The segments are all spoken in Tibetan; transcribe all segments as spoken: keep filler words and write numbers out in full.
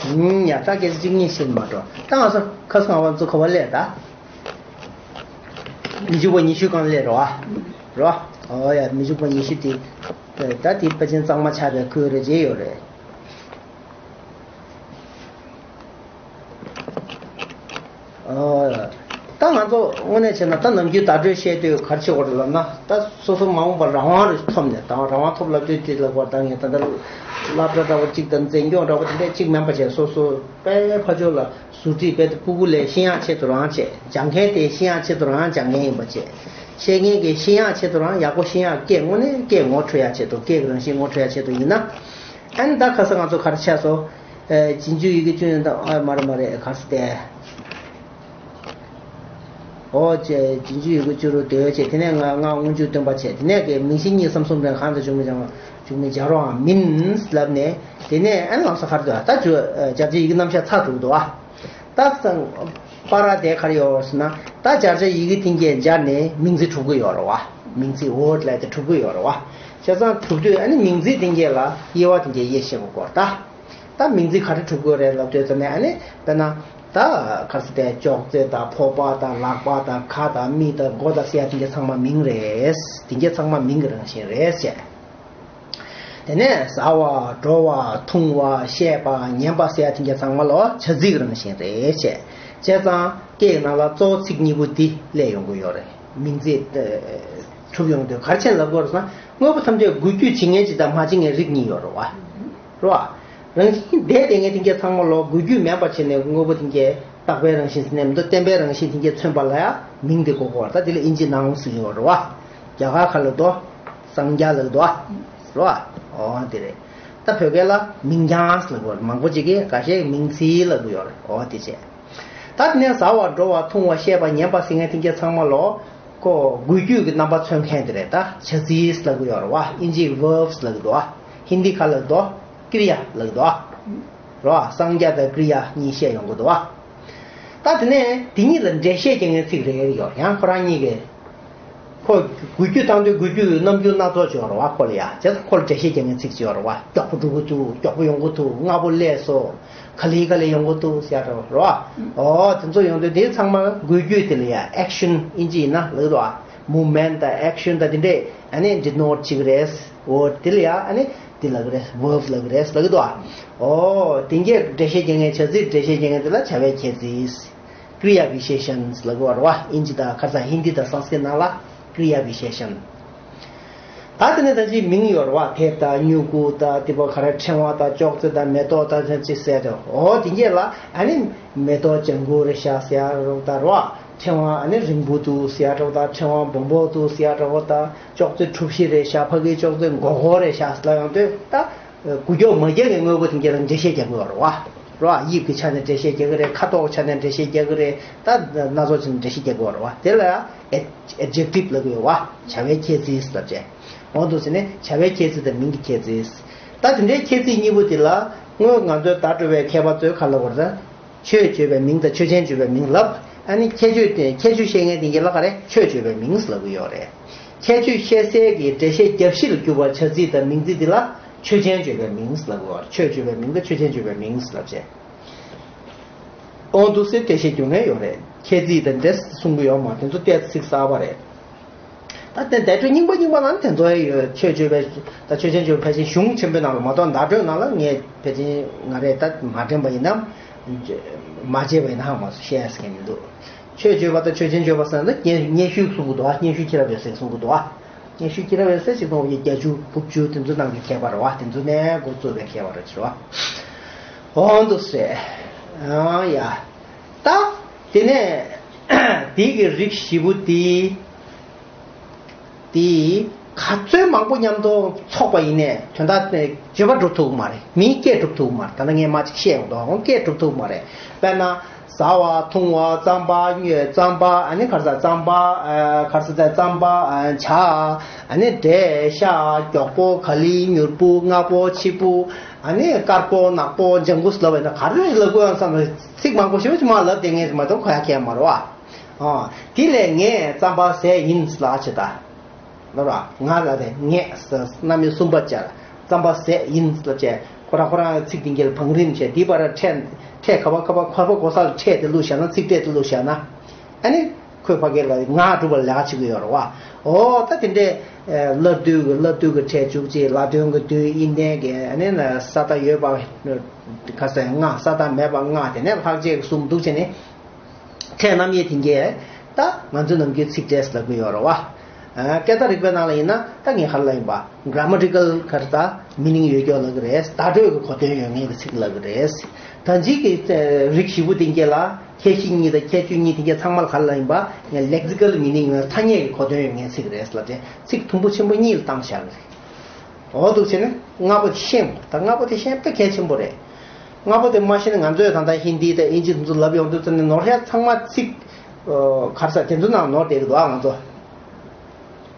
ཡིན་ཡ། ད་སྐད་ཆ་གཅིག་གཉིས་བཤད་མ་འགྲོ། ད་ང་ཚོ་ཁ་སང་བ་ཚོ་ག་བ་སླེབས་ད། མི་འཇུག་པ་ཉི་ཤུ་གང་སླེབས་རོ་ཨ། རོ། ཨོ་ཡ། མི་འཇུག་པ་ཉི་ཤུ་དེ། ད་དེ་ཕལ་ཆེར་གཙང་མ་ཆགས་པའི་ཁུལ་རེ་བྱས་ཡོད་རེད། ཨོ། ད་ང་ཚོ་དངོས་གནས་བྱས་ན་ད་ནམ་རྒྱུན་བརྡ་སྤྲོད་བཤད་དུས་ག་རེ་བྱེད་དགོས་རེད་ལབ་ན། ད་སོ་སོ་མ་འོངས་པར་རང་དབང་རེ་ཐོབ་ནས། ད་རང་དབང་ཐོབ་ལབ་དུས་དེ་ལ་གོ་ད་ངས་ད་ལྟ་སློབ་གྲྭ་འདྲ་བོ་གཅིག་དང་འཛིན་སྐྱོང་འདྲ་བོ་དེ་འདྲས་གཅིག་མིན་པ་བྱས། སོ་སོ་དཔེ་ཕ་ཆོས་ལ་ཟུར་ཁྲིད་དཔེ་ཕྲུ་གུ་ལས་ཤེས་ཡག་ཆེད་དུ་རང་བྱས། སྦྱང་མཁན་དེ་ཤེས་ཡག་ཆེད་དུ་རང་སྦྱང་མཁན་ཡིན་པ་བྱས། ཤེས་མཁན་གྱི་ཤེས་ཡག་ཆེད་དུ་རང་ཡག་པོ་ཤེས་ཡག་སྐད་དངོས་གནས་སྐད་ངོ་འཕྲོད་ཡག་ཆེད་དུ། སྐད་ཀྱི་རང་བཞིན་ངོ་འཕྲོད་ཡག་ཆེད་དུ་ཡིན་ན། ཨ་ནི་ད་ཁ་སང་ང་ཚོ་ག་རེ་བྱས་སོང་། ཨེ། རྗེས་འཇུག་ཡི་གེ་བཅུ་ཡོད་དམ། ཨ། མ་རེད་མ་རེད། ག་རེ་ཟེར་ཏེ། ཨོ་ཅེ། རྗེས་འཇུག་ཡི་གེ་བཅུ་རུ་ཟློས་བྱས། དེ་ནས་ང་ང་སྔོན་འཇུག་སྟོན་པ་བྱས། དེ་ནས་ཀྱི་མིང་གཞི་གཉིས་སམ་གསུམ་རེ་གང་དུ་འཇུག་མི་འཇུག་མི་སྦྱར་བའང་མིན་ལབ་ནས། དེ་ནས་ཨ་ནི་ལམ་སང་ག་རེ་འདུག་ད་བརྗོད་སྦྱར་བྱའི་ཡི་གེ་རྣམ་གཞག་ཚར་གྲུབ་འདུག་ཨ། ད་སང་པ་ར་དེ་ག་རེ་ཡོད་ཟེར་ན། ད་སྦྱར་བྱའི་ཡི་གེ་དེ་གས་སྦྱར་ནས་མིང་ཚིག་གྲུབ་ཀྱི་ཡོད་རེད་བ། མིང་ཚིག་ཝར་ཌི་ལབ་དེ་གྲུབ་ཀྱི་ཡོད་རེད་བ། བྱས་ཙང་གྲུབ་དུས་ཨ་ནི་མིང་ཚིག་དེ་གས་ལ་དབྱེ་བ་དེ་གས་དབྱེ་ཤེས་དགོས་ད། ད་མིང་ཚིག་ག་རེ་གྲུབ་ཀྱི་ཡོད་རེད་ལབ་དུས་ཙམ་ནས། ཨ་ནི་དཔེར་ན་ད་ག་རེ་ཟེར་ཏེ། ཅོག་ཙེ་དང་ཕོར་པ་དང་ལག་པ་དང་ཁ་དང་མིག་དང་མགོ་དང་ཟེར་ཡ་དེ་གས་ཚང་མ་མིང་རེད། དེ་གས་ཚང་མ་མིང་གི་རང་བཞིན་རེད་ཟེར། དེ་ནས་ཟ་བ། འགྲོ་བ། འཐུང་བ། བཤད་པ། ཉན་པ་ཟེར་ཡ་དེ་གས་ཚང་མ་ལོ་བྱ་ཚིག་རང་བཞིན་རེད་བྱས། བྱས་ཙང་སྐད་ནང་ལ་གཙོ་བོ་ཚིག་གཉིས་པོ་འདི་སླེབས་ཡོང་གི་ཡོད་རེད། མིང་ཚིག་ཨ་གྲུབ་ཡོང་དུས་ག་རེ་བྱས་ལབ་དགོས་རེད་ཟེར་ན། དངོས་པོ་ཐམས་ཅད་འགུལ་སྐྱོད་བྱེད་མཁན་ཅིག་དང་མ་བྱེད་མཁན་རིགས་གཉིས་ཡོད་རེད་བ། རེད་བ། རང་བཞིན་བསྡད་བསྡད་མཁན་དེ་གས་ཚང་མ་ལོ་འགུལ་སྐྱོད་མེད་པ་བྱས་ནས། དངོས་པོ་དེ་གས་རྟག་པའི་རང་བཞིན་ཟེར་ནས་མི་འདུག་བརྟན་པའི་རང་བཞིན་དེ་གས་མཚོན་པ་ལ་ཡང་མིང་དེ་གོ་དགོས་རེད། ད་དེ་ལ་དབྱིན་ཇི་ནའུན་ཟེར་གྱི་ཡོད་རེད་བ། རྒྱ་གར་ཁ་ལ་དོ། སངས་རྒྱས་ལབ་དོ། རེད་བ། ཨོ་དེ་རེད། ད་བོད་སྐད་ལ་མིང་རྐྱང་ལབ་དགོས་རེད། མང་པོ་ཅིག་གིས་འགའ་ཤས་མིང་ཚིག་ལབ་གི་ཡོད་རེད། ཨོ་དེ་བྱས། ད་དེ་ནས་ཟ་བ། འགྲོ་བ། འཐུང་བ། བཤད་པ། ཉན་པ་ཟེར་མཁན་དེ་གས་ཚང་མ་ལོ་ཁོ་འགུལ་སྐྱོད་ཀྱི་རྣམ་པ་མཚོན་མཁན་དེ་རེད། ད་བྱ་ཚིག་ལབ་གི་ཡོད་རེད་བ། དབྱིན་ཇིའི་verbs་ལབ་གི་འདུག་བ། ཧིན་དི་ཁ་ལབ་འདུག་ཀྲི་ཡ་ལབ་གི་འདུག་བ། རེད་བ། སངས་རྒྱས་དང་ཀྲི་ཡ་གཉིས་བཤད་ཡོང་གི་འདུག་བ། ད་དེ་ནས་དེ་གཉིས་ལ་འགྲེལ་བཤད་རྒྱག་མཁན་ཚིག་རེ་རེ་ཡོད། ཡང་ཁོ་རང་གཉིས་ཀྱིས་ཁོ་འགུལ་སྐྱོད་བཏང་དུས་འགུལ་སྐྱོད་ཀྱི་རྣམ་འགྱུར་སྣ་ཚོགས་ཅིག་ཡོད་རེད་བ། ཁོ་ལ་ཡ། བྱས་ཙང་ཁོ་ལ་འགྲེལ་བཤད་རྒྱག་མཁན་ཚིག་ཅིག་ཡོད་རེད་བ། མགྱོགས་པོ་འགྲོ་གི་འདུག་མགྱོགས་པོ་ཡོང་གི་འདུག་སྔ་པོ་སླེབས་སོང་། ག་ལེ་ག་ལེ་ཡོང་གི་འདུག་ཟེར་ཡ་འདྲ་བོ་རེད་བ། ཨོ་དེ་ཚོ་ཡོང་དུས་དེ་ཚང་མ་འགུལ་སྐྱོད་དེ་ལ་ཡ་action་དབྱིན་ཇི་ཡིན་ན་ལབ་འདུག་བ། movement་དང་action་དང་དེ་འདྲས་ཨ་ནི་denote་བྱེད་ཀྱི་རེད། ཨོ་དེ་ལ་ཡ་ཨ་ནི་དེ་ལབ་ཀྱི་རེད། verb་ལབ་ཀྱི་རེད་ལབ་ཀྱི་འདུག་བ། ཨོ་དེ་གས་འགྲེལ་བཤད་རྒྱག་མཁན། བྱ་ཚིག་འགྲེལ་བཤད་རྒྱག་མཁན་དེ་ལ་བྱ་བའི་ཁྱད་ཚིག Kriya Visheshan་ལབ་ཀྱི་ཡོད་རེད་བ། དབྱིན་ཇི་དང་ཁ་སང་ཧིན་དི་དང་སཾ་སྐྲྀཏ་ནང་ལ་Kriya Visheshan། ད་དེ་ནས་ད་ཅིག་མིང་ཡོད་རེད་བ། དེབ་དང་སྨྱུ་གུ་དང་དེ་པ་ག་རེ་ཕྲེང་བ་དང་ཅོག་ཙེ་དང་མེ་ཏོག་དང་ཅི་ཟེར་དེ། འོ་དེ་གས་ལ་ཨ་ནི་མེ་ཏོག་ལྗང་གུ་རེད་ཤག་ཟེར་ཡ་འདྲ་བོ་དང་རེད་བ། ཕྲེང་བ་ཨ་ནི་རིང་པོ་འདུག་ཟེར་ཡ་འདྲ་བོ་དང་། ཕྲེང་བ་སྦོམ་པོ་འདུག་ཟེར་ཡ་འདྲ་བོ་དང་། ཅོག་ཙེ་གྲུ་བཞི་རེད་ཤག་ཕ་གིའི་ཅོག་ཙེ་མགོ་སྐོར་རེད་ཤག་ལབ་ཡོང་དུས། ད་འགུལ་སྐྱོད་མ་རྒྱག་གི་དངོས་པོ་དེ་གས་ལ་འགྲེལ་བཤད་རྒྱག་གི་ཡོད་རེད་བ། རེད་བ། དབྱིབས་ཀྱི་ཆ་ནས་འགྲེལ་བཤད་རྒྱག་གི་རེད། ཁ་དོག་ཆ་ནས་འགྲེལ་བཤད་རྒྱག་གི་རེད། ད་སྣ་ཚོགས་ཆ་ནས་འགྲེལ་བཤད་རྒྱག་གི་ཡོད་རེད་བ། དེ་ལ་ཡ་adjective་ལབ་ཀྱི་ཡོད་བ། བྱ་བའི་ཁྱད་ཚིག་ལབ་བྱས། འོ་འདུག་ཟེར་ནས་བྱ་བའི་ཁྱད་ཚིག་དང་མིང་གི་ཁྱད་ཚིག་ད་དེ་འདྲའི་ཁྱད་ཚིག་གཉིས་པོ་དེ་ལ་སྔོན་ང་ཚོའི་བརྡ་སྤྲོད་པའི་མཁས་པ་ཚོས་ག་ལབ་པ་རེད། ཆོས་བརྗོད་པའི་མིང་དང་ཆོས་ཅན་བརྗོད་པའི་མིང་ལབ། ཨ་ནི་ཁྱད་ཆོས་དེ། ཁྱད་ཆོས་བཤད་མཁན་དེ་གས་ལ་ག་རེ། ཆོས་བརྗོད་པའི་མིང་ལབ་ཀྱི་ཡོད་རེད། ཁྱད་ཆོས་བཤད་སའི་གི་འགྲེལ་བཤད་རྒྱབ་གཞི་ལ་གྱུར་པ་བྱ་ཚིག་དང་མིང་ཚིག་འདི་ལ་ཆོས་ཅན་བརྗོད་པའི་མིང་ལབ་ཀྱི་ཡོད་རེད། ཆོས་བརྗོད་པའི་མིང་དང་ཆོས་ཅན་བརྗོད་པའི་མིང་ལབ་བྱས། འོ་འདུག་སེ་འགྲེལ་བཤད་རྒྱག་མཁན་ཡོད་རེད། ཁྱད་ཚིག་དང་འདྲེས་གསུང་གི་ཡོད་མ་རེད། དེ་ཚོ་ཏོག་ཙམ་གསར་པ་རེད། ད་ལྟའི་བརྡ་སྤྲོད་རྙིང་པ་རྙིང་པ་ནང་དེ་ཚོ་ཡོད། ཆོས་བརྗོད་པའི། ད་ཆོས་ཅན་བརྗོད་པའི་ཕལ་ཆེར་གཞུང་ཆེན་པོའི་ནང་ལ་མ་གཏོགས། བརྡ་སྤྲོད་ནང་ལ་ངས་ཕལ་ཆེར་ང་རས་ད་མ་དྲན་པ་ཡིན་ནམ། མ་བརྗེད་པ་ཡིན་ནའང་མ་བཤད་ཟེར་མཁན་མི་འདུག་ཆོས་བརྗོད་པ་དང་ཆོས་ཅན་བརྗོད་པ་ཟེར་ན་སྙན། སྙན་ཞུ་གསུང་གི་འདུག་བ། སྙན་ཞུ་ཁྱེད་རང་ཡོད་ཟེར་གསུང་གི་འདུག་བ། སྙན་ཞུ་ཁྱེད་རང་ཡོད་ཟེར་ཅིག་གཏོང་བའི་བརྒྱད་ཅུ་དགུ་བཅུ་དེ་ཚོ་ནང་གི་མཁས་པ་རེད་བ། དེ་ཚོ་ནས་འགོ་བཙུགས་པའི་མཁས་པ་རེད་ཟེར་བ། འོ་འདུག་སེ། ཨང་ཡ། ད་དེ་ནས་དེ་གི་རིགས་བཞི་པོ་དེ། དེ་ག་ཚོད་མང་པོ་མཉམ་དུ་ཚོགས་པ་ཡིན་ནའི་དོན་དག་དེ་བརྗོད་པ་འགྲུབ་ཐུབ་ཀྱི་མ་རེད། མིའི་སྐད་འགྲུབ་ཐུབ་ཀྱི་མ་རེད། ད་ལྟ་ངས་མ་ཅིག་བཤད་ཡོང་དོ། སྐད་འགྲུབ་ཐུབ་ཀྱི་མ་རེད། དཔེར་ན། ཟ་བ། འཐུང་བ། རྩམ་པ། རྩམ་པ། ཨ་ནི་ག་རེ་ཟ། རྩམ་པ། ཨ། ག་རེ་ཟ། རྩམ་པ། ཨ། ཇ། ཨ་ནི་འབྲས། ཤ། མགྱོགས་པོ། ག་ལི། མྱུར་པོ། སྔ་པོ། ཕྱི་པོ། ཨ་ནི་དཀར་པོ། ནག་པོ། ལྗང་གུ་ལབ་པ་ཡིན་ན་ག་རེ་ལབ་དགོས་ཡང་བསམ་ན། ཚིག་མང་པོ་ཞེ་པོ་ཅིག་མར་ལབ་བསྡད་མཁན་ཞིག་མ་གཏོགས་གོ་ཡ་གང་ཡང་མ་རེད་བ། ཨ། དེ་ལས་ངས་རྩམ་པ་ཟས་ཡིན་ལབ་བྱས་ད། ལབ་ར། ང་ལ་རེ་ངས་ཟ། རྣམ་དབྱེ་གསུམ་པ་སྦྱར། རྩམ་པ་ཟས་ཡིན་ལབ་བྱས། ཁོ་རང་ཁོ་རང་ཚིག་དེ་གའི་བང་རིམ་བྱས་དེའི་བར་ཕྲད་ཕྲད་ག་བ་ག་བ་ག་བ་གོ་ས་ལ་ཕྲད་དེ་བླུགས་བཞག་ན། ཚིག་ཕྲད་དེ་བླུགས་བཞག་ན། ཨ་ནི་ཁོས་ཕ་གིར་ལ་ངག་སྒྲུབ་པར་ལས་ཀ་བྱེད་ཀྱི་ཡོད་རེད་བ། འོ་ད་དེ་འདྲའི་ལབ་བསྡུས་ཀྱི་ལབ་བསྡུས་ཀྱི་ཕྲད་བཅུ་གཅིག་ལ་དོན་གྱི་དོན་ཨི་ལྡན་གྱི་ཨ་ནི་ས་མཐའ་ཡོད་པ་ག་ས་ལྔ། ས་མཐའ་མེད་པ་ལྔ། དེ་ནས་ལྷག་བཅས་ཀྱི་གསུམ་འདུག་བྱས་ནས། ཕྲད་རྣམ་དབྱེ་དེ་གས་ད་ང་ཚོའི་ནམ་རྒྱུན་ཚིག་ཕྲད་ལབ་ཀྱི་ཡོད་རེད་བ། སྐད་བརྡ་རིག་པའི་ནང་ལ་ཡིན་ན་ད་ངས་ག་རེ་ལབ་ཡིན་པ། གྷ་ར་མ་ཊི་ཀལ་ག་རེ་ད་མི་ནིང་ཡོད་ཀྱོག་ལབ་ཀྱི་རེད། བརྡ་སྤྲོད་ཀྱི་གོ་དོན་ཡོད་མཁན་གྱི་ཚིག་ལབ་ཀྱི་རེད། ད་ཅིག་གི་རིགས་བཞི་པོ་དེ་གས་ལ་ཁྱད་གཞི་གཉིས་དང་ཁྱད་ཆོས་གཉིས་དེ་གས་ཚང་མ་ལ་ག་རེ་ལབ་ཡིན་པ། ལེག་སི་ཀལ་མི་ནིང་ཐ་སྙད་ཀྱི་གོ་དོན་ཡོད་མཁན་ཚིག་རེད་ལབ་དེ་ཚིག་དུམ་བུ་ཆེན་པོ་གཉིས་ལ་བཏང་བཞག་གི་རེད། འོ་འདུག་བྱས་ན་ལྔ་པོ་དེ་ཤེས་དགོས། ད་ལྔ་པོ་དེ་ཤེས་དཔེ་གལ་ཆེན་པོ་རེད། ལྔ་པོ་དེ་མ་ཤེས་ན་ང་ཚོས་ད་ལྟ་ཧིན་དི་དང་ཨིན་ཇི་དེ་ཚོ་ལབ་ཡོང་དུས་ཙམ་ནས་ནོར་ཡ་ཚང་མ་ཚིག་ག་རེ་ཟེར་དེ་ཚོ་ནང་ནོར་བསྡད་ཀྱི་འདུག་ཨ། ང་ཚོ་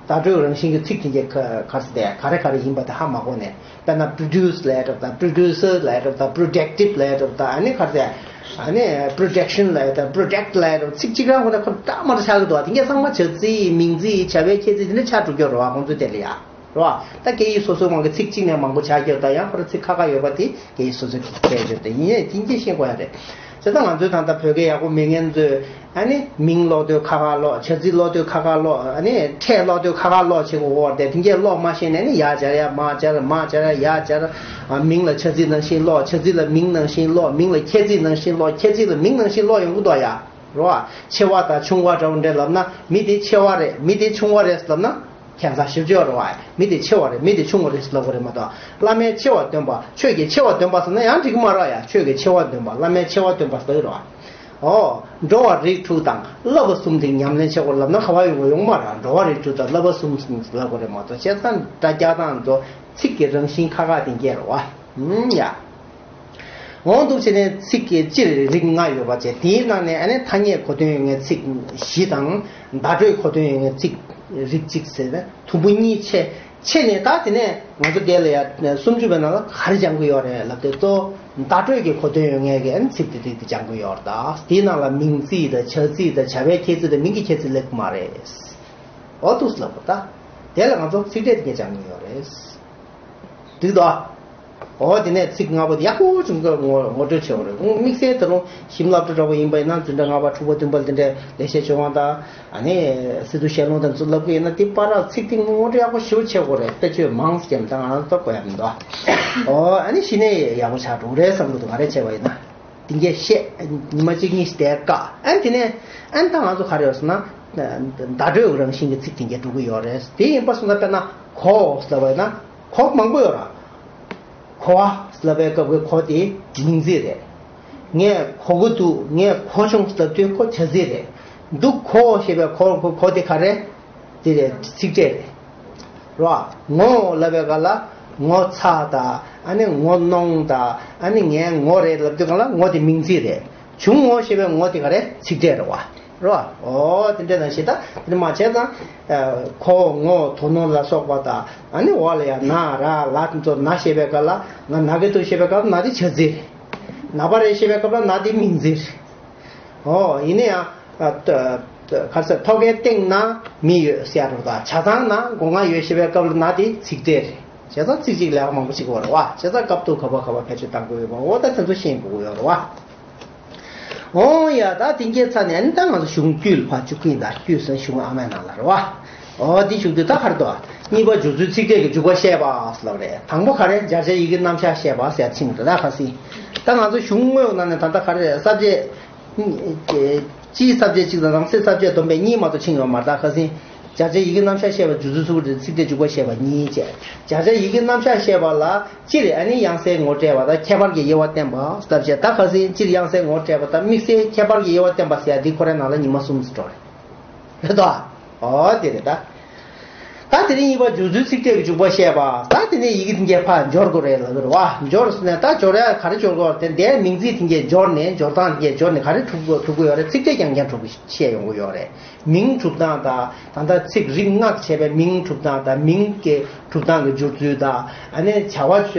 བརྡ་སྤྲོད་རང་བཞིན་གྱི་ཚིག་དེ་གས་ག་རེ་ཟེར་དེ་ག་རེ་ག་རེ་ཡིན་པ་དེ་ཧ་མ་གོ་ནས། དཔེར་ན་པྲོ་ཌིའུ་སི་ལབ་ཡ་འདྲ་པོ་དང་པྲོ་ཌུ་སར་ལབ་ཡ་འདྲ་པོ་དང་པྲོ་ཌག་ཊིབ་ལབ་ཡ་འདྲ་པོ་དང་ཨ་ནི་ག་རེ་ཟེར། ཨ་ནི་པྲོ་ཌག་ཤན་ལབ་ཡ་དང་པྲོ་ཌག་ཊི་ལབ་ཡ་འདྲ་པོ་ཚིག་གཅིག་རང་ཁོ་ན་ཁོ་འདྲ་མ་འདྲ་ཆགས་ཀྱི་འདུག་ཨ། དེ་གས་ཚང་མ་བྱ་ཚིག་མིང་ཚིག་བྱ་བའི་ཁྱད་ཚིག་དེ་འདྲ་ཆགས་འགྲོ་གི་ཡོད་རེད་བ། ཁོང་ཚོའི་དེ་ལ་ཡ། རེད་བ། ད་སྐད་ཡིག་སོ་སོའི་དབང་གིས་ཚིག་གཅིག་ནས་མང་པོ་ཆགས་ཀྱི་ཡོད། ད་ཡང་ཁོ་རང་ཚིག་ཁ་ཁ་ཡོད་པ་དེ་སྐད་ཡིག་སོ་སོའི་སྐད་ཡིག་དེ་ཡིན་ཡས་དེ་འདྲ་ཤེས་དགོས་ཡ་རེད། བྱས་ཙང་ང་ཚོའི་ད་ལྟ་བོད་སྐད་ཡག་པོ་མེད་མཁན་ཚོས་ཨ་ནི་མིང་ཀློག་དུས་ཁ་ཁ་ཀློག་བྱ་ཚིག་ཀློག་དུས་ཁ་ཁ་ཀློག་ཨ་ནི་ཕྲད་ཀློག་དུས་ཁ་ཁ་ཀློག་བྱེད་དགོས་ཀྱི་ཡོད་རེད། དེ་འདྲ་ཀློག་མ་ཤེས་ནས་ནི་ཡ་སྦྱར་ཡ་མ་སྦྱར་མ་སྦྱར་ཡ་སྦྱར། ཨ། མིང་ལ་བྱ་ཚིག་ནང་བཞིན་ཀློག་བྱ་ཚིག་ལ་མིང་ནང་བཞིན་ཀློག་མིང་ལ་ཁྱད་ཚིག་ནང་བཞིན་ཀློག་ཁྱད་ཚིག་ལ་མིང་ནང་བཞིན་ཀློག་ཡོང་གི་འདུག་ཡ། རེད་བ། ཆེ་བ་དང་ཆུང་བ་འདྲ་བོ་འདྲ་ལབ་ན་མི་དེ་ཆེ་བ་རེད། མི་དེ་ཆུང་བ་རེད་ལབ་ན། ཁྱད་མཚར་ཞེ་པོ་ཅིག་ཡོད་རེད་བ། མི་དེ་ཆེ་བ་རེད། མི་དེ་ཆུང་བ་རེད་ལབ་དགོས་རེད་མ་གཏོགས། བླ་མས་ཆེ་བ་འདོན་པ། ཆོས་ཀྱི་ཆེ་བ་འདོན་པ་ཟེར་ན་ཡང་འགྲིག་གི་མ་རེད་ཡ། ཆོས་ཀྱི་ཆེ་བ་འདོན་པ། བླ་མས་ཆེ་བ་འདོན་པ་ཟེར་གྱི་རེད་བ། ཨོ། འགྲོ་བ་རིགས་དྲུག་དང་བསླབ་པ་གསུམ་དེ་ཉམས་ལེན་བྱེད་དགོས་ལབ་ན་ག་པར་ཡོང་གི་ཡོད་མ་རེད། འགྲོ་བ་རིགས་དྲུག་དང་བསླབ་པ་གསུམ་ཟེར་ལབ་དགོས་རེད་མ་གཏོགས། བྱས་ཙང་སྒྲ་རྒྱག་སྟངས་ཚོ་ཚིག་གི་རང་བཞིན་ཁ་ཁ་དེ་འགལ་རེད་བ། ཨུམ་ཡ། འོ་འདུག་བྱས་ནས་ཚིག་གི་སྤྱིར་རིགས་ལྔ་ཡོད་པ་བྱས། དེའི་ནང་ནས་ཨ་ནི་ཐ་སྙད་གོ་དོན་ཡོད་མཁན་ཚིག་བཞི་དང་། བརྡ་སྤྲོད་གོ་དོན་ཡོད་མཁན་ཚིག་རིགས་གཅིག་ཟེར་ནས་དུམ་བུ་གཉིས་ཕྱེ། ཕྱེ་ནས་ད་དེ་ནས་ང་ཚོ་འདི་ལ་ཡ་སུམ་ཅུ་པའི་ནང་ལ་ག་རེ་སྦྱང་གི་ཡོད་རེད་ལབ་དུས། གཙོ་བོ་བརྡ་སྤྲོད་ཀྱི་གོ་དོན་ཡོད་མཁན་གྱི་ཨ་ནི་ཚིག་དེ་རིགས་དེ་སྦྱང་གི་ཡོད་རེད། ད་དེའི་ནང་ལ་མིང་ཚིག་དང་བྱ་ཚིག་དང་བྱ་བའི་ཁྱད་ཚིག་དང་མིང་གི་ཁྱད་ཚིག་སླེབས་ཀྱི་མ་རེད། འོ་འདུག་ལབ་པ། ད་དེ་ལ་ང་ཚོ་ཚིག་ཕྲད་དེ་གས་སྦྱང་གི་ཡོད་རེད། འགྲིག་འདུག་ཨ། འོ་དེ་ནས་ཚིག་ལྔ་པོ་དེ་ཡག་པོ་བྱུང་གི་ངོ་ངོ་སྤྲོད་བྱེད་དགོས་རེད། དམིགས་བསལ་ད་རུང་ཞིབ་སློབ་གྲྭ་འདྲ་པོ་ཡིན་པ་ཡིན་ན་འཛིན་གྲྭ་ལྔ་པ་དྲུག་པ་བདུན་པ་དེ་འདྲའི་ལེགས་བཤད་ལྗོན་དབང་དང་། ཨ་ནི་སི་ཏུ་ཤེས་ལོང་དང་ཚོ་ལབ་ཀྱི་ཡིན་ན། དེ་བར་ལ་ཚིག་དེ་ངོ་སྤྲོད་ཡག་པོ་ཞེ་པོ་བྱེད་དགོས་རེད། དཔེ་བརྗོད་མང་ཙམ་ད་ང་རང་ཚོ་དགོས་ཡ་མི་འདུག་ཨ། འོ་ཨ་ནི་གཞི་ནས་ཡག་པོ་ཆགས་འགྲོ་གི་རེད་བསམ་གྱི་འདུག་ང་རས་བྱས་པ་ཡིན་ན། དེ་འདྲ་བཤད། ཉི་མ་གཅིག་གཉིས་ཤིག་དེར་བཀག་ཨ་ནི་དེ་ནས་ཨ་ནི་ད་ང་ཚོ་ག་རེ་ཡོད་ཟེར་ན། བརྡ་སྤྲོད་རང་བཞིན་གྱི་ཚིག་དེ་འདྲ་འགྲོ་གི་ཡོད་རེད། དེ་ཡིན་པ་སོང་ཙང་དཔེར་ན་གོ་ཟེར་བ་ཡིན་ན་གོ་མང་པོ་ཡོད་རེད། གོ་བ་ཟེར་བའི་སྐབས་ཀྱི་གོ་དེ་མིང་ཚིག་རེད། ངས་གོ་གི་འདུག་ངས་གོ་བྱུང་ཟེར་དུས་ཁོ་བྱ་ཚིག་རེད། འདུག་གོ་ཞེས་པའི་གོ་གོ་གོ་དེ་ག་རེ། དེ་རེད། ཚིག་ཕྲད་རེད། རོ། ངོ་ལབ་པའི་སྐབས་ལ་ངོ་ཚ་དང་ཨ་ནི་ངོ་གནོང་དང་ཨ་ནི་ངའི་ངོ་རེད་ལབ་དུས་སྒང་ལ་ངོ་དེ་མིང་ཚིག་རེད། བྱུང་ངོ་ཞེས་པའི་ངོ་དེ་ག་རེ། ཚིག་ཕྲད་རེད་བ། རོ། འོ་དེ་འདྲ་ནང་བཞིན་ད་དེ་མ་བྱས་ཙང་། ཁོ་ངོ་དོ་ནོ་ལ་སོགས་པ་དང་ཨ་ནི་འོག་ལ་ཡང་ན་ར་ལ་དེ་ཚོ་ན་ཞེས་པའི་སྐབས་ལ་ང་ན་གི་འདུག་ཞེས་པའི་སྐབས་ལ་ན་དེ་བྱ་ཚིག་རེད། ན་པ་རེད་ཞེས་པའི་སྐབས་ལ་ན་དེ་མིང་ཚིག་རེད། ཨོ། ཡིན་ན་ཡང་། ཨ། ད་ད་ག་རེ་ཟེར། ཐོག་ཁའི་སྟེང་ན་མི་ཡོད་ཟེར་ཡ་འདྲ་པོ་དང་། ཇ་ཚང་ན་སྒོ་ང་ཡོད་ཞེས་པའི་སྐབས་ལ་ན་དེ་ཚིག་ཕྲད་རེད། བྱས་ཙང་ཚིག་གཅིག་ལས་ཀ་མང་པོ་བྱེད་དགོས་རེད་བ། བྱས་ཙང་སྐབས་ཐོག་ག་པར་ག་པར་བེད་སྤྱོད་གཏང་དགོས་ཡོད་པ། འོ་ད་དེ་ཚོ་ཤེས་དགོས་ཀྱི་ཡོད་རེད་བ། འོ་ཡ། ད་དེ་འགའི་ཚར་ནས་ཨ་ནི་ད་ང་ཚོ་གཞུང་དཀྱུས་ལ་ཕར་འཇུག་གི་ཡིན། ད་དཀྱུས་ཟེར་གཞུང་ཨ་མའི་ནང་ལ་རེད་བ། འོ་དེ་གཞུང་དུས་ད་ག་རེ་འདུག་གཉིས་པ་སྦྱོར་ཚུལ་ཚིག་ཕྲད་ཀྱི་འཇུག་པ་བཤད་པ་ཟེར་བ་རེད། དང་པོ་ག་རེ། སྦྱར་བྱའི་ཡི་གེའི་རྣམ་གཞག་བཤད་པ་ཟེར་ཕྱིན་འདུག་ད་ཁ་སང་། ད་ང་ཚོ་གཞུང་དངོས་ནང་ནས་ད་ལྟ་ག་རེ་རེད། ས་བཅད། སྤྱིའི་ས་བཅད་གཅིག་དང་རང་སའི་ས་བཅད་བསྡོམས་པས་གཉིས་མ་གཏོགས་ཕྱིན་ཡོད་མ་རེད། ད་ཁ་སང་སྦྱར་བྱའི་ཡི་གེའི་རྣམ་གཞག་བཤད་པ། སྦྱོར་ཚུལ་ཚིག་ཕྲད་ཚིག་ཕྲད་འཇུག་པ་བཤད་པ་གཉིས་བྱས། སྦྱར་བྱའི་ཡི་གེའི་རྣམ་གཞག་བཤད་པ་ལ་སྤྱིར་ཨ་ནི་དབྱངས་གསལ་ངོ་སྤྲད་པ་དང་ཁྱད་པར་གྱི་དབྱེ་བ་བསྟན་པ་ལྟ་བྱས། ད་ཁ་སང་སྤྱིར་དབྱངས་གསལ་ངོ་སྤྲད་པ་དང་དམིགས་བསལ་ཁྱད་པར་གྱི་དབྱེ་བ་བསྟན་པ་ཟེར་ཡ་འདི་ཁོ་རའི་ནང་ལ་ཉི་མ་གསུམ་ཙམ་འགྲོ་རེད། རེད་དོ། ཨོ་དེ་རེད་ད། ད་དེ་རིང་གཉིས་པ་སྦྱོར་ཚུལ་ཚིག་ཕྲད་ཀྱི་འཇུག་པ་བཤད་པ། ད་དེ་ནས་ཡི་གེ་དེ་འདྲ་ཕར་སྦྱོར་དགོས་རེད་ལབ་ཀྱི་རེད་བ། སྦྱོར་ཟེར་ནས་ད་སྦྱོར་ཡ་ག་རེ་སྦྱོར་དགོས་རེད། དེ་འདྲའི་མིང་ཚིག་དེ་འདྲ་སྦྱོར་ནས། སྦྱོར་སྟངས་དེ་འདྲ་སྦྱོར་ནས་ག་རེ་གྲུབ་གྲུབ་ཀྱི་ཡོད་རེད། ཚིག་ཕྲད་རྐྱང་རྐྱང་གྲུབ་བཤད་ཡོང་གི་ཡོད་རེད། མིང་གྲུབ་སྟངས་དང་། ད་ལྟ་ཚིག་རིགས་ལྔ་བྱས་པའི་མིང་གྲུབ་སྟངས་དང་། མིང་གི་གྲུབ་སྟངས་ཀྱི་སྦྱོར་ཚུལ་དང་། ཨ་ནི་བྱ་བ་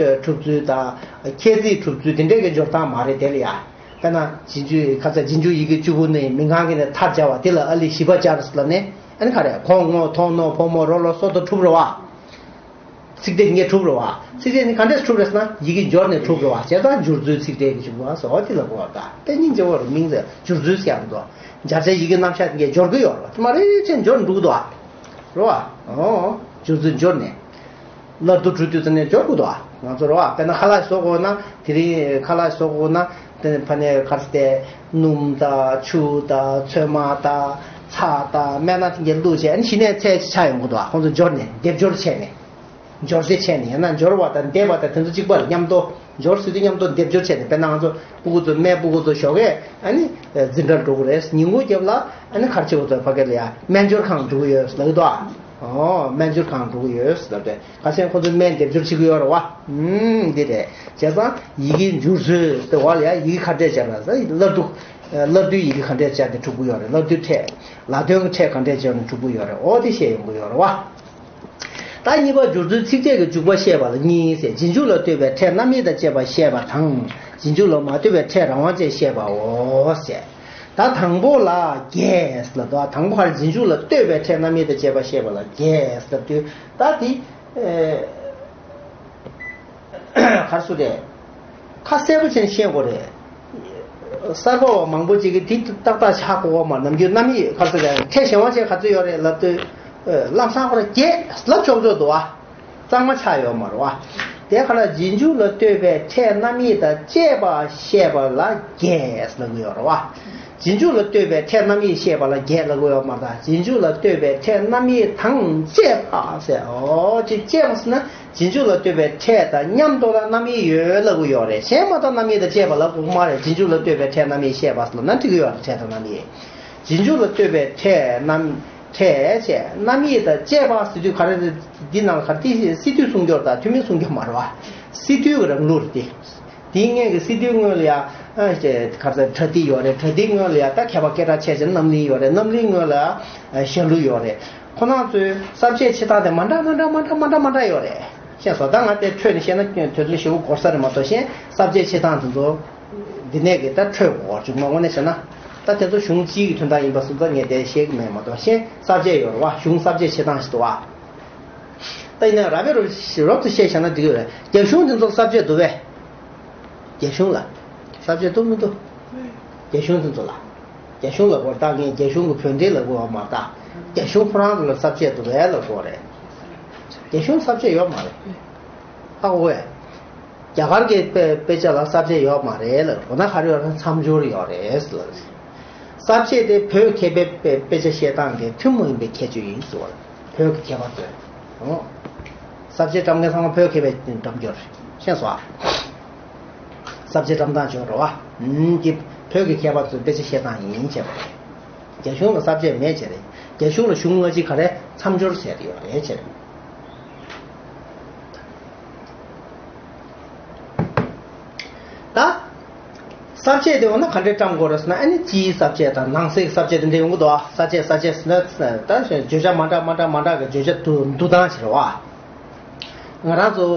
གྲུབ་ཚུལ་དང་། ཁྱད་ཚིག་གྲུབ་ཚུལ་དེ་འདྲའི་གི་སྦྱོར་སྟངས་མ་རེད་དེ་ལ་ཡ། དཔེར་ན་རྗེས་འཇུག་ག་ས་རྗེས་འཇུག་ཡི་གེ་བཅུ་པོ་ནས་མིང་གང་གི་ནས་མཐར་སྦྱར་བ་དེ་ལ་ཨ་ལི་བཞི་པ་སྦྱར་ལབ་ནས། ཨ་ནི་ག་རེ། གོ་ངོ་དོ་ནོ་བོ་མོ་རོ་ལོ་སོ་དོ་གྲུབ་རེད་བ། ཚིག་སྡེ་ངས་གྲུབ་རེད་བ། ཚིག་སྡེ་ནི་ག་འདྲས་གྲུབ་རེད་ཟེར་ན་ཡི་གེ་སྦྱོར་ནས་གྲུབ་རེད་བ། བྱས་ཙང་སྦྱོར་ཚུལ་ཚིག་སྡེ་གི་གཞུང་བ་སོགས་དེ་ལ་གོ་བ། ད་དེ་སྙིང་རྗེ་བོ་རེད། མིང་ཟེར་སྦྱོར་ཚུལ་ཟེར་ཡག་འདུག་སྦྱར་བྱའི་ཡི་གེ་རྣམ་གཞག་དེ་གས་སྦྱོར་གི་ཡོད་རེད་བ། དེ་མ་རེད་ཅེས་སྦྱོར་འགྲོ་གི་འདུག་བ། རེད་བ། ཨོ། སྦྱོར་ཚུལ་སྦྱོར་ནས། སླར་བསྡུ་གྲུབ་དུས་ཙམ་ནས་སྦྱོར་དགོས་འདུག་བ། ང་ཚོ་རེད་བ། དཔེར་ན་ཁ་ལག་བཟོ་དགོས་ན། དེ་རིང་ཁ་ལག་བཟོ་དགོས་ན། དེ་ཕ་ནས་གར་སྟེ་སྣུམ་དང་ཆུ་དང་ཚོད་མ་དང་ཚྭ་དང་སྨན་སྣ་དེ་འདྲ་བླུགས་བྱས། ཨ་ནི་གཞི་ནས་ཚལ་ཆགས་ཡོང་གི་འདུག་བ། ཁོང་ཚོ་སྦྱོར་ནས་སྡེབ་སྦྱོར་བྱས་ནས། སྦྱོར་རྩེ་བྱས་ནས། ཡང་ན་སྦྱོར་བ་དང་འདེབས་པ་དང་དེ་ཚོ་གཅིག་པ་རེད། མཉམ་དུ་སྦྱོར་ཟེར་དུས་མཉམ་དུ་སྡེབ་སྦྱོར་བྱས་ནས། དཔེར་ན་ང་ཚོ་སྤུ་གུ་ཚོ་སྨན་སྤུ་གུ་ཚོ་ཞོགས་ཀས་ཨ་ནི་འཛིན་གྲྭར་འགྲོ་གི་རེད། ཉིན་གུང་རྒྱབ་ལ་ཨ་ནི་གར་བྱེད་དགོས་ཚོ་ཕ་གི་ལ་ཡ་སྨན་སྦྱོར་ཁང་འགྲོ་གི་ཡོད་ལབ་ཀྱི་འདུག་ཨ། ཨོ། སྨན་སྦྱོར་ཁང་འགྲོ་གི་ཡོད་ལབ་དུས་ཁ་སང་ཁོ་ཚོས་སྨན་སྡེབ་སྦྱོར་བྱེད་ཀྱི་ཡོད་རེད་བ། ཨུམ། འདི་རེད། བྱས་ཙང་ཡི་གེ་སྦྱོར་ཚུལ་དེ་བ་ལ་ཡ་ཡི་གེ་ག་འདྲས་སྦྱར་ན་ཟེར། སླར་བསྡུ། སླར་བསྡུའི་ཡི་གེ་ག་འདྲས་སྦྱར་ནས་གྲུབ་ཀྱི་ཡོད་རེད། སླར་བསྡུའི་ཕྲད། ལ་དོན་གྱི་ཕྲད་ག་འདྲས་སྦྱར་ནས་གྲུབ་ཀྱི་ཡོད་རེད། ཨོ་དེ་བཤད་ཡོང་གི་ཡོད་རེད་བ། ད་གཉིས་པ་སྦྱོར་ཚུལ་ཚིག་ཕྲད་ཀྱི་འཇུག་པ་བཤད་པ་ལ་གཉིས་ཟེར། རྗེས་འཇུག་ལ་ལྟོས་པའི་ཕྲད་རྣམ་དབྱེ་དང་བཅས་པ་བཤད་པ་དང་། རྗེས་འཇུག་ལ་མ་ལྟོས་པའི་ཕྲད་རང་དབང་ཅན་བཤད་པའོ་ཟེར། ད་དང་པོ་ལ་རྒྱས་ལ་དོ། དང་པོ་ཧར་རྗེས་འཇུག་ལ་ལྟོས་པའི་ཕྲད་རྣམ་དབྱེ་དང་བཅས་པ་བཤད་པ་ལ་རྒྱས་ལབ་དུས། ད་དེ་ཨེ། གར་སུ་རེད། ཁ་གསལ་པོ་བྱས་ནས་བཤད་དགོས་རེད། གསར་པ་བ་མང་པོ་ཅིག་གིས་དེ་ཏག་ཏག་ཆགས་དགོས་བ་མ། ནམ་རྒྱུན་རྣམ་དབྱེ་གར་སུ་རེད། ཕྲད་གཞན་དབང་ཅན་ག་ཚོད་ཡོད་རེད་ལབ་དུས། ལམ་སང་ཁོ་ར་རྒྱས་ལབ་ཆོག་ཆོག་འདུག་བ། གཙང་མ་ཆགས་ཡོད་མ་རེད་བ། དེ་ག་ལ་རྗེས་འཇུག་ལ་ལྟོས་པའི་ཕྲད་རྣམ་དབྱེ་དང་བཅས་པ་བཤད་པ་ལ་རྒྱས་ལབ་ཀྱི་ཡོད་རེད་བ། རྗེས་འཇུག་ལ་ལྟོས་པའི་ཕྲད་རྣམ་དབྱེ་བཤད་པ་ལ་རྒྱས་ལབ་ཀྱི་ཡོད་མ་རེད། རྗེས་འཇུག་ལ་ལྟོས་པའི་ཕྲད་རྣམ་དབྱེ་དང་བཅས་པ་ཟེར། ཨོ་ཅིག་བཅས་པ་ཟེར་ན། རྗེས་འཇུག་ལ་ལྟོས་པའི་ཕྲད་དང་མཉམ་དུ་ལ་རྣམ་དབྱེ་ཡོད་ལབ་ཀྱི་ཡོད་རེད། གཞན་མ་གཏོགས་རྣམ་དབྱེ་དང་བཅས་པ་ལབ་དགོས་མ་རེད། རྗེས་འཇུག་ལ་ལྟོས་པའི་ཕྲད་རྣམ་དབྱེ་བཤད་པ་ཟེར་ན་འགྲིག་གི་ཡོད་རེད། ཕྲད་དང་རྣམ་དབྱེ། རྗེས་འཇུག་ལ་ལྟོས་པའི་ཕྲད་རྣམ། ཕྲད་བཅས་རྣམ་དབྱེ་དང་བཅས་པ་ཟེར་དུས་ག་རེ་རེད། འདི་ནང་ག་དེ་སི་ཏུའི་གསུང་སྐྱོར་དང་ཐུན་མིན་གསུང་སྐྱོར་མ་རེད་བ། སི་ཏུའི་གི་རང་ལུགས་རེད་དེ། དེའི་སྔོན་གྱི་སི་ཏུའི་སྔོན་ལ་ཡ། ཨ་ཅེ་ག་ཚོད་པྲ་ཏི་ཡོད་རེད། པྲ་ཏིའི་སྔོན་ལ་ཡ་ད་མཁས་པ་སྐད་གྲགས་ཆེ་ཆེ་རྣམ་གླིང་ཡོད་རེད། རྣམ་གླིང་སྔོན་ལ་ཡ་ཞྭ་ལུ་ཡོད་རེད། ཁོ་རང་ཚོའི་ས་བཅད་ཕྱེ་སྟངས་དེ་མ་འདྲ་མ་འདྲ་མ་འདྲ་མ་འདྲ་མ་འདྲ་ཡོད་རེད། ཤེས་སོང་། ད་ང་དེ་འཕྲོས་ནས་བཤད་ན་དུས་ཚོད་ཞེ་པོ་འགོར་ས་རེད་མ་གཏོགས། གཞན་ས་བཅད་ཕྱེ་སྟངས་དེ་ཚོ་འདི་ནས་གི་ད་འཕྲོས་འགོར་བཅུག་མ། དངོས་གནས་བྱས་ན་ད་དེ་ཚོ་གཞུང་གཅིག་གི་དོན་དག་ཡིན་པ་སོང་ཙང་ངས་དེ་བཤད་གི་མེད་མ་གཏོགས། གཞན་ས་བཅད་ཡོད་རེད་བ། གཞུང་ས་བཅད་ཕྱེ་སྟངས་ཞིག་འདུག་བ། ད་ཡིན་ན་ར་བའི་རོབ་རོབ་ཏུ་བཤད་བཞག་ན་འགྲིག་གི་རེད། རྒྱ་གཞུང་འདི་ཚོར་ས་བཅད་འདུག་བས། རྒྱ་གཞུང་ལ་ས་བཅད་འདུག་མི་འདུག་རྒྱ་གཞུང་འདི་ཚོ་ལ། རྒྱ་གཞུང་ལ་གོ་ད་ངས་རྒྱ་གཞུང་གི་བོད་འགྲེལ་ལ་གོ་བ་མ་ད། རྒྱ་གཞུང་ཁོ་རང་ལ་ས་བཅད་འདུག་བས་ལ་གོ་རེད། རྒྱ་གཞུང་ས་བཅད་ཡོད་མ་རེད། ཧ་གོ་བས། རྒྱ་གར་གྱི་དཔེ་དཔེ་ཆ་ལ་ས་བཅད་ཡོད་མ་རེད་ལ། འོ་ན་ག་རེ་ཡོད་ན་མཚམས་སྦྱོར་ཡོད་རེད་ལ། ས་བཅད་དེ་བོད་མཁས་པའི་དཔེ་དཔེ་ཆ་བཤད་སྟངས་ཀྱི་ཐུན་མོང་ཡིན་པའི་ཁྱད་ཆོས་ཡིན་ཟེར་བ་རེད། བོད་ཀྱི་མཁས་པ་ཚོས། འོ། ས་བཅད་བཀྲམ་མཁན་ཚང་མ་བོད་མཁས་པའི་བཀྲམ་སྦྱོར་རེད། ཤེས་སོང་ཨ། ས་བཅད་བཀྲམ་སྟངས་སྦྱོར་རོ་ཨ། འདི་བོད་ཀྱི་མཁས་པ་ཚོས་དཔེ་ཆ་བཤད་སྟངས་ཡིན་བྱས་པ་རེད། རྒྱ་གཞུང་ལ་ས་བཅད་མེད་བྱས་རེད། རྒྱ་གཞུང་ལ་གཞུང་སྔ་ཕྱི་ག་རེ་མཚམས་སྦྱོར་ཟེར་ཡོད་རེད་བྱས་རེད། ད། ས་བཅད་དེ་འོ་ན་ག་འདྲས་བཀྲམ་དགོས་རེད་ཟེར་ན། ཨ་ནི་སྤྱིའི་ས་བཅད་དང་ནང་གསེས་ཀྱི་ས་བཅད་དེ་འདྲ་ཡོང་གི་འདུག་ཨ། ས་བཅད་ས་བཅད་ཟེར་ན་ད་བརྗོད་བྱ་མ་འདྲ་མ་འདྲ་མ་འདྲ་གི་བརྗོད་བྱ་བསྡུ་བསྡུ་སྟངས་ཤིག་རེད་བ། ང་རང་ཚོ་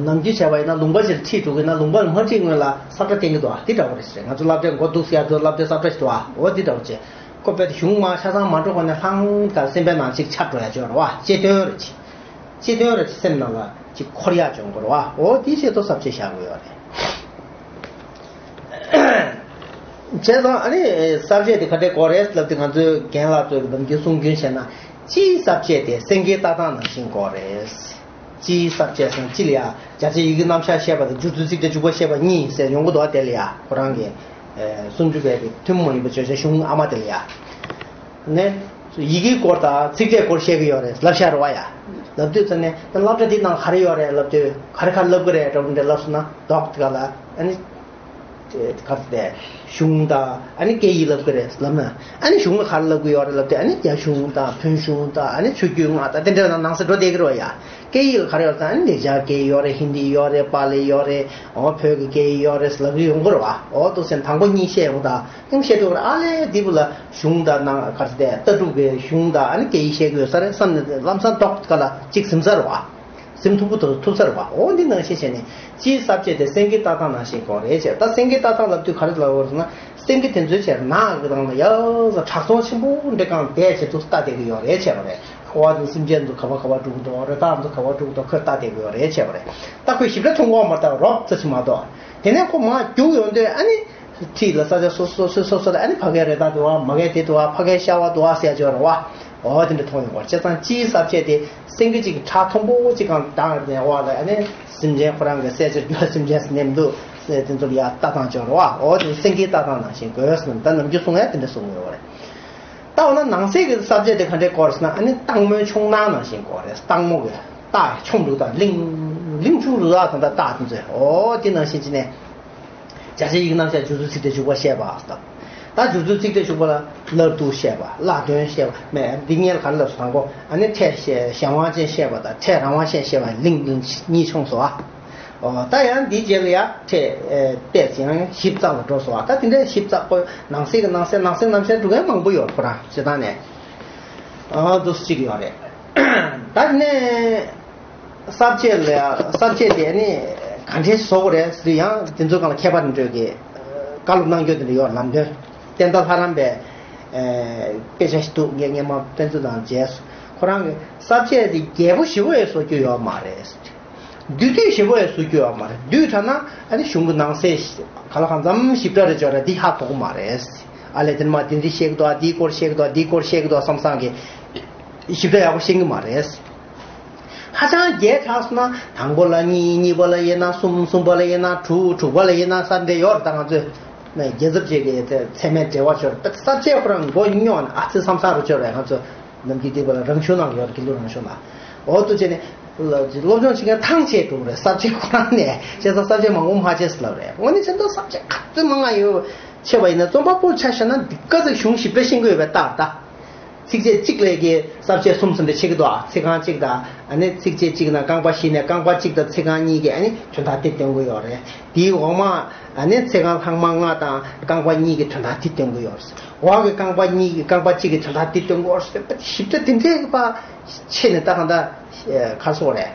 ནམ་རྒྱུན་བྱས་པ་ཡིན་ན་ལུང་པ་ཞིག་ལ་ཁྲིད་འགྲོ་གི་ན་ལུང་པ་ལ་མ་ཁྲིད་སྔོན་ལ་ས་ཁྲ་བསྟན་གི་འདུག་ཨ། འདི་འདྲ་བོ་རེད་ཟེར། ང་ཚོ་སློབ་གྲྭའི་འགོ་འཛུགས་ཡག་ཚོ་སློབ་གྲྭའི་ས་ཁྲ་ཞིག་འདུག་ཨ། འོ་འདི་འདྲ་བོ་བྱས་ཁོ་དཔེ་དེ་གཞུང་མ་ཆ་ཚང་མ་འགྲོ་དགོས་ན་ལྷང་ག་སེམས་པའི་ནང་ཅིག་ཆགས་འགྲོ་ཡ་ཅིག་ཡོད་རེད་བ། སྤྱི་དོན་རེད་ཅིག་སྤྱི་དོན་རེ་སེམས་ནང་ལ་ཅིག་འཁོར་ཡག་བྱུང་དགོས་རེད་བ། འོ་དེའི་ཆེད་དུ་ས་བཅད་བཞག་དགོས་ཡོད་རེད། བྱས་ཙང་ཨ་ནི་ས་བཅད་དེ་ག་འདྲས་དགོས་རེད་ལབ་དུས་ང་ཚོའི་རྒན་ལགས་ཚོས་ནམ་རྒྱུན་གསུང་རྒྱུན་བྱས་ན། སྤྱིའི་ས་བཅད་དེ་སེང་གེའི་ལྟ་སྟངས་ནང་བཞིན་དགོས་རེད། སྤྱིའི་ས་བཅད་ཟེར་ན་སྤྱི་ལ་ཡ་སྦྱར་བྱའི་ཡི་གེ་རྣམ་གཞག་བཤད་པ་དང་སྦྱོར་ཚུལ་ཚིག་ཕྲད་འཇུག་པ་བཤད་པ་གཉིས་ཟེར་ཡོང་གི་འདུག་བ། དེ་ལ་ཡ་ཁོ་རང་གི་སུམ་ཅུ་པའི་གི་ཐུན་མོང་མ་ཡིན་པའི་བརྗོད་བྱ་གཞུང་ཨ་མ་དེ་ལ་ཡ། ནས་ཡི་གེའི་སྐོར་དང་ཚིག་ཕྲད་སྐོར་བཤད་ཀྱི་ཡོད་རེད་ལབ་ཤག་རེད་བ་ཡ། ལབ་དུས་ཙམ་ནས་ད་སློབ་གྲྭ་འདི་ནང་ག་རེ་ཡོད་རེད་ལབ་དུས་ག་རེ་ག་རེ་ལབ་ཀྱི་རེད་འདྲ་བོ་འདྲ་ལབ་སོང་ན་ལྡོག་དེ་ག་ལ་ཨ་ནི། ག་རེ་དེ་གཞུང་དང་ཨ་ནི་སྐད་ཡིག་ལབ་ཀྱི་རེད་ལབ་ན། ཨ་ནི་གཞུང་ལ་ག་རེ་ལབ་ཀྱི་ཡོད་རེད་ལབ་དུས་ཨ་ནི་རྒྱ་གཞུང་དང་བོད་གཞུང་དང་ཨ་ནི་ཆོས་བརྒྱུད་སྔགས་དང་དེ་འདྲ་ནང་ནང་གསེས་འགྲོ་བསྡད་ཀྱི་རེད་བ་ཡ། སྐད་ཡིག་ལ་ག་རེ་ཡོད་ཟེར་ན་ཨ་ནི་ལེགས་སྦྱར་སྐད་ཡིག་ཡོད་རེད། ཧིན་དི་ཡོད་རེད། པཱ་ལི་ཡོད་རེད། འོ་བོད་ཀྱི་སྐད་ཡིག་ཡོད་རེད་ལབ་ཀྱི་ཡོང་གི་རེད་བ། འོ་འདུག་སེ་དང་པོ་གཉིས་བཤད་ཡོང་དང་། ཨེམ་བཤད་དུས་ཨ་ལས་འདི་བུ་ལ་གཞུང་དང་ནང་ག་རེ་ཟེར་ཏེ་ལྟ་གྲུབ་ཀྱི་གཞུང་དང་ཨ་ནི་སྐད་ཡིག་བཤད་ཀྱི་ཡོད་ས་རེད་བསམ་ནས་ལམ་སང་ཏོག་ཙམ་ལ་གཅིག་ཟིན་ས་རེད་བ། ཟིན་ཐུབ་པོ་ཐུབ་ཐུབ་ས་རེད་བ། འོ་འདི་ནང་བཞིན་བྱས་ནས་སྤྱིའི་ས་བཅད་དེ་སེང་གེའི་ལྟ་སྟངས་ནང་བཞིན་དགོས་རེད་ཟེར། ད་སེང་གེའི་ལྟ་སྟངས་ལབ་དུས་ག་རེ་ལབ་དགོས་ཟེར་ན། སེང་གེ་དེ་ཚོའི་ཆེད་ནགས་ཀྱི་ནང་ལ་ཡག་ས་བྲག་རྫོང་ཆེན་པོ་འདྲ་གང་བསྡད་བྱས་འདུག་ལྟ་བསྡད་ཀྱི་ཡོད་རེད་བྱས་པ་རེད། འོ་དེ་སེམས་ཅན་ཚོ་ག་བ་ག་བ་འགྲོ་གི་འདུག་རི་དྭགས་ཚོ་ག་བ་འགྲོ་གི་འདུག་ཁོས་ལྟ་བསྡད་དགོས་རེད་བྱས་པ་རེད། ད་ཁོས་ཞིབ་ཕྲ་མཐོང་གི་ཡོད་མ་རེད། ད་རོབ་ཙམ་ཞིག་མ་གཏོགས། དེ་ནས་ཁོ་མར་རྒྱུགས་ཡོང་དུས་ཨ་ནི། འཁྲིས་ལ་ས་ཆ་སོ་སོ་སོ་སོ་སོ་ལ་ཨ་ནི་ཕ་གའི་རི་དྭགས་འདུག་བ། མ་གའི་དེ་འདུག་བ། ཕ་གའི་ཤ་བ་འདུག་བ་ཟེར་ཡ་ཅིག་ཡོད་རེད་བ། འོ་དེ་འདྲ་མཐོང་ཡོང་བ་རེད། བྱས་ཙང་སྤྱིའི་ས་བཅད་དེ་སེང་གེ་གཅིག་གི་ཁྲག་མཐོན་པོ་གཅིག་གང་བཏང་ནས་འོག་ལ་ཨ་ནི་སེམས་ཅན་ཁོ་རང་གི་སྲས་ཆེར་གྱུར་སེམས་ཅན་ཟེར་ནས་མི་འདུག་དེ་ཚོ་ལ་ཡ་ལྟ་སྟངས་ཅིག་ཡོད་རེད་བ། འོ་དེ་སེང་གེའི་ལྟ་སྟངས་ནང་བཞིན་དགོས་ཟེར་ནས་ད་ནམ་རྒྱུན་གསུང་ཡ་དེ་འདྲ་གསུང་གི་ཡོད་རེད། ད་འོ་ན་ནང་གསེས་ཀྱི་ས་བཅད་དེ་ག་འདྲའི་སྐོར་ཟེར་ན། ཨ་ནི་སྟག་མོའི་མཆོང་སྣང་ནང་བཞིན་སྐོར་རེད། སྟག་མོ་གི་སྟག་མཆོང་འདུག་དང་གླིང་གླིང་ཆུང་རུ་དག་དང་ད་སྟག་དེ་ཚོས་འོ་དེ་ནང་བཞིན་བྱས་ནས། བྱ་བྱེད་ཡིག་རྣམ་གཞག་སྦྱོར་ཚུལ་ཚིག་སྟེ་འཇུག་པ་བཤད་པ་དང་། ད་སྦྱོར་ཚུལ་ཚིག་སྟེ་འཇུག་པ་ལ་བླ་རྡོ་བཤད་པ། བླ་དོན་བཤད་པ་མེད། འདི་གཉིས་ལ་ག་རེ་ལབ་སོང་དང་པོ། ཨ་ནི་ཕྲད་གཞན་དབང་ཅན་བཤད་པ་དང་ཕྲད་རང་དབང་ཅན་བཤད་པ་གླིང་གཉིས་མཆོངས་སོ། ཨ། ད་ཡང་འདིའི་རྗེས་ལ་ཡང་ཕྲད་ཏེས་ཡང་ཞིབ་ཚགས་ལ་འགྲོ་སོང་བ། ད་དེ་འདྲའི་ཞིབ་ཚགས་པོ་ནང་གསེས་ཀྱི་ནང་གསེས་ནང་གསེས་ནང་གསེས་འགྲོ་མཁན་མང་པོ་ཡོད། ཁོ་རང་བྱེད་སྟངས་ནས། ཨ། འདུག་སེ་གཅིག་ཡོད་རེད། ད་དེ་ནས་ས་བཅད་ལ་ས་བཅད་དེ་ནི་ག་འདྲས་བཟོ་དགོས་རེད་ཟེར་དུས་ཡང་དེ་ཚོའི་སྒང་ལ་མཁས་པ་རིམ་གྲོ་གིས་བཀའ་སློབ་གནང་རྒྱུ་དེ་འདྲ་ཡོད། ལམ་སྟོན་བསྟན་དར་ལྷ་རམས་པའི་དཔེ་ཆ་ཞིག་འདུག་ངས་སྔོན་མ་དཔེ་མཛོད་དང་མཇལ་སོང་། ཁོ་རང་གིས་ས་བཅད་དེ་རྒྱས་པོ་ཞེ་པོ་ཡང་བཟོ་རྒྱུ་ཡོད་མ་རེད། བསྡུས་བསྡུས་ཞེ་པོ་ཡང་བཟོ་རྒྱུ་ཡོད་མ་རེད། བསྡུས་དྲགས་ན་ཨ་ནི་གཞུང་གི་ནང་གསེས་ག་ལ་གང་འཚམ་ཞིབ་ཕྲ་རེ་བྱས་ན་འདི་ཧ་གོ་གི་མ་རེད། ཨ་ལས་དེ་ནས་མར་འདི་འདི་བཤད་ཀྱི་འདུག་ཨ་འདིའི་སྐོར་བཤད་ཀྱི་འདུག་ཨ་འདིའི་སྐོར་བཤད་ཀྱི་འདུག་ཨ་བསམ་བསམ་གྱིས་ཞིབ་ཕྲ་ཡག་པོ་ཤེས་ཀྱི་མ་རེད། ཧ་ཅང་རྒྱས་དྲགས་སོང་ན་དང་པོ་ལ་གཉིས། གཉིས་པ་ལ་དབྱེ་ན་གསུམ། གསུམ་པ་ལ་དབྱེ་ན་དྲུག། དྲུག་པ་ལ་དབྱེ་ན་ས་འདྲ་ཡོད་རེད། ད་ང་ཚོས་རྒྱལ་ཚབ་ཅིག་གི་ཚད་མའི་འགྲེལ་བ་ཤོར་བས། ས་བཅད་ཁོ་རང་མགོ་རྙོག་ནས་ཨ་ཙི་བསམ་བསམ་རུ་ཤོར་བས། ང་ཚོ་ནམ་རྒྱུན་དེ་བ་ལ་རང་གཞུང་ནང་ཡོད་རེད། དགེ་ལུགས་རང་གཞུང་ནང་། འོ་འདུག་བྱས་ནས་སློབ་སྦྱོང་བྱེད་མཁན་ཐང་ཆད་འགྲོ་གི་རེད། ས་བཅད་ཁོ་རང་ནས། བྱས་ཙང་ས་བཅད་མང་པོ་མ་བྱས་ཟེར་ལབ་རེད། དངོས་གནས་བྱས་ན་ས་བཅད་ག་ཚོད་མང་ང་ཡོད་བྱས་པ་ཡིན་ན། རྩོམ་པ་པོ་ཆ་བཞག་ན་འདི་ག་ཚོད་གཞུང་ཞིབ་ཕྲ་ཤེས་ཀྱི་ཡོད་པའི་རྟགས་རེད་ད། ཚིགས་བཅད་གཅིག་ལས་ཀྱི་ས་བཅད་གསུམ་ཙམ་རེ་ཕྱེ་གི་འདུག་ཨ། ཚིག་རྐང་གཅིག་དང་ཨ་ནི་ཚིགས་བཅད་གཅིག་ནང་རྐང་པ་བཞི་ནས་རྐང་པ་གཅིག་དང་ཚིག་རྐང་གཉིས་ཀྱི་ཨ་ནི་དོན་དག་དེ་སྟོན་གྱི་ཡོད་རེད། དེའི་འོག་མ་ཨ་ནི་ཚིག་རྐང་ལྷག་མ་ལྔ་དང་རྐང་པ་གཉིས་ཀྱི་དོན་དག་དེ་སྟོན་གྱི་ཡོད་རེད། འོག་གི་རྐང་པ་གཉིས་ཀྱི་རྐང་པ་གཅིག་གི་དོན་དག་དེ་སྟོན་གྱི་ཡོད་རེད། ཞིབ་ཕྲ་དེ་འདྲའི་པ་ཕྱེ་ནས་ད་གང་ལྟར་ག་རེ་ཟེར་དགོས་རེད།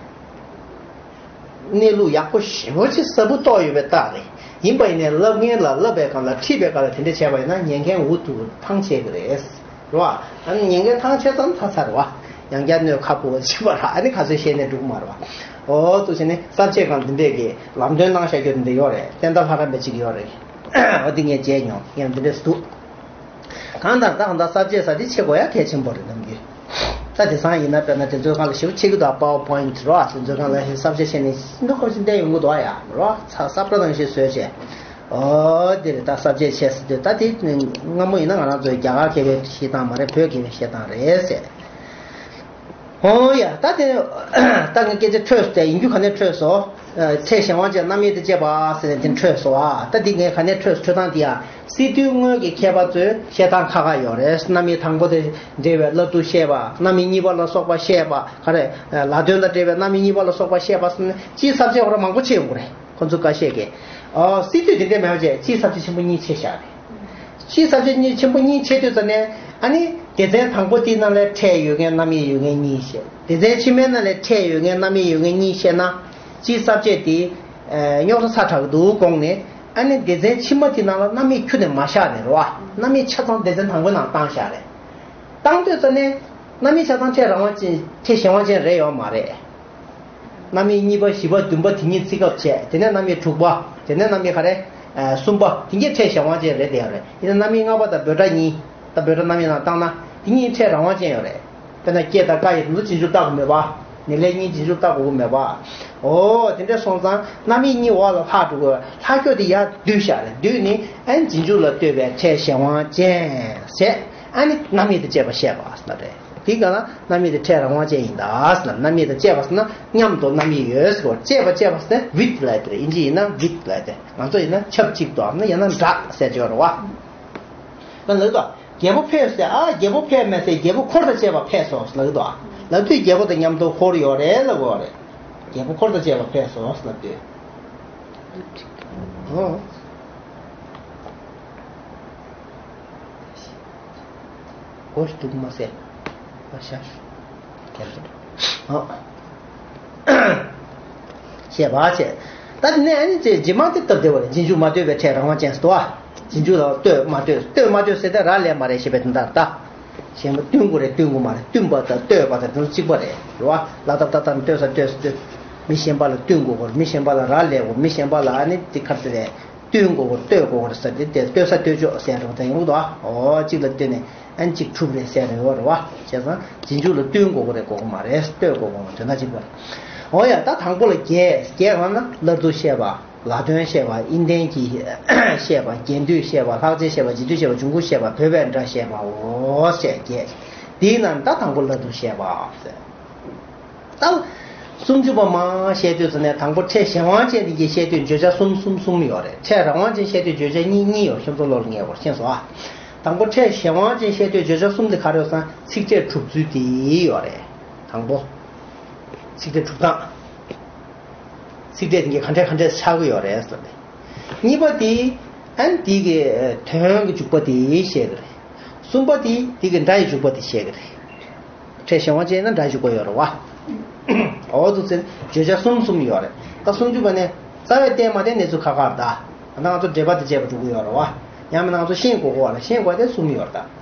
གནས་ལུགས་ཡག་པོ་ཞེ་པོ་ཅིག་གསལ་པོ་རྟོགས་ཡོད་པའི་རྟགས་རེད། ཡིན་པ་ཡིན་ནའི་བསླབ་མཁན་ལ་བསླབ་པའི་སྒང་ལ་ཁྲིད་པའི་སྒང་ལ་དེ་འདྲ་བྱས་པ་ཡིན་ན་ཉན་མཁན་འུ་ཐུག་ཐང་ཆད་ཀྱི་རེད། རེད་བ། ཨ་ནི་ཉན་མཁན་ཐང་ཆད་ཙང་ཚར་ཚར་རེད་བ། ཡང་བསྐྱར་གནོད་ཁ་སྤུ་བ་བྱེད་པ་ར། ཨ་ནི་ག་ཚོད་བཤད་ནས་འགྲིག་གི་མ་རེད་བ། འོ་འདུག་བྱས་ནས་ས་བཅད་སྒང་འདི་འདྲས་ཀྱི་ལམ་སྟོན་གནང་བཞག་རྒྱུ་འདི་འདྲ་ཡོད་རེད། བསྟན་དར་ལྷ་རམས་པའི་གཅིག་ཡོད་རེད། འོ་འདི་ངས་མཇལ་མྱོང་། ཡང་འདི་འདྲས་སུ་འདུག་གང་ལྟར་ད་གང་ལྟར་ས་བཅད་ཟེར་དེ་ཤེས་དགོས་ཡ་གལ་ཆེན་པོ་རེད་ནམ་རྒྱུན། ད་དེང་སང་ཡིན་ན་དཔེར་ན་དེ་ཚོའི་སྒང་ལ་ཞེ་པོ་ཕྱེ་གི་འདུག་ཨ། པ་ཝར་པོ་ཡིན་ཊི་རོ། ཨ། དེ་ཚོའི་སྒང་ལ་ས་བཅད་བཤད་ནས་ཤིན་ཏུ་ཁོ་ཅིག་བསྟན་ཡོང་གི་འདུག་ཨ། ཡ་རོ་ཚ་ས་པྲ་ནང་བཞིན་བཟོས་བྱས། ཨོ་དེ་རེད། ད་ས་བཅད་བཤད་ཟེར་དུས་ད་དེ་སྔ་མོ་ཡིན་ན་ང་རང་ཚོའི་རྒྱ་གར་མཁས་པའི་བཤད་སྟངས་མ་རེད། བོད་མཁས་པའི་བཤད་སྟངས་རེད་ཟེར། ཨོ་ཡ། ད་དེ་ད་ངས་སྐད་ཆ་འཕྲོས་སོང་། དེ་ཡིན་རྒྱུ་ག་ནས་འཕྲོས་སོང་། ཨ། ཕྲད་གཞན་དབང་ཅན་རྣམ་དབྱེ་དང་བཅས་པ་ཟེར་ནས་དེ་འཕྲོས་སོང་ཨ། ད་འདི་ངས་ག་ནས་འཕྲོས་སོང་། འཕྲོས་སྟངས་འདི་ཡ། སི་ཏུའི་དངོས་ཀྱི་མཁས་པ་ཚོའི་བཤད་སྟངས་ཁག་ཁག་ཡོད་རེད། རྣམ་དབྱེ་དང་པོ་དེ་འབྲེལ་བའི་བླ་སྡུད་བཤད་པ། རྣམ་དབྱེ་གཉིས་པ་ལ་སོགས་པ་བཤད་པ། ག་རེ། ལ་དོན་དང་འབྲེལ་བའི་རྣམ་དབྱེ་གཉིས་པ་ལ་སོགས་པ་བཤད་པ་ཟེར་ནས་སྤྱིའི་ས་བཅད་ཁོ་རང་མང་པོ་ཕྱེ་ཡོང་གི་རེད། ཁོ་ཚོ་འགའ་ཤས་ཀྱིས། ཨ། སི་ཏུས་དེ་འདྲས་མེད་པ་བྱས་སྤྱིའི་ས་བཅད་ཆེན་པོ་གཉིས་ཕྱེ་བཞག་རེད། སྤྱིའི་ས་བཅད་གཉིས་ཆེན་པོ་གཉིས་ཕྱེ་དུས་ཙ་ནས་ཨ་ནི་སྡེ་ཚན་དང་པོ་དེའི་ནང་ལ་ཕྲད་ཡོད་མཁན་རྣམ་དབྱེ་ཡོད་མཁན་གཉིས་བཤད། སྡེ་ཚན་ཕྱི་མའི་ནང་ལ་ཕྲད་ཡོད་མཁན་རྣམ་དབྱེ་ཡོད་མཁན་གཉིས་བཤད་ན་སྤྱིའི་ས་བཅད་དེ་རྙོག་དྲ་ཚ་དྲགས་འདུག་དགོངས་ནས། ཨ་ནི་སྡེ་ཚན་ཕྱི་མ་དེའི་ནང་ལ་རྣམ་དབྱེ་ཁྱོན་ནས་མ་བཞག་ནས་རེད་བ། རྣམ་དབྱེ་ཆ་ཚང་སྡེ་ཚན་དང་པོའི་ནང་བཏང་བཞག་རེད། བཏང་དུས་ཙ་ནས་རྣམ་དབྱེ་ཆ་ཚང་ཕྲད་རང་དབང་ཅན། ཕྲད་གཞན་དབང་ཅན་རེད་ཡོད་མ་རེད། རྣམ་དབྱེ་གཉིས་པ་བཞི་པ་བདུན་པ་དེ་གཉིས་ཚིག་སྐབས་བྱས། དེ་ནས་རྣམ་དབྱེ་དྲུག་པ། དེ་ནས་རྣམ་དབྱེ་ག་རེ། ཨ། གསུམ་པ། དེ་གཉིས་ཕྲད་གཞན་དབང་ཅན་རེད་དེ་ཡོད་རེད། ཡིན་ན་རྣམ་དབྱེ་ལྔ་པ་དང་འབོད་སྒྲ་གཉིས། ད་འབོད་སྒྲ་རྣམ་དབྱེ་ནང་བཏང་ན་དེ་གཉིས་ཕྲད་རང་དབང་ཅན་ཡོད་རེད། དཔེར་ན་སྐྱེ་དང་རྒ་ཡི་དེ་ཚོ་རྗེས་འཇུག་བཏགས་དགོས་མེད་པ། ནི་ལས་གཉིས་རྗེས་འཇུག་བཏགས་དགོས་མེད་པ། འོ་དེ་འདྲ་སོང་ཙང་རྣམ་དབྱེ་གཉིས་འོག་ལ་ལྷག་འགྲོ་དགོས། ལྷག་རྒྱུ་དེ་ཡར་བསྡུས་བཞག་རེད། བསྡུས་ནི་ཨན་རྗེས་འཇུག་ལ་ལྟོས་པའི་ཕྲད་གཞན་དབང་ཅན་ཟེར། ཨ་ནི་རྣམ་དབྱེ་དང་བཅས་པ་བཤད་པ་ཟེར་ན་རེད། དེའི་སྒང་ལ་རྣམ་དབྱེ་དེ་ཕྲད་རང་དབང་ཅན་ཡིན་ད་ཟེར་ན། རྣམ་དབྱེ་དང་བཅས་པ་ཟེར་ན་མཉམ་དུ་རྣམ་དབྱེ་ཡོད་ཟེར་བ། བཅས་པ་བཅས་པ་ཟེར་ན་ཝིད་ལབ་དེ་རེད། ཨིན་ཇི་ཡིན་ན་ཝིད་ལབ་དེ། ང་ཚོ་ཡིན་ན་ཆབས་ཅིག་ཏུ་འམ་ན་ཡང་ན་འདྲ་ཟེར་གྱི་ཡོད་རེད་བ། ད་ལབ་དོ། རྒྱལ་པོ་ཕེབས་ཟེར། ཨ། རྒྱལ་པོ་ཕེབས་མེད་ཟེར། རྒྱལ་པོ་འཁོར་དང་བཅས་པ་ཕེབས་སོ་ལབ་དོ། ལབ་དུས་རྒྱལ་པོ་དང་མཉམ་དུ་འཁོར་ཡོད་རེད་ལབ་དགོས་རེད། རྒྱལ་པོ་འཁོར་དང་བཅས་པ་ཕེབས་སོ་ལབ་དུས། ཨོ། གོ་ཞིག་འདུག་མ་ཟད། ཨ་ཤ། ཨ། བཤད་པ་བྱས། ད་དེ་ནས་ཨ་ནི་རྗེས་མ་དེ་སྟབས་བདེ་བ་རེད། རྗེས་འཇུག་མ་ལྟོས་པའི་ཕྲད་རང་དབང་ཅན་ཟེར་དོ། རྗེས་འཇུག་ལ་ལྟོས་མ་ལྟོས། ལྟོས་མ་ལྟོས་ཟེར་ཏེ་རག་ལས་མ་རེད་ཞེས་པའི་དོན་དག་ད། གཞན་པ་བསྟུན་དགོས་རེད་བསྟུན་དགོས་མ་རེད། བསྟུན་པ་དང་བསྟོད་པ་དང་དེ་ཚོ་གཅིག་པ་རེད། རེད་བ། ལ་དང་ད་དང་ལྟོས་ས་ལྟོས་ས་ལྟོས། མི་གཞན་པ་ལ་བསྟུན་དགོས་གོ། མི་གཞན་པ་ལ་རག་ལས་གོ། མི་གཞན་པ་ལ་ཨ་ནི་དེ་ཁ་ཏེ་རེད། བསྟུན་དགོས་གོ་བསྟོད་དགོས་གོ་རེད་ཟེར་ཏེ་དེ་ལྟོས་ས་ལྟོས་ཆོག་ཟེར་རོགས་དང་ཡོང་གི་འདུག་ཨ། འོ་གཅིག་ལ་བསྟུན་ནས་ཨ་ནི་གཅིག་གྲུབ་རེད་ཟེར་རེད་བ། རེད་བ། བྱས་ཙང་རྗེས་འཇུག་ལ་བསྟུན་དགོས་གོ་རེད་དགོས་གོ་མ་རེད། བསྟོད་དགོས་གོ་མ་དོན་དག་གཅིག་པ་རེད། འོ་ཡ་ད་དང་པོ་ལ་བརྒྱད་བརྒྱད་གང་ན་སླར་བསྡུ་བཤད་པ། ལ་དོན་བཤད་པ། ཨིན་ལྡན་གྱི་བཤད་པ། རྒྱན་སྡུད་བཤད་པ། ལྷག་བཅས་བཤད་པ། རྗེས་སྡུད་བཤད་པ། འབྱུང་ཁུངས་བཤད་པ། བོད་པའི་སྒྲ་བཤད་པ། འོ་ཟེར་བརྒྱད། དེའི་ནང་ད་དང་པོ་སླར་བསྡུ་བཤད་པ་ཟེར། ད་སུམ་ཅུ་པ་མ་བཤད་དུས་ཙམ་ནས་དང་པོ་ཕྲད་གཞན་དབང་ཅན་དེ་གའི་བཤད་དུས་བརྗོད་བྱ་གསུམ་གསུམ་གསུམ་ཡོད་རེད། ཕྲད་རང་དབང་ཅན་བཤད་དུས་བརྗོད་བྱ་གཉིས་གཉིས་ཡོད། ཁྱོད་ཚོ་བློ་ལ་ངེས་པར་ཤེས་སོང་ཨ། དང་པོ་ཕྲད་གཞན་དབང་ཅན་བཤད་དུས་བརྗོད་བྱ་གསུམ་དེ་ག་རེ་ཡོད་ཟེར་ན་ཚིག་ཕྲད་གྲུབ་ཚུལ་དེ་ཡོད་རེད། དང་པོ། ཚིག་ཕྲད་གྲུབ་སྟངས། ཚིག་ཕྲད་དེ་ག་འདྲས་ག་འདྲས་ཆགས་ཀྱི་ཡོད་རེད་ཟེར་ནས། གཉིས་པ་དེ་ཨན་དེ་གི་དོན་གྱི་འཇུག་པ་དེ་བཤད་ཀྱི་རེད། གསུམ་པ་དེ་དེ་གི་སྒྲ་ཡི་འཇུག་པ་དེ་བཤད་ཀྱི་རེད། ཕྲད་གཞན་དབང་ཅན་ན་སྒྲ་འཇུག་པ་ཡོད་རེད་བ། འོ་འདུག་ཚེ་བརྗོད་བྱ་གསུམ་གསུམ་ཡོད་རེད། ད་སུམ་ཅུ་པ་ནས་རྩ་བའི་བསྟན་མ་བསྟན་གནས་ཚུལ་ཁག་ཁག་རེད་ད། ད་ང་ཚོ་འགྲེལ་པ་དེ་བྱས་པ་འགྲོ་གི་ཡོད་རེད་བ། ཡང་མིན་ན་ང་ཚོ་ཤེས་དགོས་གོ་བ་ལ་ཤེས་དགོས་དེ་གསུམ་ཡོད་རེད་ད།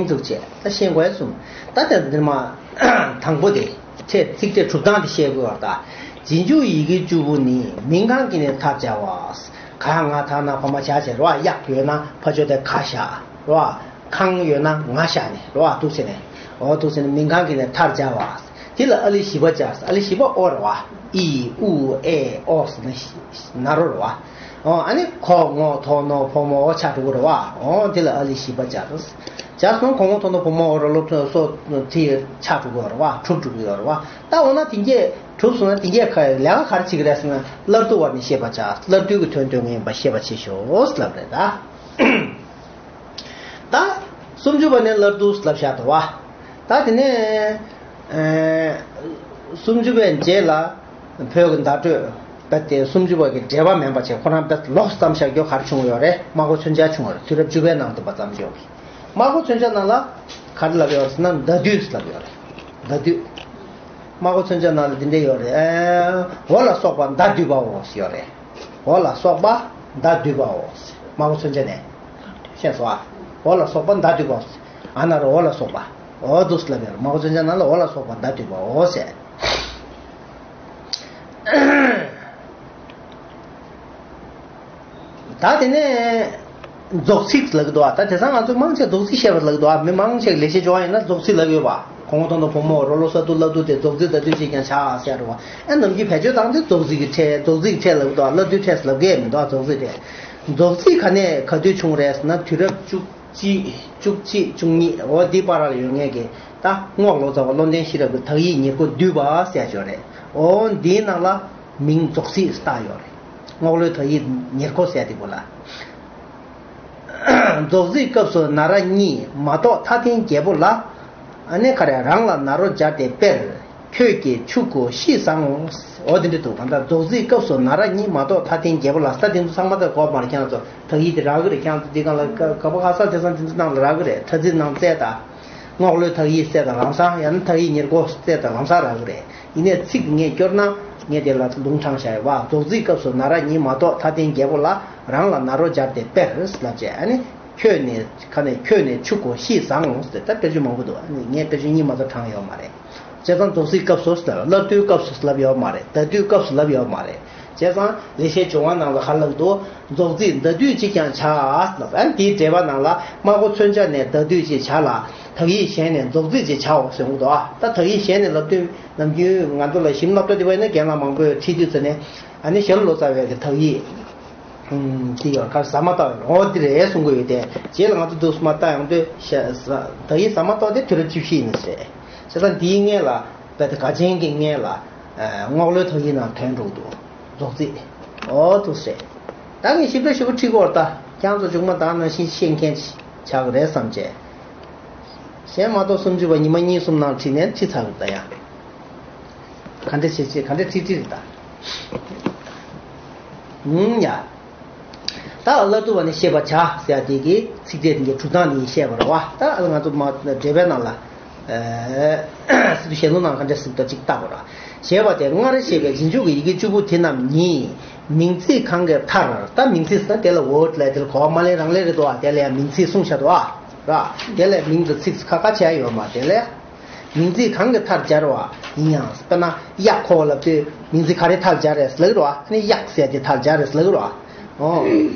འདུག་བྱས་ད་ཤེས་དགོས་གསུམ། ད་ལྟ་འདིར་མ་དང་པོ་དེ་ཚེ་ཚིག་ཕྲད་གྲུབ་སྟངས་དེ་བཤད་དགོས་བ་ད། རྗེས་འཇུག་ཡི་གེ་བཅུ་པོ་ནི་མིང་གང་གི་ནས་མཐར་སྦྱར་བ། ག་ང་ད་ན་བ་མ་བྱ་བྱེད་རོ། གཡག་ཡོད་ན་ཕ་ཆོས་དེ་ག་བཞག་རོ། ཁང་ཡོད་ན་ང་བཞག་ནས་རོ། འདུག་བྱས་ནས་འོ་འདུག་བྱས་ནས་མིང་གང་གི་ནས་མཐར་སྦྱར་བ། དེ་ལ་ཨ་ལི་བཞི་པ་སྦྱར། ཨ་ལི་བཞི་པ་ཨོ་རེད་བ། ཨི་ཨུ་ཨེ་ཨོ་ཟེར་ན་ན་རོ་རེད་བ། ཨོ་ཨ་ནི་གོ་ངོ་ཐོ་ནོ་བོ་མོ་ཨོ་ཆགས་འགྲོ་གི་རེད་བ། ཨོ་དེ་ལ་ཨ་ལི་བཞི་པ་སྦྱར། སྦྱར་སོང་གོ་ངོ་ཐོ་ནོ་བོ་མོ་ཨོ་རོ་ལོ་སོ་དེ་ཆགས་འགྲོ་གི་རེད་བ། གྲུབ་འགྲོ་གི་ཡོད་རེད་བ། ད་འོ་ན་དེ་འགྱེད་གྲུབ་སོང་ན་དེ་འགྱེད་ཁ་ལས་ཀ་ག་རེ་བྱེད་ཀྱི་རེད་ཟེར་ན་སླར་བསྡུ་བ་ནི་ཤེས་པ་བྱ། སླར་བསྡུ་གི་དོན་སྟོན་ངེས་ཡིན་པ་ཤེས་པ་བྱེད་ཤོག་ལབ་རེད་ད། ད་སུམ་ཅུ་པ་ནས་སླར་བསྡུ་ལབ་བཞག་འདུག་བ། ད་དེ་ནས་ཨེ་སུམ་ཅུ་པའི་རྗེས་ལ་བོད་ཀྱི་བརྡ་སྤྲོད་རྦད་དེ་སུམ་ཅུ་པ་གི་འགྲེལ་པ་མིན་པ་བྱས་ཁོ་རང་རྦད་ལོགས་ཙམ་བཞག་རྒྱུ་ག་རེ་བྱུང་ཡོད་རེད། སྨྲ་སྒོ་མཚོན་ཆ་བྱུང་བ་རེད། དུས་རབས་བཅུ་པའི་ནང་དུ་བ་ཙམ་ཡོད་རེད། སྨྲ་སྒོ་མཚོན་ཆ་ནང་ལ་ག་རེ་ལབ་ཡོད་རེད་ཟེར་ན་མདའ་སྡུད་ལབ་ཡོད་རེད། མདའ་སྡུད། སྨྲ་སྒོ་མཚོན་ཆ་ནང་ལ་འདི་འདྲ་ཡོད་རེད། ཨེ་འོ་ལ་སོགས་པ་མདའ་སྡུད་པའོ་ཡོད་རེད། འོ་ལ་སོགས་པ་མདའ་སྡུད་པའོ། སྨྲ་སྒོ་མཚོན་ཆ་ནས། ཤེས་སོང་ཨ། འོ་ལ་སོགས་པ་མདའ་སྡུད་པའོ། ཨ་ན་རོ་འོ་ལ་སོགས་པ། འོ་འདུག་ལབ་ཡོད་རེད། སྨྲ་སྒོ་མཚོན་ཆ་ནང་ལ་འོ་ལ་སོགས་པ་མདའ་སྡུད་པའོ་ཟེར། ད་དེ་ནས་རྫོགས་ཚིག་ལབ་ཀྱི་འདུག་ཨ། ད་དེང་སང་ང་ཚོ་མང་ཆེ་རྫོགས་ཚིག་བཤད་པ་ལབ་ཀྱི་འདུག་ཨ། མི་མང་ཆེ་ལེགས་བཤད་ལྗོན་དབང་ཡིན་ན་རྫོགས་ཚིག་ལབ་ཡོད་པ། གོང་ཐོག་ཏུ་བུ་མོ་རོ་ལོ་ས་དུ་སླར་བསྡུ་སྟེ་རྫོགས་ཚིག་ཟླ་དུས་ཅིག་ཀྱང་བྱ་ཟེར་རོ། ཨ་ནམ་རྒྱུན་བེད་སྤྱོད་བཏང་དུས་རྫོགས་ཚིག་གི་ཕྲད་རྫོགས་ཚིག་གི་ཕྲད་ལབ་ཀྱི་འདུག་ཨ། སླར་བསྡུའི་ཕྲད་ལབ་ཀྱི་མི་འདུག་ཨ། རྫོགས་ཚིག་ཕྲད། རྫོགས་ཚིག་ག་ནས་ག་དུས་བྱུང་རེད་ཟེར་ན་དུས་རབས་བཅུ་གཅིག་བཅུ་གཅིག་བཅུ་གཉིས་འོ་འདི་བར་ལ་ཡོད་མཁན་གྱི་ད་རྔོག་ལོ་ཙཱ་བ་བློ་ལྡན་ཤེས་རབ་ཀྱི་དག་ཡིག་ཉེར་མཁོ་བསྡུས་པ་ཟེར་ཡ་ཅིག་ཡོད་རེད། འོ་འདིའི་ནང་ལ་མིང་རྫོགས་ཚིག་བཏགས་ཡོད་རེད། རྔོག་ལོའི་དག་ཡིག་ཉེར་མཁོ་ཟེར་དེ་པོ་ལ། རྫོགས་ཚིག་སྐབས་སུ་ན་ར་གཉིས་མ་གཏོགས་མཐའ་རྟེན་བརྒྱད་པོ་ལ། ཨ་ནི་ག་རེ་རང་ལ་ན་རོ་སྦྱར་ཏེ་དཔེར། ཁྱོད་ཀྱིས་ཕྱུ་གུ་ཤི་བཟང་ངོ་། འོ་དེ་འདྲ་འདུག་གང་ལྟར་རྫོགས་ཚིག་སྐབས་སུ་ན་ར་གཉིས་མ་གཏོགས་མཐའ་རྟེན་བརྒྱད་པོ་ལ། ད་དེ་ཚོ་ཚང་མ་ད་གོ་བ་མ་རེད། ཁྱེད་རང་ཚོ་དག་ཡིག་དེ་རག་གི་རེད། ཁྱེད་རང་ཚོ་འདི་གང་ལ་ག་ག་པ་ག་ས་དེ་སང་དེ་ཚོ་ནང་ལ་རག་གི་རེད། ཐ་ཚིག་ནང་བཙལ་དང་། རྔོག་ལོའི་དག་ཡིག་བཙལ་དང་ལམ་སང་། ཡང་ན་དག་ཡིག་ཉེར་མཁོ་བཙལ་དང་ལམ་སང་རག་གི་རེད། ཡིན་ནའི་ཚིག་ངས་སྐྱོར་ན་ངས་དེ་ལ་ལུང་དྲངས་བཞག་ཡོད་པ། རྫོགས་ཚིག་སྐབས་སུ་ན་ར་གཉིས་མ་གཏོགས་མཐའ་རྟེན་བརྒྱད་པོ་ལ། རང་ལ་ན་རོ་སྦྱར་ཏེ་དཔེར་ལབ་བྱས། ཨ་ནི་ཁྱོད་ནས་ཁ་ནས་ཁྱོད་ནས་ཕྱུ་གུ་ཤི་བཟང་ཟེར། ད་དཔེ་ཆ་མང་པོ་འདུག་ཨ་ནི་ངས་དཔེ་ཆ་གཉིས་མ་གཏོགས་དྲངས་ཡོད་མ་རེད། བྱས་ཙང་རྫོགས་ཚིག་སྐབས་སུ་ཟེར། སླར་བསྡུའི་སྐབས་སུ་ལབ་ཡོད་མ་རེད། ཟླ་སྡུད་སྐབས་སུ་ལབ་ཡོད་མ་རེད། བྱས་ཙང་ལེགས་བཤད་ལྗོན་དབང་ནང་ལ་ག་རེ་ལབ་འདུག་རྫོགས་ཚིག་ཟླ་སྡུད་ཅིག་ཀྱང་བྱ་ལབ། ཨ་ནི་དེའི་འགྲེལ་པ་ནང་ལ་སྨྲ་སྒོ་མཚོན་ཆ་ནས་ཟླ་སྡུད་ཅིག་བྱ་ལ། དག་ཡིག་གཞན་ནས་རྫོགས་ཚིག་ཅིག་བྱའོ་ཟེར་འདུག་ཨ། ད་དག་ཡིག་གཞན་ནས་ལབ་དུས་ནམ་རྒྱུན་ང་ཚོ་ལ་ཞིབ་སློབ་གྲྭ་དེ་བས་ན་རྒན་ལགས་མང་པོས་ཁྲིད་དུས་ཚོད་ནས་ཨ་ནི་ཞྭ་ལུ་ལོ་ཙཱ་བའི་གི་དག་ཡིག་ཨུམ་དེ་ཡོད་ཁར་ཟ་མ་ཏོག་ཡོད། འོ་དེ་རེད་གསུང་གི་ཡོད་དེ། རྗེས་ལ་ང་ཚོ་འདུག་སེ་མར་ལྟ་ཡོང་དུས་ཞྭ་ཟ་དག་ཡིག་ཟ་མ་ཏོག་དེ་དུས་རབས་བཅུ་བཞི་ཡིན་ཟེར། བྱས་ཙང་འདིའི་སྔོན་ལ་རྦད་དེ་དགའ་ཆེན་གྱི་སྔོན་ལ་ཨ་རྔོག་ལོའི་དག་ཡིག་ནང་ཐོན་འགྲོ་གི་འདུག་རྫོགས་ཚིག་འོ་འདུག་སེ། ད་ངས་ཞིབ་ཕྲ་ཞིབ་པོ་ཁྲིད་དགོས་རེད་ད། ཁྱེད་རང་ཚོ་མཇུག་མ་དང་ནང་བཞིན་ཤེས་མཁན་ཆགས་ཀྱི་རེད་བསམ་བྱས། གཞན་མ་གཏོགས་སུམ་ཅུ་པ་ཉི་མ་གཉིས་གསུམ་ནང་ཁྲིད་ནས་ཁྲིད་ཚར་གི་ད་ཡང་། ག་འདྲ་བྱེད་བྱེད་ག་འདྲ་ཁྲིད་ཁྲིད་རེད་ད། ཨུམ་ཡ། ད་སླར་བསྡུ་བ་ནི་ཤེས་པར་བྱ་ཟེར་ཡ་དེ་གི་ཚིག་ཕྲད་དེ་གི་གྲུབ་སྟངས་དེ་ཤེས་པ་རེད་བ། ད་ང་ཚོ་མ་འགྲེལ་པའི་ནང་ལ། ཨ་ཞེས་པའི་ཞལ་ལུང་ནང་ག་འདྲ་ཞིག་ད་ཅིག་བལྟ་དགོས་ར། ཞེས་པ་སྟེ་སྔར་བཤད་པའི་རྗེས་འཇུག་གི་ཡི་གེ་བཅུ་པོ་དེ་རྣམས་ཉིད་མིང་ཚིག་གང་གི་མཐར། ད་མིང་ཚིག་ཟེར་ན་དེ་ལ་ཝརཌ་ལབ་ཡ་དེ་ལ་གོ་བ་མ་ལེན་རང་ལེན་རེད་དོ། དེ་ལ་ཡང་མིང་ཚིག་གསུངས་བཞག་དོ། ར། དེ་ལ་མིང་དང་ཚིག་ཁ་ཁ་བྱས་ཡོད་མ་དེ་ལ། མིང་ཚིག་གང་གི་མཐར་སྦྱར་བ་ཡིན་ཡང་། དཔེར་ན་གཡག་ཁོ་ལབ་དུས་མིང་ཚིག་ག་རེ་མཐར་སྦྱར་རེད་ལབ་ཀྱི་རེད་བ། ཨ་ནི་གཡག་ཟེར་དེ་མཐར་སྦྱར་རེད་ལབ་ཀྱི་རེད་བ། ཨོ།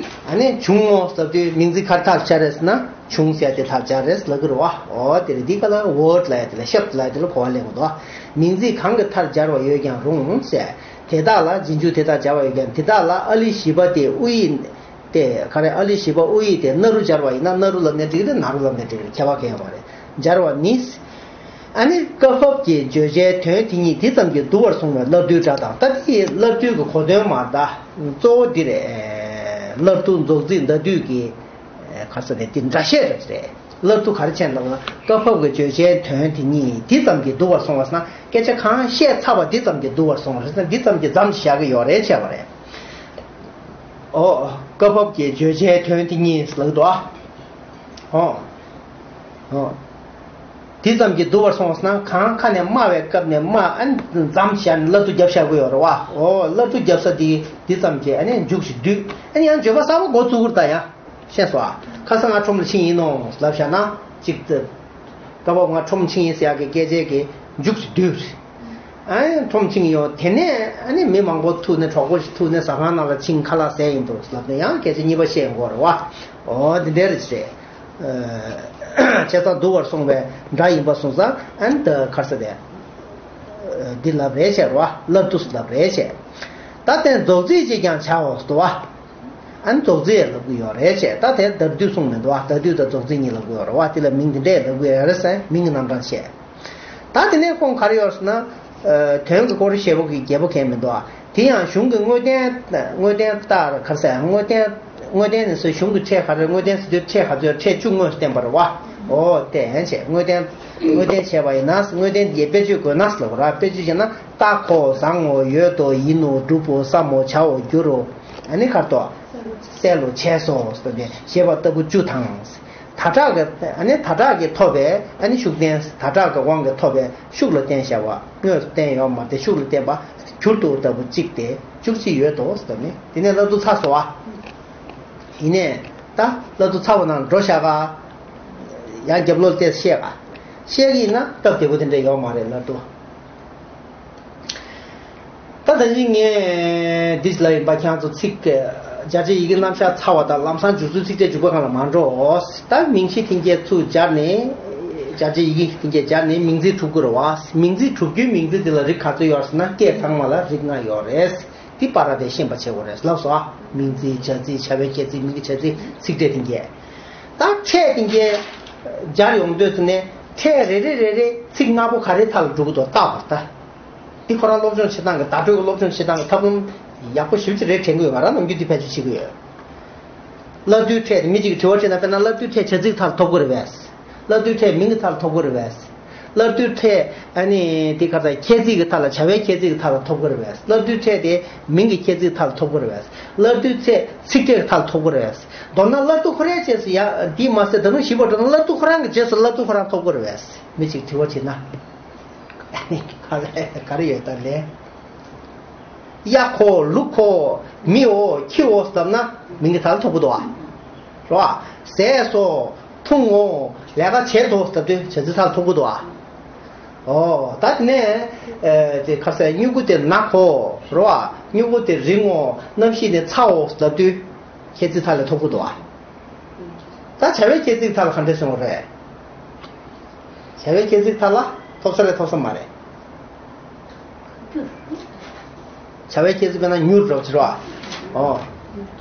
ཨ་ནི་བྱུང་ངོ་ལབ་དུས་མིང་ཚིག་ག་རེ་མཐར་སྦྱར་རེད་ཟེར་ན་བྱུང་ཟེར་དེ་མཐར་སྦྱར་རེད་ལབ་ཀྱི་རེད་བ། ཨོ་དེ་རེད། འདི་ག་ལ་ཝརཌ་ལབ་ཡ་དེ་ལ་ཤབ་ལབ་ཡ་དེ་ལ་གོ་བ་ལེན་དགོས་འདུག་མིང་ཚིག་གང་གི་མཐར་སྦྱར་བ་ཡོད་ཀྱང་རུང་ཟེར། དེ་དག་ལ་རྗེས་འཇུག་དེ་དག་སྦྱར་བ་ཡོད་ཀྱང་དེ་དག་ལ་ཨ་ལི་བཞི་པ་སྟེ་ཨུ་ཡི་སྟེ་ག་རེ། ཨ་ལི་བཞི་པ་ཨུ་ཡི་སྟེ་ན་རུ་སྦྱར་བ་ཡིན་ན་ན་རུ་ལབ་ནའི་འགྲིག་རེད། ན་རུ་ལབ་ནའི་འགྲིག་རེད། ཁྱད་པར་གང་ཡང་མ་རེད། སྦྱར་བ་ནི། ཨ་ནི་ཀ་ཕབ་ཀྱི་བརྗོད་བྱའི་དོན་དེ་ཉིད་འདི་ཙམ་གྱིས་བསྡུ་བར་གསུངས་པའི་སླར་བསྡུའི་སྒྲ་དང་། ད་དེ་སླར་བསྡུའི་གི་གོ་དོན་མ་རེད། ད་གཙོ་བོ་འདི་རེད། སླར་བསྡུ་རྫོགས་ཚིག་མདའ་བསྡུས་ཀྱི་ག་རེ་ཟེར་ནས་འདི་སྒྲ་བཤད་རེད། སླར་བསྡུ་ག་རེ་བྱས་ན་ལབ་ན་ཀ་ཕབ་ཀྱི་བརྗོད་བྱའི་དོན་དེ་ཉིད་འདི་ཙམ་གྱིས་བསྡུ་བར་གསུངས་པ་ཟེར་ན་སྐད་ཆ་གང་བཤད་ཚར་བ་འདི་ཙམ་གྱིས་བསྡུ་བར་གསུངས་པ་རེད་ཟེར་ན་འདི་ཙམ་གྱིས་མཚམས་བཞག་གི་ཡོད་རེད་བྱས་པ་རེད། ཨོ། ཀ་ཕབ་ཀྱི་བརྗོད་བྱའི་དོན་དེ་ཉིད་ལབ་འདུག་ཨ། ཨོ། ཨོ། དེ་ཙམ་གྱིས་བསྡུ་བར་སོང་ཟེར་ན་གང་ཁ་ནས་སྨྲ་བའི་སྐབས་ནས་སྨྲ་ཨ་ནི་མཚམས་བཞག་ནས་སླར་བསྡུ་རྒྱབ་བཞག་གི་ཡོད་རེད་བ། ཨོ། སླར་བསྡུ་རྒྱབ་ས་དེ་དེ་ཙམ་གྱིས་ཨ་ནི་མཇུག་ཞིག་བསྡུས། ཨ་ནི་ཡང་བརྗོད་པ་གསར་པ་འགོ་བཙུགས་ཀྱི་རེད་ད་ཡ། ཤེས་སོང་ཨ། ཁ་སང་ང་ཁྲོམ་ལ་ཕྱིན་ཡིན་ནོ་ལབ་བཞག་ན་གཅིག་ཏུ། སྐབས་བབ་ང་ཁྲོམ་ཕྱིན་ཡིན་ཟེར་ཡག་གི་སྐད་ཆའི་གི་མཇུག་ཏུ་བསྡུས། ཨ་ནི་ཁྲོམ་ཕྱིན་ཡོང་དེ་ནས་ཨ་ནི་མི་མང་པོ་ཐུག་ནས་གྲོགས་པོ་ཞིག་ཐུག་ནས་ཟ་ཁང་ནང་ལ་ཕྱིན་ཁ་ལག་ཟས་ཡིན་འདུག་ལབ་ནས་ཡང་སྐད་ཆ་གཉིས་པ་བཤད་དགོས་རེད་བ། ཨོ་འདི་འདྲ་རེད་ཟེར། བྱས་ཙང་བསྡུ་བར་སོང་བའི་སྒྲ་ཡིན་པ་སོང་ཙང་ཨ་ནི་ད་ག་རེ་ཟེར་དེ། འདི་ལབ་རེད་བྱས་རེད་བ། སླར་བསྡུ་ལབ་རེད་བྱས། ད་དེ་རྫོགས་ཚིག་ཅེས་ཀྱང་བྱའོ་ཟེར་བ། ཨ་ནི་རྫོགས་ཚིག་ལབ་ཀྱི་ཡོད་རེད་བྱས། ད་དེ་མདའ་བསྡུས་གསུངས་མི་འདུག་བ། མདའ་བསྡུས་དང་རྫོགས་ཚིག་གཉིས་ལབ་ཀྱི་ཡོད་རེད་བ། དེ་ལ་མིང་དེ་འདྲས་ལབ་ཀྱི་ཡོད་རེད་ཟེར་མིང་གི་རྣམ་གྲངས་བཤད། ད་དེ་ནས་ཁོང་ག་རེ་ཡོད་ཟེར་ན། དོན་གྱི་སྐོར་ཞེ་པོ་གི་རྒྱས་པོ་གང་མི་འདུག་བ། དེ་ཡང་གཞུང་གི་དངོས་བསྟན། དངོས་བསྟན་ལྟར་ག་རེ་ཟེར། དངོས་བསྟན། དངོས་བསྟན་ནི་སོ་གཞུང་གི་ཕྲད་ག་རེ། དངོས་བསྟན་ཟེར་དུས་ཕྲད་ག་ཚོད། ཕྲད་བཅུ་དངོས་སུ་བསྟན་པ་རེད་བ། ཨོ་དེ་ཡན་ཆད་དངོས་བསྟན། དངོས་བསྟན་བྱས་པ་ཡིན་ན་དངོས་བསྟན་དེའི་དཔེ་བརྗོད་དགོས་ན་ཟེར་ལབ་ར། དཔེ་བརྗོད་བྱས་ན་རྟ་ཁོ་བཟང་ངོ་ཡོད་དོ་ཡིན་ནོ་འགྲུབ་བོ་བསམ་མོ་བྱའོ་འགྱུར་རོ། ཨ་ནི་གར་ཏོ། གསལ་ལོ་བྱས་སོ་ཟེར་ཏེ་ཞེས་པ་ལྟ་བུ་བཅུ་དང་། ད་དྲག་གི་ཨ་ནི་ད་དྲག་གི་ཐོབ་པའི་ཨ་ནི་ཤུགས་བསྟན། ད་དྲག་གི་དབང་གིས་ཐོབ་པའི་ཤུགས་ལ་བསྟན་བྱ་བ་དངོས་སུ་བསྟན་ཡོད་མ་རེད། ཤུགས་ལ་བསྟན་པ་འགྱུར་དོ་ལྟ་བུ་གཅིག་སྟེ་བཅུ་གཅིག་ཡོད་དོ་ཟེར་ནི་དེ་ནས་སླར་བསྡུ་ཚར་སོང་བ། ཡིན་ནས་ད་སླར་བསྡུ་ཚར་བ་ནང་འགྲོ་བཞག་ག་ཡང་རྒྱབ་ལོག་བལྟས་བཤད་ག་བཤད་གི་ཡིན་ན་སྟབས་བདེ་པོ་དེ་འདྲ་ཡོད་མ་རེད་སླར་བསྡུ། ད་ད་ཅི་ངས་འདི་ལ་ཡིན་པ་ཁྱེད་ཚོ་ཚིག་སྦྱར་བྱའི་ཡི་གེ་རྣམ་གཞག་ཚར་བ་དང་ལམ་སང་འཇུག་ཚུལ་ཚིག་ཕྲད་འཇུག་པ་སྒང་ལ་མ་འགྲོ། ད་མིང་གཞི་དེ་གྱད་ཚུར་སྦྱར་ནས་སྦྱར་བྱའི་ཡི་གེ་དེ་གྱད་སྦྱར་ནས་མིང་ཚིག་གྲུབ་དགོས་རེད་བ། མིང་ཚིག་གྲུབ་རྒྱུའི་མིང་ཚིག་དེ་ལ་རིགས་ག་ཚོད་ཡོད་ཟེར་ན་སྐད་ཚང་མ་ལ་རིགས་ལྔ་ཡོད་རེད། འདི་པར་དེ་ཤེས་པ་བྱེད་དགོས་རེད་ལབ་སོང་ཨ། མིང་ཚིག་བྱ་ཚིག་བྱ་བའི་ཁྱད་ཚིག་མིང་གི་བྱ་ཚིག་ཚིག་ཕྲད་དེ་གྱད། ད་ཕྲད་དེ་གྱད་སྦྱར་ཡོང་དུས་ཚོད་ནས་ཕྲད་རེ་རེ་རེ་རེ་ཚིག་ལྔ་པོ་ག་རེ་མཐའ་ལ་འགྲོ་གི་འདུག་བལྟ་བར་ལྟ། འདི་ཁོ་རང་སློབ་སྦྱོང་བྱེད་སྟངས་ཀྱི་བརྡ་སྤྲོད་ཀྱི་སློབ་སྦྱོང་བྱེད་སྟངས་ཀྱི་ཐབས་ལམ་ཡག་པོ་ཞེ་པོ་ཅིག་རེད་དྲན་གྱི་ཡོད། ང་རང་ནམ་རྒྱུན་འདི་ཕལ་ཆེར་བྱེད་ཀྱི་ཡོད། སླར་བསྡུའི་ཕྲད་དེ་མི་གཅིག་གིས་དྲི་བ་དྲིས་ན་དཔེར་ན་སླར་བསྡུའི་ཕྲད་བྱ་ཚིག་མཐའ་ལ་ཐོབ་ཀྱི་རེད་པས། སླར་བསྡུའི་ཕྲད་མིང་གི་མཐའ་ལ་ཐོབ་ཀྱི་རེད་པས། སླར་བསྡུའི་ཕྲད་ཨ་ནི་དེ་ག་ཚ་ཁྱད་ཚིག་གི་མཐའ་ལ་བྱ་བའི་ཁྱད་ཚིག་གི་མཐའ་ལ་ཐོབ་ཀྱི་རེད་པས། སླར་བསྡུའི་ཕྲད་དེ་མིང་གི་ཁྱད་ཚིག་མཐའ་ལ་ཐོབ་ཀྱི་རེད་པས། སླར་བསྡུའི་ཕྲད་ཚིག་ཕྲད་ཀྱི་མཐའ་ལ་ཐོབ་ཀྱི་རེད་པས། མདོར་ན་སླར་བསྡུ་ཁོ་རའི་རྗེས་སུ་ཡ་འདི་མ་ཟད་ད་རུང་ཞིབ་པར་འགྲོ་ན་སླར་བསྡུ་ཁོ་རང་གི་རྗེས་སུ་སླར་བསྡུ་ཁོ་རང་ཐོབ་ཀྱི་རེད་པས། མི་གཅིག་དྲི་བ་དྲིས་ན། ག་རེ་ག་རེ་ཡོད་ད་ལན། གཡག་གོ་ལུག་གོ་མིའོ་ཁྱིའོ་ཟེར་ན་མིང་གི་མཐའ་ལ་ཐོབ་ཀྱི་འདུག་ཨ། རོ། ཟས་སོ་འཐུང་ངོ་ལས་ཀ་བྱེད་དོ་ཟེར་དུས་བྱ་ཚིག་མཐའ་ལ་ཐོབ་ཀྱི་འདུག་ཨ། ཨོ་ད་དེ་ནས་དེ་ཁ་ཟས་སྨྱུ་གུ་དེ་ན་གོ་རོ། སྨྱུ་གུ་དེ་རིང་ངོ་གནམ་གཤིས་དེ་ཚའོ་ཟེར་དུས་ཁྱད་ཚིག་མཐའ་ལ་ཐོབ་ཀྱི་འདུག་ཨ། ད་བྱ་བའི་ཁྱད་ཚིག་མཐའ་ལ་ག་འདྲས་སོང་བ་རེད། བྱ་བའི་ཁྱད་ཚིག་མཐའ་ལ་ཐོབ་ས་རེད་ཐོབ་ས་མ་རེད། བྱ་བའི་ཁྱད་ཚིག་དཔེར་ན་མྱུར་རོ་ཟེར་བ། ཨོ།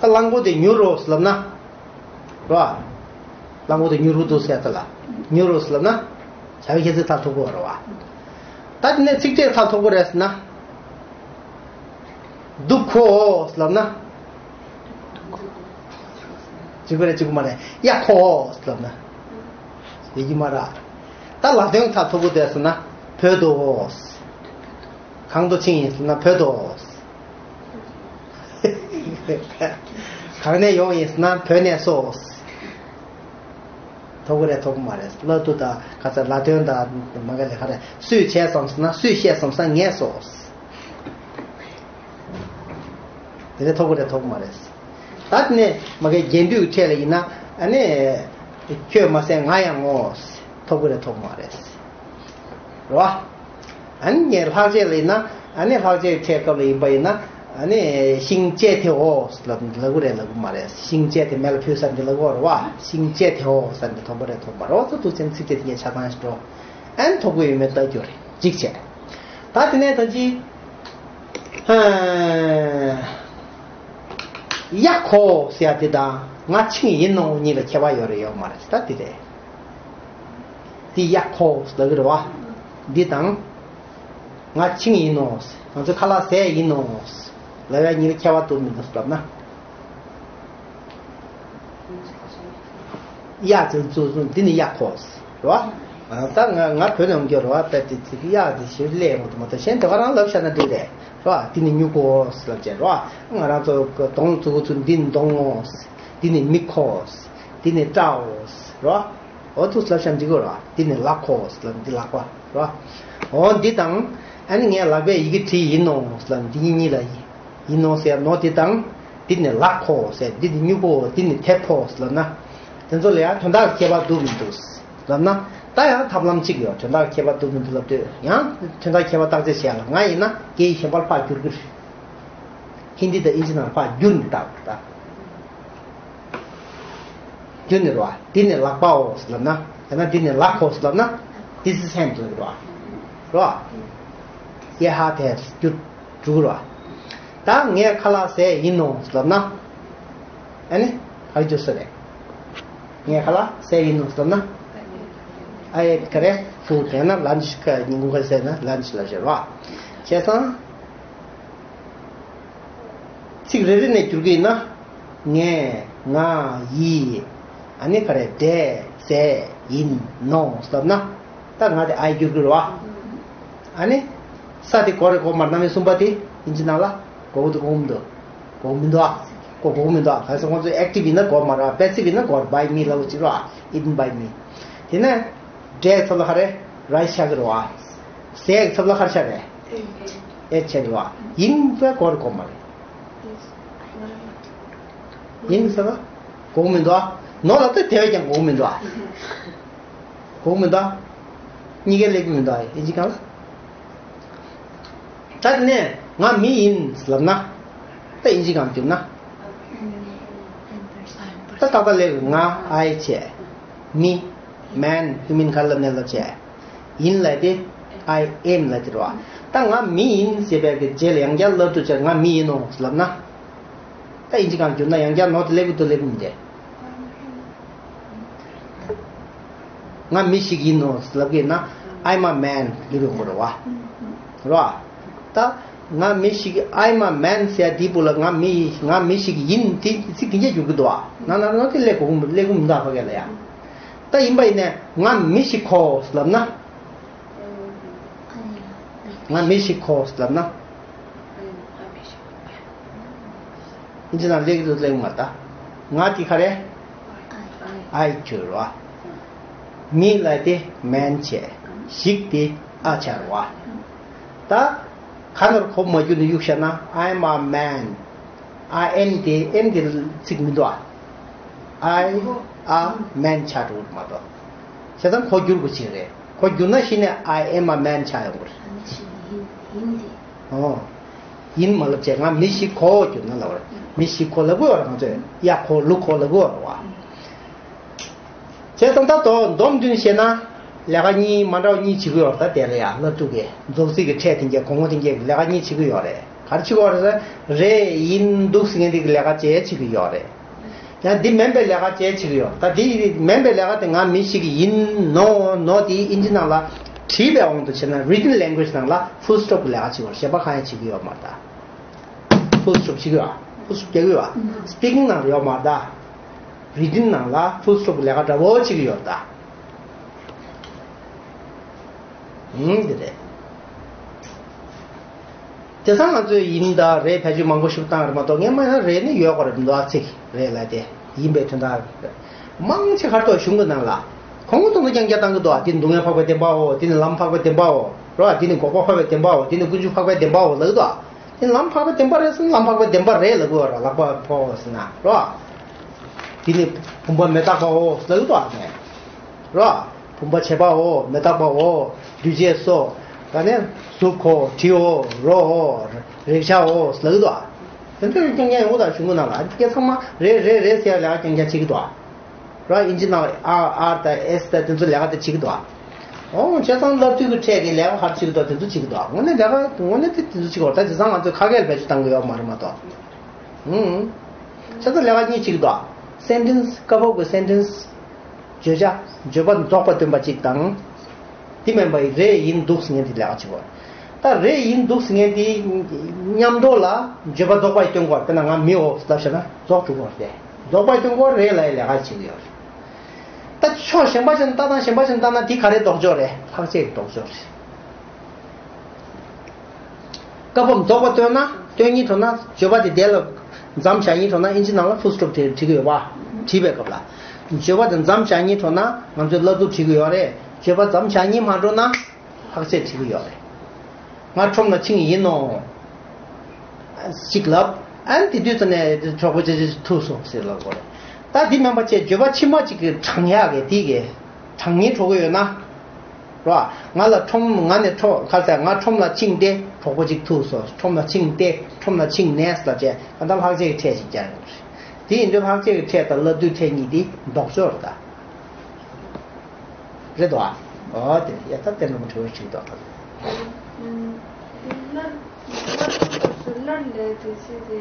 ད་གླང་པོ་དེ་མྱུར་རོ་ཟེར་ལབ་ན། རོ། གླང་པོ་དེ་མྱུར་པོ་འདུག་ཟེར་ད་ལ། མྱུར་རོ་ཟེར་ལབ་ན། བྱ་བའི་ཁྱད་ཚིག་མཐའ་ཐོབ་དགོས་རེད་བ། ད་དེ་ནས་ཚིག་ཕྲད་མཐའ་ཐོབ་དགོས་རེད་ཟེར་ན། སྡུག་གོ་ལབ་ན། གཅིག་པ་རེད་གཅིག་པ་མ་རེད། གཡག་གོ་ལབ་ན། ཡོད་ཀྱི་མ་རེད། ད་ལ་དོན་མཐའ་ཐོབ་དགོས་རེད་ཟེར་ན་བོད་དོ། གང་དུ་ཕྱིན་ཡིན་ཟེར་ན་བོད་དོ། གང་ནས་ཡོང་ཡིན་ཟེར་ན་བོད་ནས་སོ། ཐོབ་ཀྱི་རེད་ཐོབ་ཀྱི་མ་རེད། བླ་རྡོ་དང་ག་ཚ་ལ་དོན་དང་མ་ག་ལས་ཁ་རེད། སུས་བྱས་སམ་ཟེར་ན། སུས་བཤད་སམ་ཟེར་ན་ངས་སོ། དེ་ནས་ཐོབ་ཀྱི་རེད་ཐོབ་ཀྱི་མ་རེད། ད་དེ་ནས་མ་གའི་རྒྱན་སྡུད་ཀྱི་ཕྲད་ལ་ཡིན་ན། ཨ་ནི་ཁྱོད་མ་ཟད་ང་ཡང་ངོ་། ཐོབ་ཀྱི་རེད་ཐོབ་ཀྱི་མ་རེད། རེད་བ། ཨ་ནི་ངས་ལྷག་བཅས་ལ་ཡིན་ན། ཨ་ནི་ལྷག་བཅས་ཕྲད་སྐབས་ལ་ཡིན་པ་ཡིན་ན། ཨ་ནི་ཤིང་བཅད་དེའོ་ལབ་ལབ་ཀྱི་རེད་ལབ་ཀྱི་མ་རེད། ཤིང་བཅད་དེ་མེ་ལ་ཕུལ་ས་འདི་ལབ་ཀྱི་རེད་བ། ཤིང་བཅད་དེའོ་ཟེར་འདི་ཐོབ་པ་རེད་ཐོབ་པ་རེད། འོ་ཙི་ཐུགས་ཆེན་ཚིག་དེ་དེ་ངས་ཆ་ཚང་ཞིག་འགྲོ། ཨ་ནི་ཐོབ་ཀྱི་ཡོད་མེད་ལྟ་རྒྱུ་རེད་གཅིག་བྱས། ད་དེ་ནས་ད་ཅི། ཧ། ཡ་ཁོ་ཟེར་ཡ་དེ་དང་ང་ཆིང་ཡིན་ནོ་གཉིས་ལ་ཁྱད་པར་ཡོད་རེད་ཡོད་མ་རེད། ད་དེ་རེད། འདི་ཡ་ཁོ་ཟེར་གི་རེད་བ། འདི་དང་ང་ཆིང་ཡིན་ནོ། ང་ཚོ་ཁ་ལག་ཟས་ཡིན་ནོ་ལབ་ཡ་གཉིས་ལ་ཁྱད་པར་འདུག་མི་འདུག་ལབ་ན། ཡ་ཚོ་ཚོ་ཚོ་འདི་ནི་ཡ་ཁོ་རེད་བ། ད་ང་ང་བོད་ནས་འོང་རྒྱུ་རེད་བ། ད་དེ་ཚིག་ཡ་དེ་ཞིབ་ལས་ཡོང་གི་མ་གཏོགས་གཞན་དེ་ག་རང་ལབ་བཞག་ན་འགྲིག་རེད་བ། འདི་ནི་སྨྱུ་གུ་ལབ་བྱས་རེད་བ། ང་རང་ཚོ་གདོང་ཚོ་ཚོ་འདི་ནི་གདོང་ངོ་། འདི་ནི་མིག་ཁོ། འདི་ནི་སྐྲའོ་རེད་བ། འོ་ཐུགས་ལབ་བཞག་འགྲིག་གི་རེད་བ། འདི་ནི་ལག་ཁོ་ལབ་འདི་ལག་པ་རེད་བ། འོ་འདི་དང་ཨ་ནི་ངས་ལག་པས་ཡི་གེ་བྲིས་ཡིན་ནོ་ལབ་འདི་གཉིས་གཉིས་ལ་ཡིན། ཡིན་ནོ་ཟེར་ནོ་དེ་དང་། འདི་ནི་ལག་ཁོ་ཟེར། འདི་ནི་སྨྱུ་གུ། འདི་ནི་དེབ་ཁོ་ཟེར་ལབ་ན། དེ་ཚོ་ལ་ཡང་དོན་དག་ཁྱད་པར་འདུག་མི་འདུག་ལབ་ན། ད་ཡང་ཐབས་ལམ་གཅིག་ཡོད། དོན་དག་ཁྱད་པར་འདུག་མི་འདུག་ལབ་དུས་ཡང་དོན་དག་ཁྱད་པར་བརྟག་དཔྱད་བྱས་ལ། ང་ཡིན་ན་སྐད་ཡིག་གཞན་པར་ཕར་བསྒྱུར་གི་རེད། ཧིན་དི་དང་ཨིན་ཇི་ནང་ཕར་བསྒྱུར་ནས་བཏགས་པ་རེད། བསྒྱུར་ནས་རེད་བ། འདི་ནི་ལག་པའོ་ལབ་ན། ཡང་ན་འདི་ནི་ལག་ཁོ་ལབ་ན། This is hand ལབ་རེད་བ། རེད་བ། ཡེ་ཧ་དེ་བསྒྱུར་འགྲོ་གི་རེད་བ། ད་ངས་ཁ་ལག་ཟས་ཡིན་ནོ་ལབ་ན། ཨ་ནི་ག་རེ་བསྒྱུར་ས་རེད། ངས་ཁ་ལག་ཟས་ཡིན་ནོ་ལབ་ན། ཨ་ཡེ་ག་རེ་ཧྥུ་དེ་ན་ལན་ཆི་ཁ་ཉིན་གུང་ཁ་ཟས་ན་ལན་ཆི་ལབ་ཤེས་རེད་བ། བྱས་ཙང་། ཚིག་རེ་རེ་ནས་བསྒྱུར་གྱི་ཡིན་ན། ངས། ང་། ཡིས། ཨ་ནི་ག་རེ། འདྲས། ཟས། ཡིན། ནོ་ཟེར་ན། ད་ང་དེ་ཨའི་བསྒྱུར་གྱི་རེད་བ། ཨ་ནི། ས་དེ་གོ་རེ་གོ་མར་རྣམ་དབྱེ་གསུམ་པ་དེ་ཨིན་ཇི་ནང་ལ་གོ་གི་འདུག་གོ་གི་མི་འདུག་གོ་གི་མི་འདུག་ཨ། གོ་གི་མི་འདུག་ཨ། ག་རེ་ཟེར་ཁོང་ཚོ་ཨེག་ཊིབ་ཡིན་ན་གོ་མ་རེད་བ། པེ་སིབ་ཡིན་ན་གོ་རེད། བའི་མི་ལབ་ཅིག་རེད་བ། ཨིཊ་ཨེན་བའི་མི། དེ་ནས། འདྲའི་ཚབ་ལ་ག་རེ། རའི་ཆགས་ཀྱི་རེད་བ། ཟས་ཀྱི་ཚབ་ལ་ག་རེ་ཆགས་རེད། ཨེ་ཆགས་ཀྱི་རེད་བ། ཡིན་པས་གོ་རེ་གོ་མ་རེད། ཡིན་ཟེར་བ། གོ་གི་མི་འདུག་ཨ། ནོ་ལ་ད་དེ་བས་ཀྱང་གོ་གི་མི་འདུག་ཨ། གོ་གི་མི་འདུག་ཨ། གཉིས་ཀའི་ལེགས་པོ་མི་འདུག་ཨ། ཨིན་ཇི་སྒང་ལ། ད་དེ་ནས་ང་མི་ཡིན་ལབ་ན། ད་ཨིན་ཇི་སྒང་བསྒྱུར་ན། ད་ཏག་ཏག་ལེགས། ང་ཨའི་བྱས། མི། མེན། ཧིའུ་མན་ག་ལབ་ནས་ལབ་བྱས། ཡིན་ལབ་དེ། I am ལབ་དེ་རེད་བ། ད་ང་མི་ཡིན་ཟེར་བའི་གི་རྗེས་ལ་ཡང་བསྐྱར་ལབ་ཐུབ་ཆེད་ང་མི་ཡིན་ནོ་ལབ་ན། ད་ཨིན་ཇི་སྒང་བསྒྱུར་ན་ཡང་བསྐྱར་ནོ་དེ་ལེགས་པོ་འདུག་ལེགས་པོ་མི་འདུག་ང་མི་ཞིག་ཡིན་ནོ་ལབ་གི་ཡིན་ན། I'm a man བསྒྱུར་ཡོང་གི་རེད་བ། རེད་བ། ད་ང་མི་ཞིག I'm a man ཟེར་དེའི་སྦུག་ལ་ང་མི་ང་མི་ཞིག་ཡིན་དེ་ཚིག་དེ་འདྲ་བསྒྱུར་གི་འདུག་བ། ན་ན་ན་དེ་ལེགས་གོ་ལེགས་གོ་མི་འདུག་ཕ་གི་ལ་ཡ། ད་ཡིན་པ་ཡིན་ནས་ང་མི་ཞིག་གོ་ལབ་ན། ང་མི་ཞིག་གོ་ལབ་ན། ཨིན་ཇི་ནང་ལེགས་འདུག་ལེགས་མ་ད། ང་དེ་ག་རེ། I གྱུར་བ། མི་ལ་དེ་man བྱས། ཞིག་དེ་a ཆགས་བ། ད་ག་ནོར་གོ་མ་གྱུར་ནས་གཡུག་བཞག་ན། I'm a man། I am དེ་am དེ་ཚིག་མི་འདུག་ཨ། I a man ཆགས་འགྲོ་གི་མ་གཏོགས། བྱས་ཙང་གོ་བསྒྱུར་དགོས་ཀྱི་རེད། གོ་བསྒྱུར་ན་གཞི་ནས་I am a man ཆགས་ཡོང་གི་རེད། ཨོ། ཡིན་མ་ལབ་བྱས་ང་མི་ཞིག་གོ་བསྒྱུར་ན་ལབ་རེད། མི་ཞིག་གོ་ལབ་དགོས་བ་རེད། ང་ཚོས་ཡ་གོ་ལུ་གོ་ལབ་དགོས་བ་རེད་བ། བྱས་ཙང་ད་དོ་སྡོམ་བདུན་བཤད་ན། ལས་ཀ་གཉིས་མ་འདྲ་བ་གཉིས་བྱེད་ཀྱི་ཡོད་རེད། ད་དེ་ལ་ཡ་ལབ་ཐུབ་ཀྱི་རྫོགས་ཚིག་གི་ཕྲད་དེ་འགའ་གོང་འོག་དེ་འགའ་གི་ལས་ཀ་གཉིས་བྱེད་ཀྱི་ཡོད་རེད། ག་རེ་བྱེད་ཀྱི་ཡོད་རེད་ཟེར། རེད་ཡིན་འདུག་ཟེར་མཁན་དེ་གི་ལས་ཀ་བྱེད་བྱེད་ཀྱི་ཡོད་རེད། ཡང་འདི་མིན་པའི་ལས་ཀ་བྱེད་བྱེད་ཀྱི་ཡོད། ད་འདི་མིན་པའི་ལས་ཀ་དེ་ང་མི་ཞིག་ཡིན་ནོ་ནོ་དེ་ཨིན་ཇི་ནང་ལ་བྲིས་པའི་དབང་དུ་བྱས་ན། written language ནང་ལ་full stop གི་ལས་ཀ་བྱེད་ཀྱི་ཡོད། གཞན་པ་གང་ཡང་བྱེད་ཀྱི་ཡོད་མ་རེད་ད། full stop བྱེད་ཀྱི་ཡོད། full stop རྒྱག་གི་ཡོད། speaking ནང་ལ་ཡོད་མ་རེད་ད། written ནང་ལ་full stop གི་ལས་ཀ་འདྲ་བོ་བྱེད་ཀྱི་ཡོད་ད། ཨང་། འདི་རེད། དེང་སང་ང་ཚོས་ཡིན་དང་རེད་བེད་སྤྱོད་མང་པོ་ཞིག་བཏང་རེད་མ་གཏོགས། སྔོན་མ་ཡང་རེད་ནི་ཡོད་དགོས་རེད་མི་འདུག་ཨ། ཚིག་རེད་ལབ་དེ་ཡིན་པའི་དོན་དག་རེད། མང་ཆེ་ཁ་ཐོག་གཞུང་གི་ནང་ལ། ཁོང་ཚོ་ཚང་མ་རྐྱང་རྐྱང་བཏང་གི་འདུག་དེ་ནི་སྡུག་བསྔལ་འཕགས་པའི་བདེན་པའོ། དེ་ནི་ལམ་འཕགས་པའི་བདེན་པའོ། རོ། དེ་ནི་འགོག་པ་འཕགས་པའི་བདེན་པའོ། དེ་ནི་ཀུན་འབྱུང་འཕགས་པའི་བདེན་པའོ་ལབ་ཀྱི་འདུག་དེ་ནི་ལམ་འཕགས་པའི་བདེན་པ་རེད་ཟེར་ན་ལམ་འཕགས་པའི་བདེན་པ་རེད་ལབ་དགོས་ར། ལག་པ་འཕགས་པ་ཟེར་ན་རོ། དེ་ནི་བུམ་པ་མི་རྟག་པའོ་ལབ་ཀྱི་འདུག་ཨ་ནི། རོ། བུམ་པ་བྱས་པའོ། མི་རྟག་པའོ། འདུས་བྱས་སོ། ད་ནི་གཟུགས་ཁོ། དྲིའོ། རོའོ། རེག་བྱའོ་ལབ་ཀྱི་འདུག་དེ་ཚོ་རྐྱང་རྐྱང་ཡོང་གི་འདུག་གཞུང་གི་ནང་ལ། དེ་ཚང་མ་རེད་རེད་རེད་ཟེར་ལས་ཀ་རྐྱང་རྐྱང་བྱེད་ཀྱི་འདུག་ར། ཨིན་ཇི་ནང་ཨ་ཨར་དང་ཨེས་དང་དེ་ཚོ་ལས་ཀ་དེ་བྱེད་ཀྱི་འདུག་ཨོ། བྱས་ཙང་སླར་བསྡུ་གི་ཕྲད་ཀྱི་ལས་ཀ་ཧར་བྱེད་ཀྱི་འདུག་དེ་ཚོ་བྱེད་ཀྱི་འདུག་དངོས་གནས་ལས་ཀ་དངོས་གནས་དེ་དེ་ཚོ་བྱེད་ཀྱི་འདུག་ད་དེང་སང་ང་ཚོས་ཁ་སྐད་ལ་བེད་སྤྱོད་བཏང་གི་ཡོད་མ་རེད་མ་གཏོགས། ཧུམ། བྱས་ཙང་ལས་ཀ་གཉིས་བྱེད་ཀྱི་འདུག་སེན་ཊེན་སི། སྐབས་བབ་ཀྱི་སེན་ཊེན་སི། བརྗོད་བྱ། བརྗོད་པ་རྫོགས་པ་སྟོན་པ་གཅིག་དང་། དེ་མིན་པའི་རེད་ཡིན་འདུག་ཟེར་མཁན་དེ་ལས་ཀ་བྱེད་དགོས། ད་རེད་ཡིན་འདུག་ཟེར་མཁན་དེ་མཉམ་དུ་ལ་བརྗོད་པ་རྫོགས་པ་སྟོན་དགོས། དཔེར་ན་ང་མིའོ་ལབ་བྱས་ན་རྫོགས་འགྲོ་དགོས་རེད། རྫོགས་པ་སྟོན་དགོས་རེད་ལབ་ཡ་ལས་ཀ་བྱེད་ཀྱི་ཡོད་རེད། ད་ཕྱོགས་གཞན་པ་ཞིག་ནས་ལྟ་སྟངས་གཞན་པ་ཞིག་ནས་ལྟ་ན་དེ་ག་རེ་ལྡོག་ཕྱོགས་རེད། ལྷག་བཅས་ཀྱི་ལྡོག་ཕྱོགས་རེད། སྐབས་བབ་རྫོགས་པ་སྟོན་ན། སྟོན་སྙིང་འདོད་ན། བརྗོད་པ་དེ་དེ་ལ་མཚམས་བཞག་སྙིང་འདོད་ན། ཨིན་ཇི་ནང་ལ་ཕུལ་སི་ཊོབ་དེ་བྲིས་ཀྱི་ཡོད་པ། བྲིས་པའི་སྐབས་ལ། བརྗོད་པ་དེ་མཚམས་བཞག་སྙིང་འདོད་ན་ང་ཚོས་སླར་བསྡུ་བྲིས་ཀྱི་ཡོད་རེད། བརྗོད་པ་མཚམས་བཞག་སྙིང་མ་འདོད་ན། ལྷག་བཅས་བྲིས་ཀྱི་ཡོད་རེད། ང་ཁྲོམ་ལ་ཕྱིན་ཡིན་ནོ། ཅིག་ལབ། ཨ་ནི་དེ་དུས་ཙམ་ནས་གྲོགས་པོ་ཅིག་ཐུག་སོང་ཟེར་ལབ་དགོས་རེད། ད་དེ་མིན་པ་བྱས་བརྗོད་པ་ཕྱི་མ་ཅིག་གི་དྲང་ཡག་གི་དེ་གི་དྲང་ངེས་འགྲོ་གི་ཡོད་ན། རོ། ང་ལ་ཁྲོམ། ང་ནས་ཁྲོ། ག་རེ་ཟེར། ང་ཁྲོམ་ལ་ཕྱིན་ཏེ་གྲོགས་པོ་ཅིག་ཐུག་སོང་། ཁྲོམ་ལ་ཕྱིན་ཏེ། ཁྲོམ་ལ་ཕྱིན་ནས་ལབ་བྱས། ད་ལྟ་ལྷག་བཅས་ཀྱི་ཕྲད་ཅིག་བསྐྱར་ཡོང་གི་རེད། དེ་ཡིན་དུས་ལྷག་བཅས་ཀྱི་ཕྲད་དང་སླར་བསྡུའི་ཕྲད་གཉིས་དེ་ལྡོག་ཕྱོགས་རེད་ད། རེད་དོ། ཨོ་དེ་ཡ་ད་དེ་འདྲ་མ་འགྲོ་བའི་ཕྱིར་དོ། ཨུམ། དེ་སླར་སླར་སླར་ལས་དེ་ཚེ་དེ་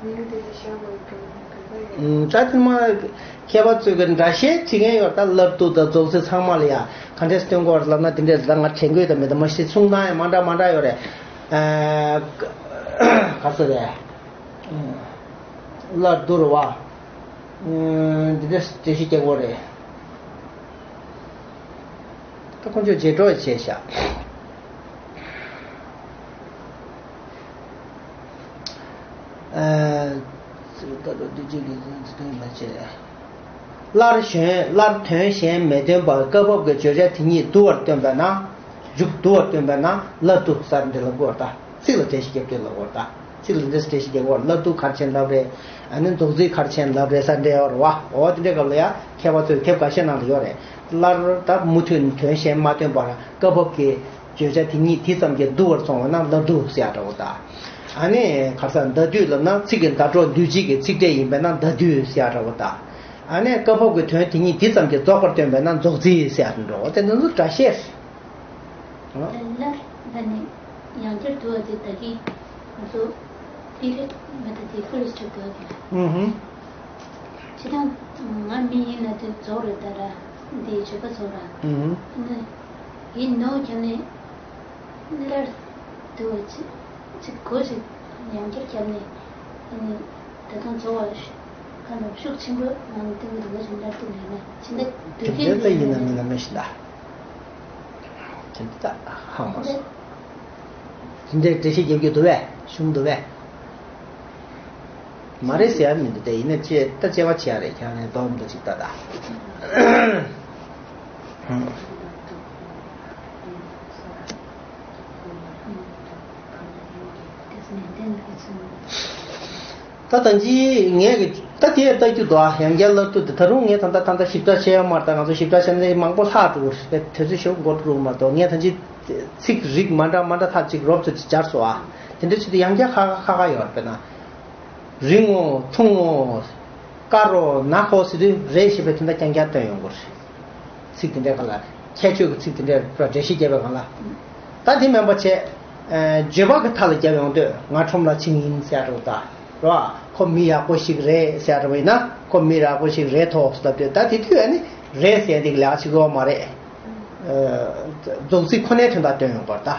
མིང་དེ་ལ་བཞག་པའི་གི་གི་ག་ཡོད། ད་དེ་མ་མཁས་པ་ཚོས་གི་འདྲ་བཤད་བྱེད་མཁན་ཡོད། ད་སླར་བསྡུ་དང་རྫོགས་ཚིག་ཚང་མ་ལ་ཡ་ག་འདྲས་སྟོན་དགོས་ལབ་ན། དེ་འདྲས་ད་ང་དྲན་གི་ཡོད་ད་མེད་ད་མ་ཤེས། གསུང་སྟངས་ཡང་མ་འདྲ་མ་འདྲ་ཡོད་རེད། ཨ། ག་ཚོད་རེད། སླར་བསྡུ་རུ་བ། འདི་འདྲས་འགྲེལ་བཤད་རྒྱག་དགོས་རེད། ད་ཁོང་ཚོས་རྗེས་གྲོགས་བྱས་ཤག་ཨ། ད་ལོ་བདུན་ཅུ་གི་འཛིན་སྟོན་མ་བྱས། སླར་གཞན། སླར་དོན་གཞན་མི་སྟོན་པར་སྐབས་བབ་ཀྱི་བརྗོད་བྱ་དེ་ཉིད་བསྡུ་བར་སྟོན་པ་ན། མཇུག་བསྡུ་བར་སྟོན་པ་ན་སླར་བསྡུ་ཟེར་འདི་ལ་གོ་བར་ལྟ། ཚིག་ལ་འགྲེལ་བཤད་རྒྱབ་དུས་ལ་གོ་བར་ལྟ། ཚིག་ལ་འདི་འདྲས་འགྲེལ་བཤད་རྒྱབ་དགོས། སླར་བསྡུ་ག་རེ་བྱས་ནས་ལབ་རེད། ཨ་ནི་རྫོགས་ཚིག་ག་རེ་བྱས་ནས་ལབ་རེད་ཟེར་འདྲ་ཡོད་རེད་བ། འོ་དེ་འདྲའི་སྐབས་ལ་ཡ་མཁས་པ་ཚོས་དེབ་འགའ་ཤས་ནང་ལ་ཡོད་རེད། སླར་ད་མུ་མཐུད་དོན་གཞན་མ་སྟོན་པར་སྐབས་བབ་ཀྱི་བརྗོད་བྱ་དེ་ཉིད་དེ་ཙམ་གྱིས་བསྡུ་བར་སོང་བ་ན་སླར་བསྡུ་ཟེར་ཡ་འདྲ་བོ་དང་། ཨ་ནི་ག་རེ་ཟེར། ཟླ་སྡུད་ལབ་ན་ཚིག་གི་ཟླ་གྲོགས་སྡུད་བྱེད་ཀྱི་ཚིག་ཕྲད་ཡིན་པས་ན་ཟླ་སྡུད་ཟེར་ཡ་འདྲ་བོ་དང་། ཨ་ནི་སྐབས་བབ་ཀྱི་དོན་དེ་ཉིད་དེ་ཙམ་གྱིས་རྫོགས་པར་སྟོན་པས་ན་རྫོགས་ཚིག་ཟེར་ཡ་འདྲ་བོ་དེ་འདི་ཚོ་འདྲ་བཤད། ལར་ལ་ནི་ཡང་བསྐྱར་བསྡུ་བ་དེ་ད་གིན་ང་ཚོ་དེ་རེད་མེད་ད་དེ་ཕུལ་སི་ཊོབ་བསྡུ་བ་དེ་ལ། ཧུམ་ཧུམ། ཅི་དང་ང་མི་ཡིན་ན་དེ་རྫོགས་རེད་ད་ར། འདི་བརྗོད་པ་རྫོགས་ར། ཧུམ་ཧུམ། ཨ་ནི་ཡིན་ནོ་ཁྱབ་ནས་ལར་བསྡུ་བ་ཅི་ཅི་གོ་ཅི་ཡང་བསྐྱར་ཁྱབ་ནས་ཨ་ནི་ད་དུང་རྫོགས་པ་ཁ་ནང་ཤུགས་ཆེན་པོ་ང་ནི་སྟོན་གི་འདུག་ལ་ཅི་འདྲ་འདུག་ལ་ན་ཅི་འདྲ་བསྡུ་དེ་ཁྱད་ད་ཡིན་ན་མིན་ན་མི་ཤེས་ད། དེ་འདྲ་ཧ་མ་སོང་། དེ་འདྲའི་འགྲེལ་བཤད་རྒྱབ་རྒྱུ་འདུག་པས། གཞུང་འདུག་པས། མ་རེད་ཟེར་ཡ་མི་འདུག་དེ་ཡིན་ན་ཅེས་ད་དཔྱད་པ་བྱེད་ཡ་རེད། ཁྱེད་རང་ནས་སྡོམ་འདུག་ཅིག་ལྟ་ད། ད་ད་ཅི་ངས་ཀྱི་ད་དེ་ལྟ་རྒྱུ་འདུག་ཨ། ཡང་བསྐྱར་སླར་བསྡུ་དེ་ད་རུང་ངས་ད་ལྟ་ད་ལྟ་ཞིབ་ཕྲ་བཤད་ཡོད་མ་རེད། ད་ང་ཚོ་ཞིབ་ཕྲ་བཤད་ན་མང་པོ་ལྷག་འགྲོ་གི་རེད། དུས་ཚོད་ཞེ་པོ་འགོར་འགྲོ་མ་གཏོགས། ངས་ད་ཅི་ཚིག་རིགས་མ་འདྲ་མ་འདྲ་ཐག་གཅིག་རོབ་ཙམ་ཅིག་སྦྱར་སོང་ཨ། དེ་འདྲ་བྱེད་དུས་ཡང་བསྐྱར་ཁ་ཁ་ཁ་ཁ་ཡོད་རེད། དཔེར་ན། རིང་ངོ་། ཐུང་ངོ་། དཀར་རོ། ནག་ཁོ་ཟེར་དུས་རེད་ཞེས་པའི་དོན་དག་རྐྱང་རྐྱང་སྟོན་ཡོང་གི་རེད། ཚིག་དེ་འདྲའི་སྒང་ལ། ཁྱད་ཆོས་ཀྱི་ཚིག་དེ་འདྲའི་འགྲེལ་བཤད་རྒྱབ་པའི་སྒང་ལ། ད་དེ་མིན་པ་བྱས། ཨ། བརྗོད་པ་གི་ཐད་ལ་རྒྱབ་ཡོང་དུས་ང་ཁྲོམ་ལ་ཕྱིན་ཡིན་ཟེར་ཡ་འདྲ་བོ་དང་། རོ། ཁོ་མི་ཡག་པོ་ཞིག་རེད་ཟེར་ཡ་འདྲ་བོ་ཡིན་ན། ཁོ་མི་ཡག་པོ་ཞིག་རེད་དོ་ཟེར་ལབ་དུས། ད་དེ་དུས་ཨ་ནི་རེད་ཟེར་ཡ་འདི་གི་ལས་ཀ་བྱེད་ཀྱི་ཡོད་མ་རེད། ཨ། རྫོགས་ཚིག་ཁོ་ནའི་དོན་དག་སྟོན་ཡོང་བར་ད།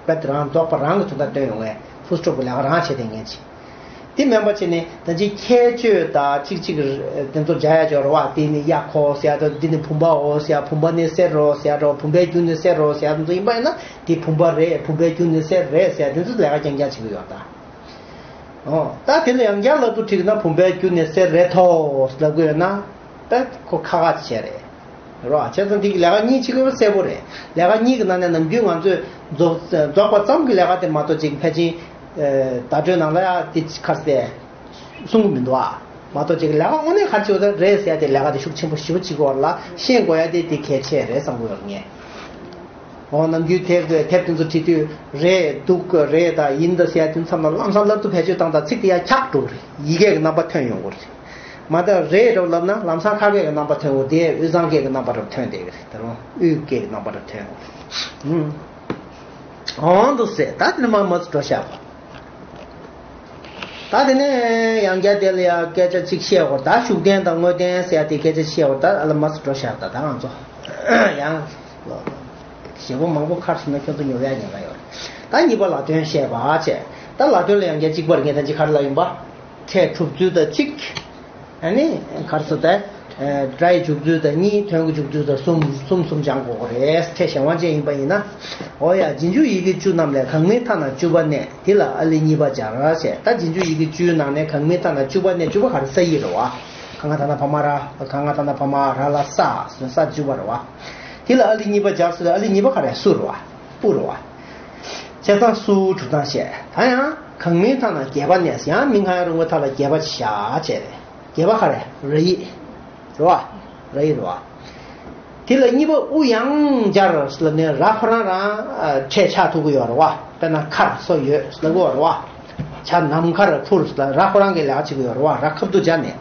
དཔེ་དེ་རང་རྫོགས་པ་རང་གི་དོན་དག་སྟོན་ཡོང་བས་ཕུལ་སི་ཊོབ་ཀྱི་ལས་ཀ་རང་བྱེད་དེ་ངེས་ཅི། དེ་མིན་པ་བྱས་ནས་ད་ཅི་ཁྱད་ཆོས་དང་གཅིག་གཅིག་དེ་ཚོ་སྦྱར་ཡ་ཅིག་ཡོད་རེད་བ། དེ་ནི་གཡག་ཁོ་ཟེར་ཡ་དང་། འདི་ནི་བུམ་པའོ་ཟེར་ཡ། བུམ་པ་ནི་གསེར་རོ་ཟེར་ཡ་འདྲ་བོ། བུམ་པའི་རྒྱུ་ནི་གསེར་རོ་ཟེར་ཡ་དེ་ཚོ་ཡིན་པ་ཡིན་ན། དེ་བུམ་པ་རེད། བུམ་པའི་རྒྱུ་ནི་གསེར་རེད་ཟེར་ཡ་དེ་ཚོ་ལས་ཀ་རྐྱང་རྐྱང་བྱེད་ཀྱི་ཡོད་ད། ཨོ། ད་དེ་ལ་ཡང་བསྐྱར་སླར་བསྡུ་བྲིས་ན་བུམ་པའི་རྒྱུ་ནི་གསེར་རེད་དོ་ལབ་དགོས་ཡོད་ན། ད་ཁོ་ཁ་ཁ་བྱས་རེད། རོ། བྱས་ཙང་འདི་གི་ལས་ཀ་གཉིས་གཅིག་པ་གསལ་པོ་རེད། ལས་ཀ་གཉིས་ཀྱི་ནང་ནས་ནམ་རྒྱུན་ང་ཚོས་རྫོགས་རྫོགས་པ་ཙམ་གྱི་ལས་ཀ་དེ་མ་གཏོགས་ཅིག་ཕལ་ཆེར་བརྡ་སྤྲོད་ནང་ལ་ཡང་དེ་ཁར་སྟེ་གསུང་གི་མི་འདུག་ཨ། མ་གཏོགས་ཅིག་ལས་ཀ་དངོས་གནས་ག་རེ་བྱེད་དགོས་རེད་ཟེར་ཡ་དེ་ལས་ཀ་དེ་ཤུགས་ཆེན་པོ་ཞེ་པོ་བྱེད་དགོས་པ་ལ་ཤེས་དགོས་ཡ་དེ་དེ་གལ་ཆེ་རེད་བསམ་གྱི་ཡོད་ངས། འོ་ནམ་རྒྱུན་དེབ་དེབ་དེ་ཚོ་བྲིས་དུས་རེད་འདུག་གི་རེད་ད་ཡིན་ད་ཟེར་ཡ་དེ་མཚམས་ལ་ལམ་སང་སླར་དུ་བེད་སྤྱོད་བཏང་ད་ཚིག་དེ་ཡ་འཁྱག་འགྲོ་གི་རེད། ཡི་གེ་གི་རྣམ་པ་ཐོན་ཡོང་གི་རེད། མ་ད་རེད་འགྲོ་ལབ་ན་ལམ་སང་ཁ་སྐད་ཀྱི་རྣམ་པ་ཐོན་འོ་དེ་དབུས་གཙང་སྐད་ཀྱི་རྣམ་པ་རུ་ཐོན་བསྡད་གི་རེད། ད་རུང་དབུས་སྐད་ཀྱི་རྣམ་པ་རུ་ཐོན་འོ་ཧུམ། འོང་འདུག་ཟེར་ད་དེ་ནས་མ་མ་ཚོ་འགྲོ་ཤག་པ། ད་དེ་ནས་ཡང་བསྐྱར་དེ་ལ་ཡང་སྐད་ཆ་གཅིག་བཤད་འོ་ད་ཤུགས་བསྟན་དང་དངོས་བསྟན་ཟེར་ཡ་དེ་སྐད་ཆ་བཤད་འོ་ད་ཨ་ལ་མ་ཚོ་འགྲོ་ཤག་ད་ད་ང་ཚོ་ཡང་ཞེ་པོ་མང་པོ་ཁར་སོང་ན་ཁྱོད་ཚོ་ཉོ་ཡ་ཉེན་ཁ་ཡོད་རེད། ད་གཉིས་པ་ལ་དོན་བཤད་པ་བྱས། ད་ལ་དོན་ལ་ཡང་བསྐྱར་གཅིག་པར་ངས་ད་གཅིག་གར་ལ་ཡིན་པ། ཕྲད་གྲུབ་ཚུལ་དང་གཅིག་ཨ་ནི་གར་སོ་ད། སྒྲ་ཡི་འཇུག་ཚུལ་དང་གཉིས། དོན་གྱི་འཇུག་ཚུལ་དང་གསུམ། གསུམ་གསུམ་སྦྱང་དགོས་ཀྱི་རེད། ཕྲད་གཞན་དབང་ཅན་ཡིན་པ་ཡིན་ན། འོ་ཡ། རྗེས་འཇུག་ཡི་གེ་བཅུ་རྣམས་ལས། གང་མིང་མཐའ་ན་བཅུ་པ་གནས། དེ་ལ་ཨ་ལི་གཉིས་པ་སྦྱར་བྱས། ད་རྗེས་འཇུག་ཡི་གེ་བཅུའི་ནང་ནས་གང་མིང་མཐའ་ན་བཅུ་པ་གནས། བཅུ་པ་ག་རེ་ས་ཡིག་རེད་བ། ག་ང་ད་ན་བ་མ་ར། ག་ང་ད་ན་བ་མ་ར་ལ་ས། ས་བཅུ་པ་རེད་བ། དེ་ལ་ཨ་ལི་གཉིས་པ་སྦྱར་སོ། ཨ་ལི་གཉིས་པ་ག་རེ་སུ་རེད་བ། སྤུ་རེད་བ། བྱས་ཙང་སུ་གྲུབ་སྟངས་བཤད། ད་ཡང་གང་མིང་མཐའ་ན་བརྒྱད་པ་གནས། ཡང་མིང་གང་ཡང་རུང་བའི་མཐའ་ལ་བརྒྱད་པ་བཞག་བྱས་རེད། བརྒྱད་པ་ག་རེ། ར་ཡིག་རེད་བ། ར་ཡིག་རེད་བ། དེ་ལ་གཉིས་པ་དབུ་ཡང་སྦྱར་ལབ་ནས་ར་ཁོ་རང་རང་ཕྲད་ཆགས་ཐུབ་ཀྱི་ཡོད་རེད་བ། དཔེར་ན་མཁར་སོགས་ཡོད་ལབ་ཀྱི་ཡོད་རེད་བ། བྱ་ནམ་མཁར་འཕུར་ལ་ར་ཁོ་རང་གི་ལས་ཀ་བྱེད་ཀྱི་ཡོད་རེད་བ། ར་ཁབ་ཏུ་སྦྱར་ནས།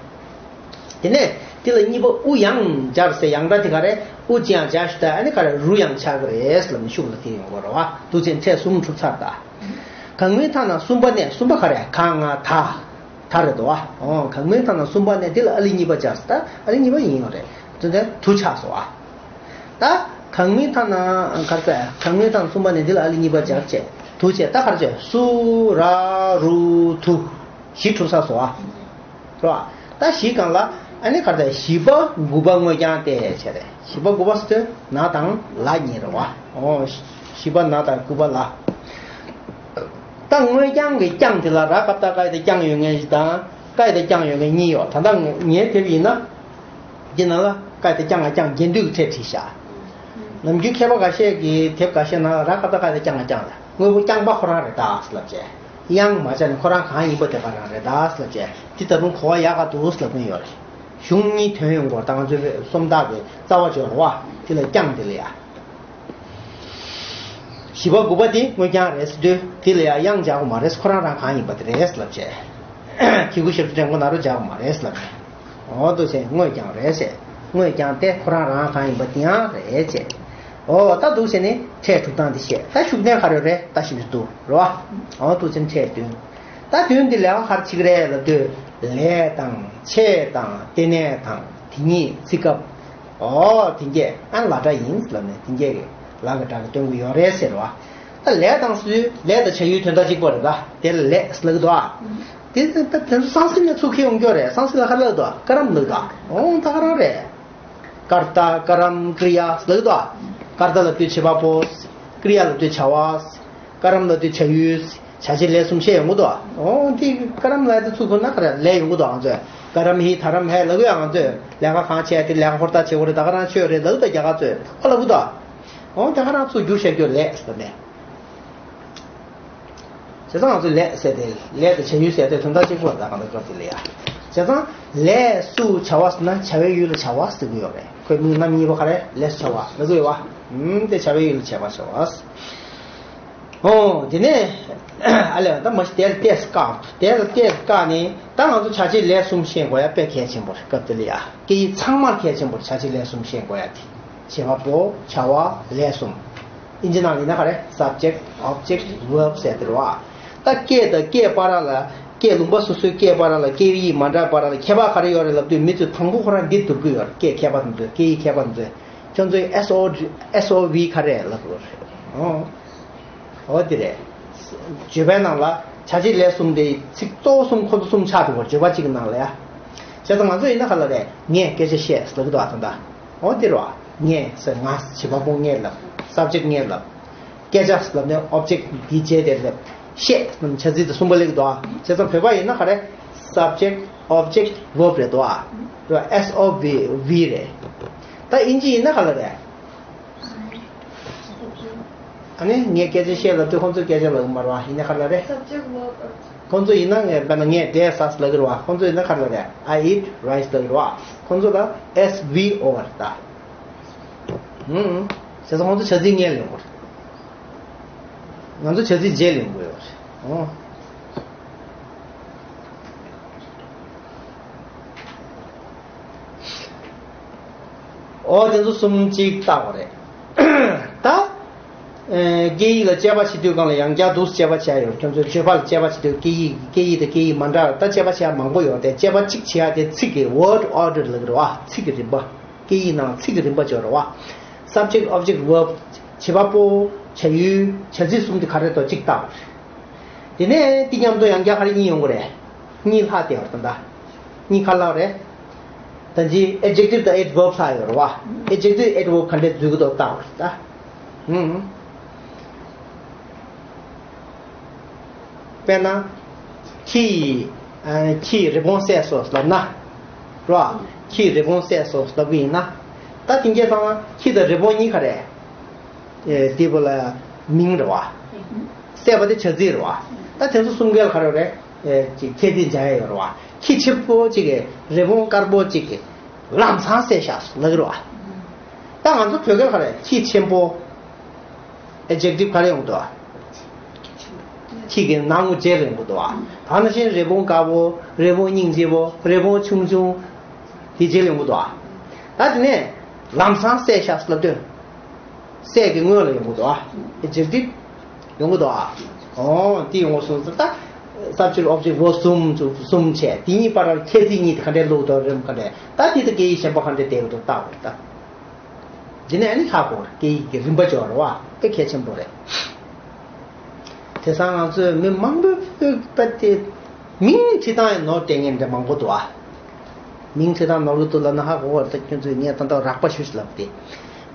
དེ་ནས་དེ་ལ་གཉིས་པ་དབུ་ཡང་སྦྱར་ཟེར་ཡང་སྒྲ་དེ་ག་རེ། དབུ་ཅི་ཡང་སྦྱར་ཞུ་ད་ཨ་ནི་ག་རེ་རུ་ཡང་ཆགས་ཀྱི་རེད་ལབ་ནས་ཤུགས་ལ་དེ་ཡོང་གི་རེད་བ། འདུག་ཅེས་ཕྲད་གསུམ་གྲུབ་ཚར་ད། གང་མིང་མཐའ་ན་གསུམ་པ་གནས། གསུམ་པ་ག་རེ། ག་ང་ད། ད་རེད་དོ། འོ་གང་མིང་མཐའ་ན་གསུམ་པ་གནས། དེ་ལ་ཨ་ལི་གཉིས་པ་སྦྱར་ཟེར་ད་ཨ་ལི་གཉིས་པ་ཡིན་ཡོད་རེད། དེ་ནས་དུ་ཆགས་སོ་ཨ། ད་གང་མིང་མཐའ་ན་ག་རེ་ཟེར། གང་མིང་མཐའ་ན་གསུམ་པ་གནས། དེ་ལ་ཨ་ལི་གཉིས་པ་སྦྱར་བྱས་དུ་བྱས་ད་ག་རེ་བྱས། སུ་ར་རུ་དུ། བཞི་གྲུབ་ཚར་སོང་ཨ། རེད་བ། ད་བཞི་སྒང་ལ་ཨ་ནི་ག་རེ་ཟེར། བཞི་པ་དགུ་པ་དངོས་རྐྱང་སྟེ་བྱས་རེད། བཞི་པ་དགུ་པ་ཟེར་དུས་ན་དང་ལ་གཉིས་རེད་བ། འོ། བཞི་པ་ན་དང་དགུ་པ་ལ། ད་དངོས་རྐྱང་གི་རྐྱང་དེ་ལ་ར་ཀ་བཏགས་ཀ་ཡ་བཏགས་རྐྱང་ཡོད་མཁན་ཞིག་དང་། ཀ་ཡ་བཏགས་རྐྱང་ཡོད་མཁན་གཉིས་ཡོད། ད་ལྟ་ངའི་དེབ་ཡིན་ན། འདི་ནང་ལ་ཀ་ཡ་བཏགས་རྐྱང་ང་རྐྱང་རྒྱན་སྡུད་ཀྱི་ཕྲད་བྲིས་བཞག་ནམ་རྒྱུན་མཁས་པ་འགའ་ཤས་ཀྱིས་དེབ་འགའ་ཤས་ནང་ལ་ར་ཀ་བཏགས་ཀ་ཡ་བཏགས་རྐྱང་ང་རྐྱང་ལ་དངོས་པོ་རྐྱང་པ་ཁོ་རང་རེད་ད་ཟེར་ལབ་བྱས། དབྱངས་མ་སྦྱར་ནས་ཁོ་རང་གང་ཡིན་པ་དེ་ག་རང་རེད་ད་ཟེར་ལབ་བྱས། འདི་ད་རུང་གོ་བ་ཡག་ག་འདུག་ཟེར་ལབ་མཁན་ཡོད་རེད། གཞུང་གཉིས་ཐོན་ཡོང་གི་ཡོད་རེད། ད་ང་ཚོའི་སོམ་རྟགས་ཀྱི་རྩ་བ་སྦྱོར་བ་དེ་ལ་རྐྱང་དེ་ལ་ཡ། བཞི་པ་དགུ་པ་དེ་དངོས་རྐྱང་རེད་ཟེར་དུས་དེ་ལ་ཡང་དབྱངས་སྦྱར་དགོས་མ་རེད། ཁོ་རང་རང་གང་ཡིན་པ་དེ་རེད་ལབ་བྱས། གི་གུ་ཞབས་ཀྱུ་འགྲེང་བུ་ན་རོ་སྦྱར་དགོས་མ་རེད་ལབ་བྱས། འོ་འདུག་སེ་དངོས་རྐྱང་རེད་ཟེར། དངོས་རྐྱང་སྟེ་ཁོ་རང་རང་གང་ཡིན་པ་དེ་ཡང་རེད་ཅེས། འོ་ད་འདུག་སེ་ནི་ཕྲད་གྲུབ་སྟངས་དེ་བཤད། ད་ཤུགས་ལྡན་ག་རེ་རེད་ད་ཞིབ་ཏུ་འདུག་རོ། འོ་འདུག་སེ་ཕྲད་བདུན། ད་བདུན་དེ་ལས་ཀ་ག་རེ་བྱེད་ཀྱི་རེད་ལབ་དུས་ལས་དང་ཆེད་དང་ལྟེ་གནས་དང་དེ་ཉིད་ཚིག་སྐབས། ཨོ་དེ་འགས་ཨ་ལ་སྒྲ་ཡིན་ལབ་ནས་དེ་འགས་ཀྱི་ལ་གི་སྒྲ་གི་སྟོན་གྱི་ཡོད་རེད་ཟེར་བ། ད་ལས་དང་སུའི་ལས་དང་བྱ་ཡུལ་དོན་དག་གཅིག་པ་རེད་ད། དེ་ལ་ལས་ལབ་ཀྱི་འདུག་ཨ། དེ་ད་དེ་ཚོ་སང་སིལ་ནས་ཚུར་འཁྱེར་ཡོང་རྒྱུ་རེད། སང་སིལ་ལ་ག་རེ་ལབ་འདུག་ཀ་རམ་ལབ་འདུག་ཨོ་ད་ག་རང་རེད། ཀར་ཏ་ཀ་རམ་ཀྲི་ཡ་ལབ་ཀྱི་འདུག་ཨ། ཀར་ཏ་ལབ་དུས་བྱེད་པ་པོ། ཀྲི་ཡ་ལབ་དུས་བྱ་བ། ཀ་རམ་ལབ་དུས་བྱ་ཡུལ། བྱ་བྱེད་ལས་གསུམ་བཤད་ཡོང་གི་འདུག་ཨ། ཨོ་དེ་ཀ་རམ་ལབ་དུས་ཚུར་འཁོར་ན་ག་རེ་ལས་ཡོང་གི་འདུག་ཨ། ང་ཚོས་ཀ་རམ་ཧི་ད་རམ་ཧེ་ལབ་ཀྱི་ཡོད། ང་ཚོས་ལས་ཀ་གང་བྱས་དེ་ལས་ཀ་ཧོར་ཐག་བྱེད་དགོས་རེད། ད་ག་རང་ཆོས་རེད་ལབ་ཀྱི་འདུག་རྒྱ་གར་ཚོས་ཨོ་ལབ་ཀྱི་འདུག་ཨ། འོ་དེ་ག་རང་ཚུར་བསྒྱུར་བཤད་རྒྱུ་ལས་ཟེར་ནས། བྱས་ཙང་ང་ཚོས་ལས་ཟེར་ཏེ་ལས་དང་བྱ་ཡུལ་ཟེར་ཏེ་དོན་དག་གཅིག་པོ་རེད་ད་གང་ལྟར་སྐབས་དེ་ལ་ཡ། བྱས་ཙང་ལས་སུ་བྱ་བ་ཟེར་ན་བྱ་བའི་ཡུལ་ལ་བྱ་བ་ཟེར་གྱི་ཡོད་རེད། ཁོའི་མིང་རྣམ་གཉིས་པ་ག་རེ་ལས་སུ་བྱ་བ་ལབ་ཀྱི་ཡོད་བ། ཨུམ་དེ་བྱ་བའི་ཡུལ་ལ་བྱ་བ་བྱ་བ། ཨོ་དེ་ནས་ཨ་ལས་ད་མ་གཞི་དེ་ལ་ཏེས་བཀག་དེ་ལ་ཏེས་བཀག་ནས་ད་ང་ཚོ་བྱ་བྱེད་ལས་གསུམ་ཤེས་དགོས་ཡ་དཔེ་གལ་ཆེན་པོ་རེད། སྐབས་དེ་ལ་ཡ་སྐད་ཡིག་ཚང་མར་གལ་ཆེན་པོ་རེད། བྱ་བྱེད་ལས་གསུམ་ཤེས་དགོས་ཡ་དེ། བྱེད་པ་པོ་བྱ་བ་ལས་གསུམ། ཨིན་ཇི་ནང་ཡིན་ན་ག་རེ་subject object verb ཟེར་དེ་རེད་བ། ད་སྐད་དང་སྐད་བར་ལ་སྐད་ལུང་པ་སོ་སོའི་སྐད་བར་ལ་སྐད་ཡིག་མ་འདྲ་བར་ལ་ཁྱད་པར་ག་རེ་ཡོད་རེད་ལབ་དུས་མི་ཚོས་དང་པོ་ཁོ་རང་འདི་སྒྲུབ་ཀྱི་ཡོད་རེད། སྐད་མཁས་པ་དེ་ཚོས་སྐད་ཡིག་མཁས་པ་དེ་ཚོས་ཁྱོད་ཚོའི་S O S O V ག་རེ་ལབ་དགོས་རེད། ཨོ། ཨོ་དེ་རེད། བརྗོད་པའི་ནང་ལ་བྱ་བྱེད་ལས་གསུམ་དེ་ཚིག་གཙོ་བོ་གསུམ་ཁོ་ཚོ་གསུམ་ཆགས་འདུག་བརྗོད་པ་གཅིག་གི་ནང་ལ་ཡ། བྱས་ཙང་ང་ཚོ་ཡིན་ན་ག་ལ་རེད། ངས་སྐད་ཆ་བཤད་ཟེར་ལབ་ཀྱི་འདུག་ཨ་ད་ལྟ། ཨོ་དེ་རེད་བ། ངས་ཟེར་ང་བྱེད་པ་པོ་ངས་ལབ། subject ངས་ལབ། སྐད་ཆ་ལབ་ནས་object འདི་བྱས་ཏེ་ལབ། བཤད་ཟེར་ནས་བྱ་ཚིག་དེ་གསུམ་པ་སླེབས་ཀྱི་འདུག་ཨ། བྱས་ཙང་བོད་པ་ཡིན་ན་ག་རེ། subject object verb རེད་དོ། ཨ། རེད། S O V V རེད། ད་ཨིན་ཇི་ཡིན་ན་ག་ལ་རེད། ཨ་ནི་ངས་སྐད་ཆ་བཤད་ལ་དུས་ཁོང་ཚོས་སྐད་ཆ་ལབ་ཀྱི་མ་རེད་བ། ཡིན་ན་ག་ལ་རེད། Subject verb object. ཁོང་ཚོ་ཡིན་ན་ངས་དཔེར་ན་ངས་འབྲས་ཟ་ལབ་ཀྱི་རེད་བ། ཁོང་ཚོ་ཡིན་ན་ག་ལ་རེད། I eat rice ལབ་ཀྱི་རེད་བ། ཁོང་ཚོ་ལ་S V O རེད་ད། ཧུམ། བྱས་ཙང་ཁོང་ཚོ་བྱ་ཚིག་སྔོན་ལ་ཡོང་གི་རེད། ང་ཚོ་བྱ་ཚིག་རྗེས་ལ་ཡོང་གི་ཡོད་རེད། ཨོ། ཨོ་དེ་ཚོ་གསུམ་གཅིག་བཏགས་པ་རེད། ད། ཨེ། སྐད་ཡིག་ལ་དཔྱད་པ་བྱེད་དུས་སྒང་ལ་ཡང་བསྐྱར་འདུག་དཔྱད་པ་བྱས་ཡོད། ཁྱོད་ཚོས་བརྗོད་པ་ལ་དཔྱད་པ་བྱེད་དུས་སྐད་ཡིག་སྐད་ཡིག་དང་སྐད་ཡིག་མ་འདྲ་བ་ད་དཔྱད་པ་བྱེད་ཡ་མང་པོ་ཡོད་རེད། དཔྱད་པ་གཅིག་བྱེད་ཡ་དེ་ཚིག་གི་word order ལབ་ཀྱི་རེད་བ། ཚིག་གི་རིམ་པ། སྐད་ཡིག་ནང་ཚིག་གི་རིམ་པ་སྦྱོར་བ། Subject, object, verb བྱེད་པ་པོ། བྱ་ཡུལ། བྱ་ཚིག་གསུམ་དེ་ག་རེ་འདུག་གཅིག་བཏགས་པ་རེད། དེ་ནས་དེ་མཉམ་དུ་ཡང་བསྐྱར་ག་རེ་གཉིས་ཡོང་གི་རེད། གཉིས་ལྷག་བསྡད་པ་རེད་ད་ལྟ། གཉིས་ག་ལ་རེད། ད་ཅི་adjective དང་adverb ལྷག་ཡོད་རེད་བ། Adjective adverb ག་འདྲས་འཛུལ་གི་འདུག་བལྟ་བར་ད། ཧུམ། དཔེར་ན། ཁྱི་ཡིས། ཨ། ཁྱིས་རི་བོང་བསད་སོང་ལབ་ན། རེད་བ། ཁྱིས་རི་བོང་བསད་སོང་ལབ་གི་ཡིན་ན། ད་དེང་གི་ཚང་མ་ཁྱི་དང་རི་བོང་གཉིས་ག་རེད། ཨེ། དེ་བོ་ལ་མིང་རེད་བ། བསད་པ་དེ་བྱ་ཚིག་རེད་བ། ད་དེ་ཚོ་གསུམ་ཀའི་ག་རེ་རེད། ཨེ། ཅིག་ཁྱད་ཚིག་སྦྱར་ཡ་ཡོད་རེད་བ། ཁྱི་ཆེན་པོ་གཅིག་གིས་རི་བོང་དཀར་པོ་གཅིག་གིས་ལམ་སང་བསད་བཞག་ལབ་ཀྱི་རེད་བ། ད་ང་ཚོ་བོད་སྐད་ག་རེ། ཁྱི་ཆེན་པོ། adjective ག་རེ་ཡོང་འདུག་ཁྱི་གི་ནང་ངོ་རྗེས་ལ་ཡོང་གི་འདུག་བ། ད་ནང་བཞིན་རི་བོང་དཀར་པོ། རི་བོང་སྙིང་རྗེ་པོ། རི་བོང་ཆུང་ཆུང་། དེ་རྗེས་ལ་ཡོང་གི་འདུག་བ། ད་དེ་ནས་ལམ་སང་བསད་བཞག་ལབ་དུས། བསད་ཀྱི་སྔོན་ལ་ཡོང་གི་འདུག་ཨ། adjective ཡོང་གི་འདུག་ཨ། ཨོ། དེ་ཡོང་བ་སོང་ཙང་ད། subject object verb གསུམ་གསུམ་བྱས། དེ་གཉིས་བར་ལ་ཁྱད་ཚིག་གཉིས་དེ་ག་འདྲས་བླུགས་འདུག་རིམ་ག་འདྲས། ད་དེ་དང་སྐད་ཡིག་གཞན་པ་ག་འདྲས་བསྡད་ཀྱི་འདུག་བལྟ་དགོས་རེད་ད། དེ་ནས་ཨ་ནི་ཧ་གོ་རེད། སྐད་ཡིག་གི་རིམ་པ་སྦྱོར་བ་དཔེ་གལ་ཆེན་པོ་རེད། དེང་སང་ང་ཚོས་མི་མང་པོས་ད་དེ་མིང་བྲིས་སྟངས་ཡང་ནོར་བསྡད་མཁན་འདྲ་མང་པོ་འདུག་ཨ། མིང་བྲིས་སྟངས་ནོར་གྱི་འདུག་ལབ་ན་ཧ་གོ་བ་རེད། ད་ཁྱོད་ཚོས་ངས་ད་ལྟ་རགས་པ་ཞུས་ལབ་དེ།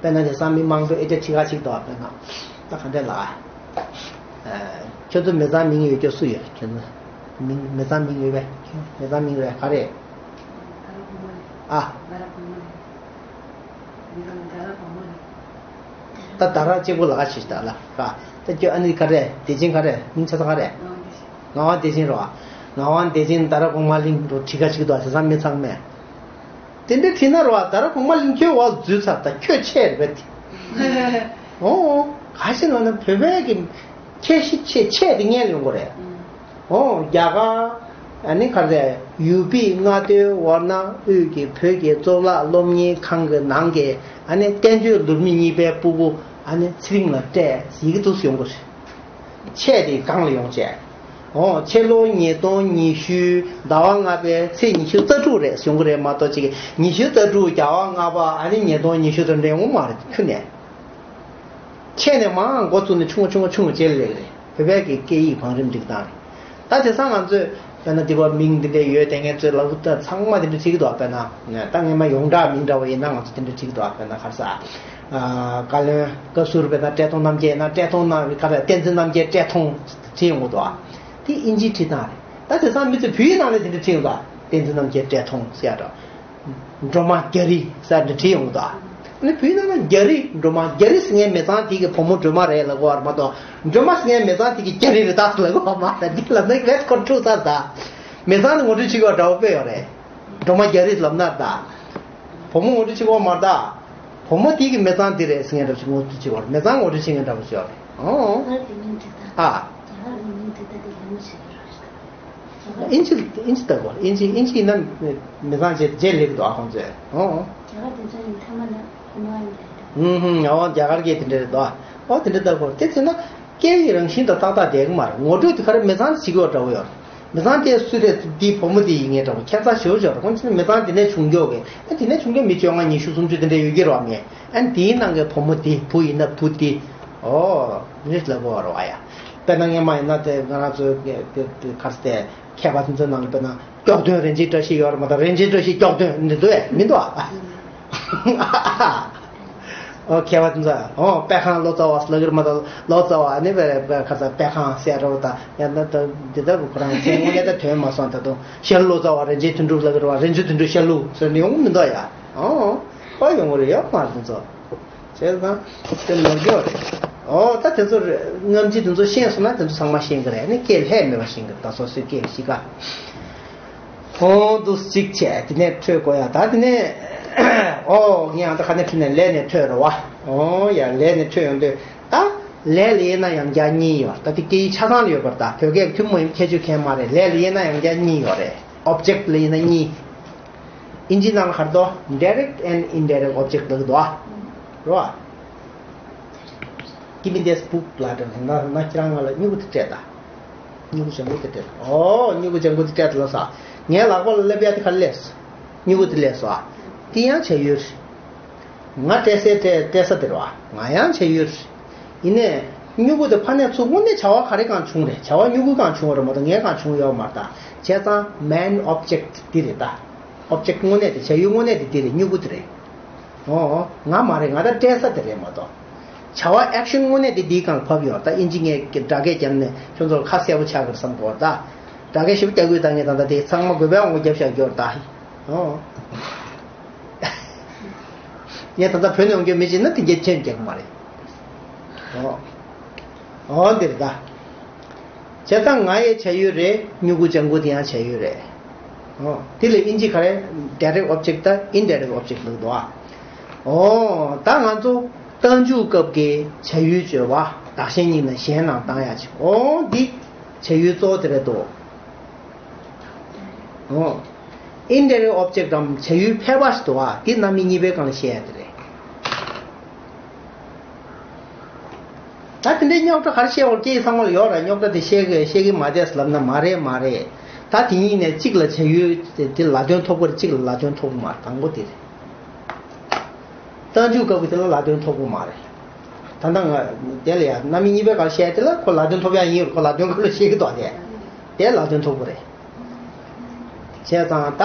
དཔེར་ན་དེང་སང་མི་མང་པོས་ཨེ་འདྲ་བྲིས་ཁ་ཅིག་འདུག་ཨ། དཔེར་ན་ད་ག་འདྲས་ལབ་ཨ། ཁྱོད་ཚོ་མི་ཚང་མིང་ཡོད་རྒྱུ་སུ་ཡོད། ཁྱོད་ཚོ་མིང་མི་ཚང་མིང་ཡོད་པས། མི་ཚང་མིང་རེད་ག་རེད། ཨ། ད་ད་ར་གཅིག་པོ་ལ་ཁ་ཞིག་ད་ལ་ཁ། ད་ཁྱོད་ཨ་ནི་ག་རེ། བདེ་ཆེན་ག་རེ། མིང་ཆ་ཚང་ག་རེ། ངག་དབང་བདེ་ཆེན་རོ། ངག་དབང་བདེ་ཆེན་ད་ར་གོང་མ་གླིང་རོ། བྲིས་ཁ་ཞིག་ཏུ་དེ་ཚང་མི་ཚང་མས། དེ་འདྲ་བྲིས་ན་རོ། ད་ར་གོང་མ་གླིང་ཁྱོད་འོག་འཛུལ་ཚར། ད་ཁྱོད་ཆེ་རེད་པས། ཨོ། ག་ཞིག་ལ་ན་བོད་པའི་གི་ཁྱད་གཞི་ཆེ་ཆེ་དེ་ངན་ཡོང་གི་རེད། ཨོ། རྒྱ་གར། ཨ་ནི་ག་རེ། ཡུ་པི་མངའ་སྡེའི་འོག་ན་དབུས་ཀྱི་བོད་ཀྱི་གཙུག་ལག་སློབ་གཉེར་ཁང་གི་ནང་གི་ཨ་ནི་བསྟན་བཅོས་ལུགས་མི་གཉིས་པའི་སྤུ་གུ་ཨ་ནི་ཚེ་རིང་ལ་སྤྲད་ཡི་གེ་འདུག་ཡོང་གི་རེད། ཆེ་དེ་གང་ལ་ཡོང་བྱས། ཨོ། ཕྱི་ལོ་ཉིས་སྟོང་ཉི་ཤུ་ཟླ་བ་ལྔ་པའི་ཚེས་ཉི་ཤུ་རྩ་དྲུག་རེད་ཡོང་གི་རེད་མ་གཏོགས་ཅིག་ཉི་ཤུ་རྩ་དྲུག་རྒྱ་བ་ལྔ་པ་ཨ་ནི་ཉིས་སྟོང་ཉི་ཤུ་དེ་འདྲ་ཡོང་མ་རེད་ཁྱོན་ནས། ཆེ་ནས་མང་འགོ་བཙུགས་ནས་ཆུང་ཆུང་ཆུང་བྱེད་ལེགས་རེད། བོད་པའི་གི་སྐད་ཡིག་བང་རིམ་སྒྲིག་སྟངས་རེད། ད་དེང་སང་ང་ཚོས་དཔེར་ན་འདི་བ་མིང་འདི་འདྲ་ཡོད་དེ་ངས་ཚོས་ལབ་ད་ཚང་མ་འདི་འདྲ་བྲིས་ཀྱི་འདུག་དཔེར་ན་ད་ངས་མ་ཡོངས་གྲགས་མིང་འདྲ་བ་ཡིན་ན་ང་ཚོ་འདི་འདྲ་བྲིས་ཀྱི་འདུག་དཔེར་ན་ག་རེ་ཟ། བཀའ་བློན་བཀའ་ཟུར་དཔེར་ན་བཀྲས་མཐོང་རྣམ་རྒྱལ་ཡིན་ན་བཀྲས་མཐོང་རྣམ་ག་རེ་བསྟན་འཛིན་རྣམ་རྒྱལ་བཀྲས་མཐོང་བྲིས་ཡོང་གི་འདུག་དེ་ཨིན་ཇིའི་བྲིས་སྟངས་རེད། ད་དེང་སང་མི་ཚོས་བོད་ཡིག་ནང་ལ་དེ་འདྲ་བྲིས་ཡོང་གི་འདུག་བསྟན་འཛིན་རྣམ་རྒྱལ་བཀྲས་མཐོང་ཟེར་ཡ་འདྲ། སྒྲོལ་མ་རྒྱ་རི་ཟེར་འདི་བྲིས་ཡོང་གི་འདུག་ཨ་ནི་བོད་ནང་ན་རྒྱ་རི་སྒྲོལ་མ་རྒྱ་རི་ཟེར་མཁན་མི་ཚང་དེ་གི་བུ་མོ་སྒྲོལ་མ་རེད་ལབ་གོ་བ་མ་གཏོགས་སྒྲོལ་མ་ཟེར་མཁན་མི་ཚང་དེ་གི་རྒྱ་རི་རེད་ད་ལབ་གོ་བ་མ་རེད། འདི་ལབ་ན་ལས་ཁོ་འཁྲུག་ཚར་ད། མི་ཚང་ནི་ངོ་སྤྲོད་བྱེད་དགོས་འདྲ་བོ་དཔེ་ཡོད་རེད། སྒྲོལ་མ་རྒྱ་རི་ལབ་ན་ད། བུ་མོ་ངོ་སྤྲོད་བྱེད་དགོས་མ་རེད་ད། བུ་མོ་དེ་གི་མི་ཚང་དེ་རེད་ཟེར་མཁན་འདྲ་བོ་ཞིག་ངོ་སྤྲོད་བྱེད་དགོས་རེད། མི་ཚང་ངོ་སྤྲོད་བྱེད་མཁན་འདྲ་བོ་ཞིག་ཡོད་རེད། ཨོ། ད་དེ་མིང་དེ་ད། ཨ། རྒྱ་གར་གི་མིང་དེ་ད་དེ་ལེན་མི་བྱེད་ཀྱི་རེད། ཨིན་ཇི་ཨིན་ཇི་ལྟ་བུ་ཨིན་ཇི་ཨིན་ཇི་ཡིན་ན་མི་ཚང་བརྗེ་བརྗེ་ལེགས་འདུག་ཨ་ཁོང་ཚོས། ཨོ། རྒྱ་གར་དེ་ཚོ་ཡིན་ཐ་མ་ན་ཁོ་མ་ཡིན་ད། ཧུམ་ཧུམ། ཨོ་རྒྱ་གར་གྱི་དེ་འདྲ་རེད་འདུག་ཨ། ཨོ་དེ་འདྲ་ལྟ་བུ་དེ་ཚོ་ན་སྐད་ཡིག་རང་བཞིན་དང་ཏག་ཏག་བསྡད་གི་མ་རེད། ངོ་སྤྲོད་དེ་ག་རེ་མི་ཚང་བྱེད་དགོས་འདྲ་བོ་ཡོད་རེད། མི་ཚང་དེ་སུ་རེད། འདི་བུ་མོ་དེ་ཡིན་ངེས་འདྲ་བོ་ཁྱད་མཚར་ཞེ་པོ་ཅིག་ཡོད་རེད། ཁོང་ཚོ་མི་ཚང་དེ་ནས་བྱུང་མགྱོགས་གི་ཨ་དེ་ནས་བྱུང་མགྱོགས་མི་བཅོ་ལྔ་ཉི་ཤུ་སུམ་ཅུ་དེ་འདྲ་ཡོད་ཀྱི་རེད་བ་མེད། ཨ་དེའི་ནང་གི་བུ་མོ་དེ་བུ་ཡིན་ན་བུ་དེ། ཨོ། མི་ལ་གོ་བ་རོ་ཨ་ཡ། དཔེར་ན་སྔས་མ་ཡིན་ན་དེ་ང་རང་ཚོའི་ག་རེ་ཟེར་དེ་མཁས་པ་དེ་ཚོའི་ནང་ལ་དཔེར་ན་སྐྱོག་སྟོན་རིན་ཆེན་བཀྲ་ཤིས་ཡོད་རེད་མ་གཏོགས་རིན་ཆེན་བཀྲ་ཤིས་སྐྱོག་སྟོན་འདི་འདུག་ཨེ་མི་འདུག་ཨ། ཨོ་མཁས་པ་དེ་ཚོ་ཨོ་པད་ཁང་ལོ་ཙཱ་བ་ལབ་ཀྱི་རེད་མ་གཏོགས། ལོ་ཙཱ་བ་ནི་པད་པད་ཁ་ས་པད་ཁང་ཟེར་རོ་ད་ཡང་ན་ད་འདི་ལྟ་བུ་ཁོ་རང་ཚོ་དངོས་གནས་ད་དོན་མ་སོང་། ད་དུང་ཤར་ལོ་ཙཱ་བ་རིན་ཆེན་དོན་གྲུབ་ལབ་ཀྱི་རེད་བ། རིན་ཆེན་དོན་གྲུབ་ཤར་ལུགས་ཟེར་ནས་ཡོང་གི་མི་འདུག་ཡ། ཨོ་ཨོ་ཡོང་གི་རེད་ཡོད་མ་རེད་དེ་ཚོ། བྱས་ཙང་དེ་ནོར་འཁྱོག་རེད། ཨོ་ད་དེ་ཚོ་རེད། སྔ་ཕྱི་དེ་ཚོ་ཤེས་སོང་ན་དེ་ཚོ་ཚང་མ་ཤེས་ཀྱི་རེད། ནི་སྐད་ལྷད་མེད་པ་ཤེས་ཀྱི་རེད། ད་སོ་སོའི་སྐད་གཤིས་ཀ་ཁོང་དུ་གཅིག་བྱས་དེ་ནས་འཕྲོད་དགོས་ཡ། ད་དེ་ནས་ཨོ་ངས་ཨ་ད་ག་ནས་འཕྲོད་ནས་ལས་ནས་འཕྲོད་རེད་བ། ཨོ་ཡ་ལས་ནས་འཕྲོད་ཡོང་དུས་ད་ལས་ལ་དབྱེ་ན་ཡང་བསྐྱར་གཉིས་ཡོད། ད་དེ་སྐད་ཡིག་ཆ་ཚང་ལ་ཡོད་པར་ད་བོད་སྐད་ཐུན་མོང་ཡིན་ཁྱད་ཆོས་གང་ཡང་མ་རེད། ལས་ལ་དབྱེ་ན་ཡང་བསྐྱར་གཉིས་ཡོད་རེད། ཨོབ་ཇེག་ལ་དབྱེ་ན་གཉིས། ཨིན་ཇི་ནང་ལ་ག་རེ་འདུག direct and indirect object ལབ་ཀྱི་འདུག་ཨ། རེད་བ། Give me this book ལབ་དྲན་ན་ན་ཁྱེད་རང་ང་ལ་སྨྱུ་གུ་དེ་སྤྲད་དང་། སྨྱུ་གུ་ལྗང་གུ་དེ་སྤྲད་དང་། ཨོ་སྨྱུ་གུ་ལྗང་གུ་དེ་སྤྲད་དང་ལབ་ས། ངའི་ལག་པ་ལ་སླེབས་ཡ་དེ་ག་རེ་སླེབས་སོང་། སྨྱུ་གུ་དེ་སླེབས་སོང་ཨ། དེ་ཡང་བྱ་ཡུལ་རེད། ང་སྤྲད་སའི་སྤྲད་སྤྲད་ས་དེ་རེད་བ། ང་ཡང་བྱ་ཡུལ་རེད། ཡིན་ནའི་སྨྱུ་གུ་དེ་ཕར་ནས་ཚུར་དངོས་གནས་བྱ་བ་ག་རེ་གང་བྱུང་རེད། བྱ་བ་སྨྱུ་གུ་གང་བྱུང་བ་རེད་མ་གཏོགས་ངས་གང་བྱུང་ཡོད་མ་རེད་ད། བྱས་ཙང་main object འདི་རེད་ད། ཨོབ་ཇེག་དངོས་གནས་དེ་བྱ་ཡུལ་དངོས་གནས་དེ་འདི་རེད། སྨྱུ་གུ་དེ་རེད། ཨོ་ང་མ་རེད། ང་ད་སྤྲད་ས་དེ་རེད་མ་གཏོགས། བྱ་བ་ཨེག་ཤན་དངོས་གནས་དེ་འདིའི་སྒང་ལ་བབས་ཡོད། ད་ཨིན་ཇི་ངས་སྒྲ་སྐད་བརྒྱབ་ནས་ཁྱོད་ཚོར་ཁ་གསལ་པོ་ཆགས་ཀྱི་རེད་བསམ་གྱི་ཡོད་ད། སྒྲ་སྐད་ཞིབ་རྒྱག་དགོས་ད། ངས་ད་ལྟ་དེ་ཚང་མ་དགོས་པའི་དབང་གིས་བརྒྱབ་བཞག་གི་ཡོད་ད། ཨོ། ངས་ད་ལྟ་བོད་ནས་ཡོང་རྒྱུ་མི་ཅིག་ན་དེ་འགྱེད་ཁྱོན་རྒྱག་གི་མ་རེད། ཨོ། ཨོ་འདིར་ད། བྱས་ཙང་ང་ཡི་བྱ་ཡུལ་རེད། སྨྱུ་གུ་ལྗང་གུ་དེ་ཡང་བྱ་ཡུལ་རེད། ཨོ། དེ་ལ་ཨིན་ཇི་ག་རེ་direct object དང་indirect object ལབ་འདུག་ཨ། ཨོ་ད་ང་ཚོ་རྟགས་འཇུག་སྐབས་ཀྱི་བྱ་ཡུལ་བརྗོད་པ་བདག་གཞན་གཉིས་ལ་གཞན་ནང་བཏང་ཡ་ཆེ། ཨོ་འདི་བྱ་ཡུལ་གཙོ་བོ་དེ་རེད་དོ། ཨོ། indirect object དམ་བྱ་ཡུལ་ཕལ་པ་ཞིག་འདུག་ཨ། འདི་རྣམ་དབྱེ་གཉིས་པའི་སྒང་ལ་བཤད་ཡ་དེ་རེད། ད་དེ་འདྲའི་རྙོག་དྲ་ག་རེ་བཤད་འོར་སྐད་ཡིག་ཚང་མ་ལ་ཡོད་ར། རྙོག་དྲ་དེ་བཤད་གི་བཤད་གི་མ་བསྡད་ལབ་ན་མ་རེད་མ་རེད། ད་དེ་གཉིས་ནས་གཅིག་ལ་བྱ་ཡུལ་དེ་དེ་ལ་དོན་ཐོབ་གི་རེད། གཅིག་ལ་ལ་དོན་ཐོབ་གི་མ་རེད། དང་པོ་དེ་རེད། རྟགས་འཇུག་སྐབས་ཀྱི་དེ་ལ་ལ་དོན་ཐོབ་གི་མ་རེད། ད་ལྟ་ང་དེ་ལ་ཡ་རྣམ་དབྱེ་གཉིས་པའི་སྐབས་བཤད་དེ་ལ་ཁོ་ལ་དོན་ཐོབ་ཡ་ཡིན་རུང་ཁོ་ལ་དོན་ཁོ་ལ་བཤད་གི་འདུག་དེ་དེ་ལ་དོན་ཐོབ་གི་རེད། བྱས་ཙང་ད་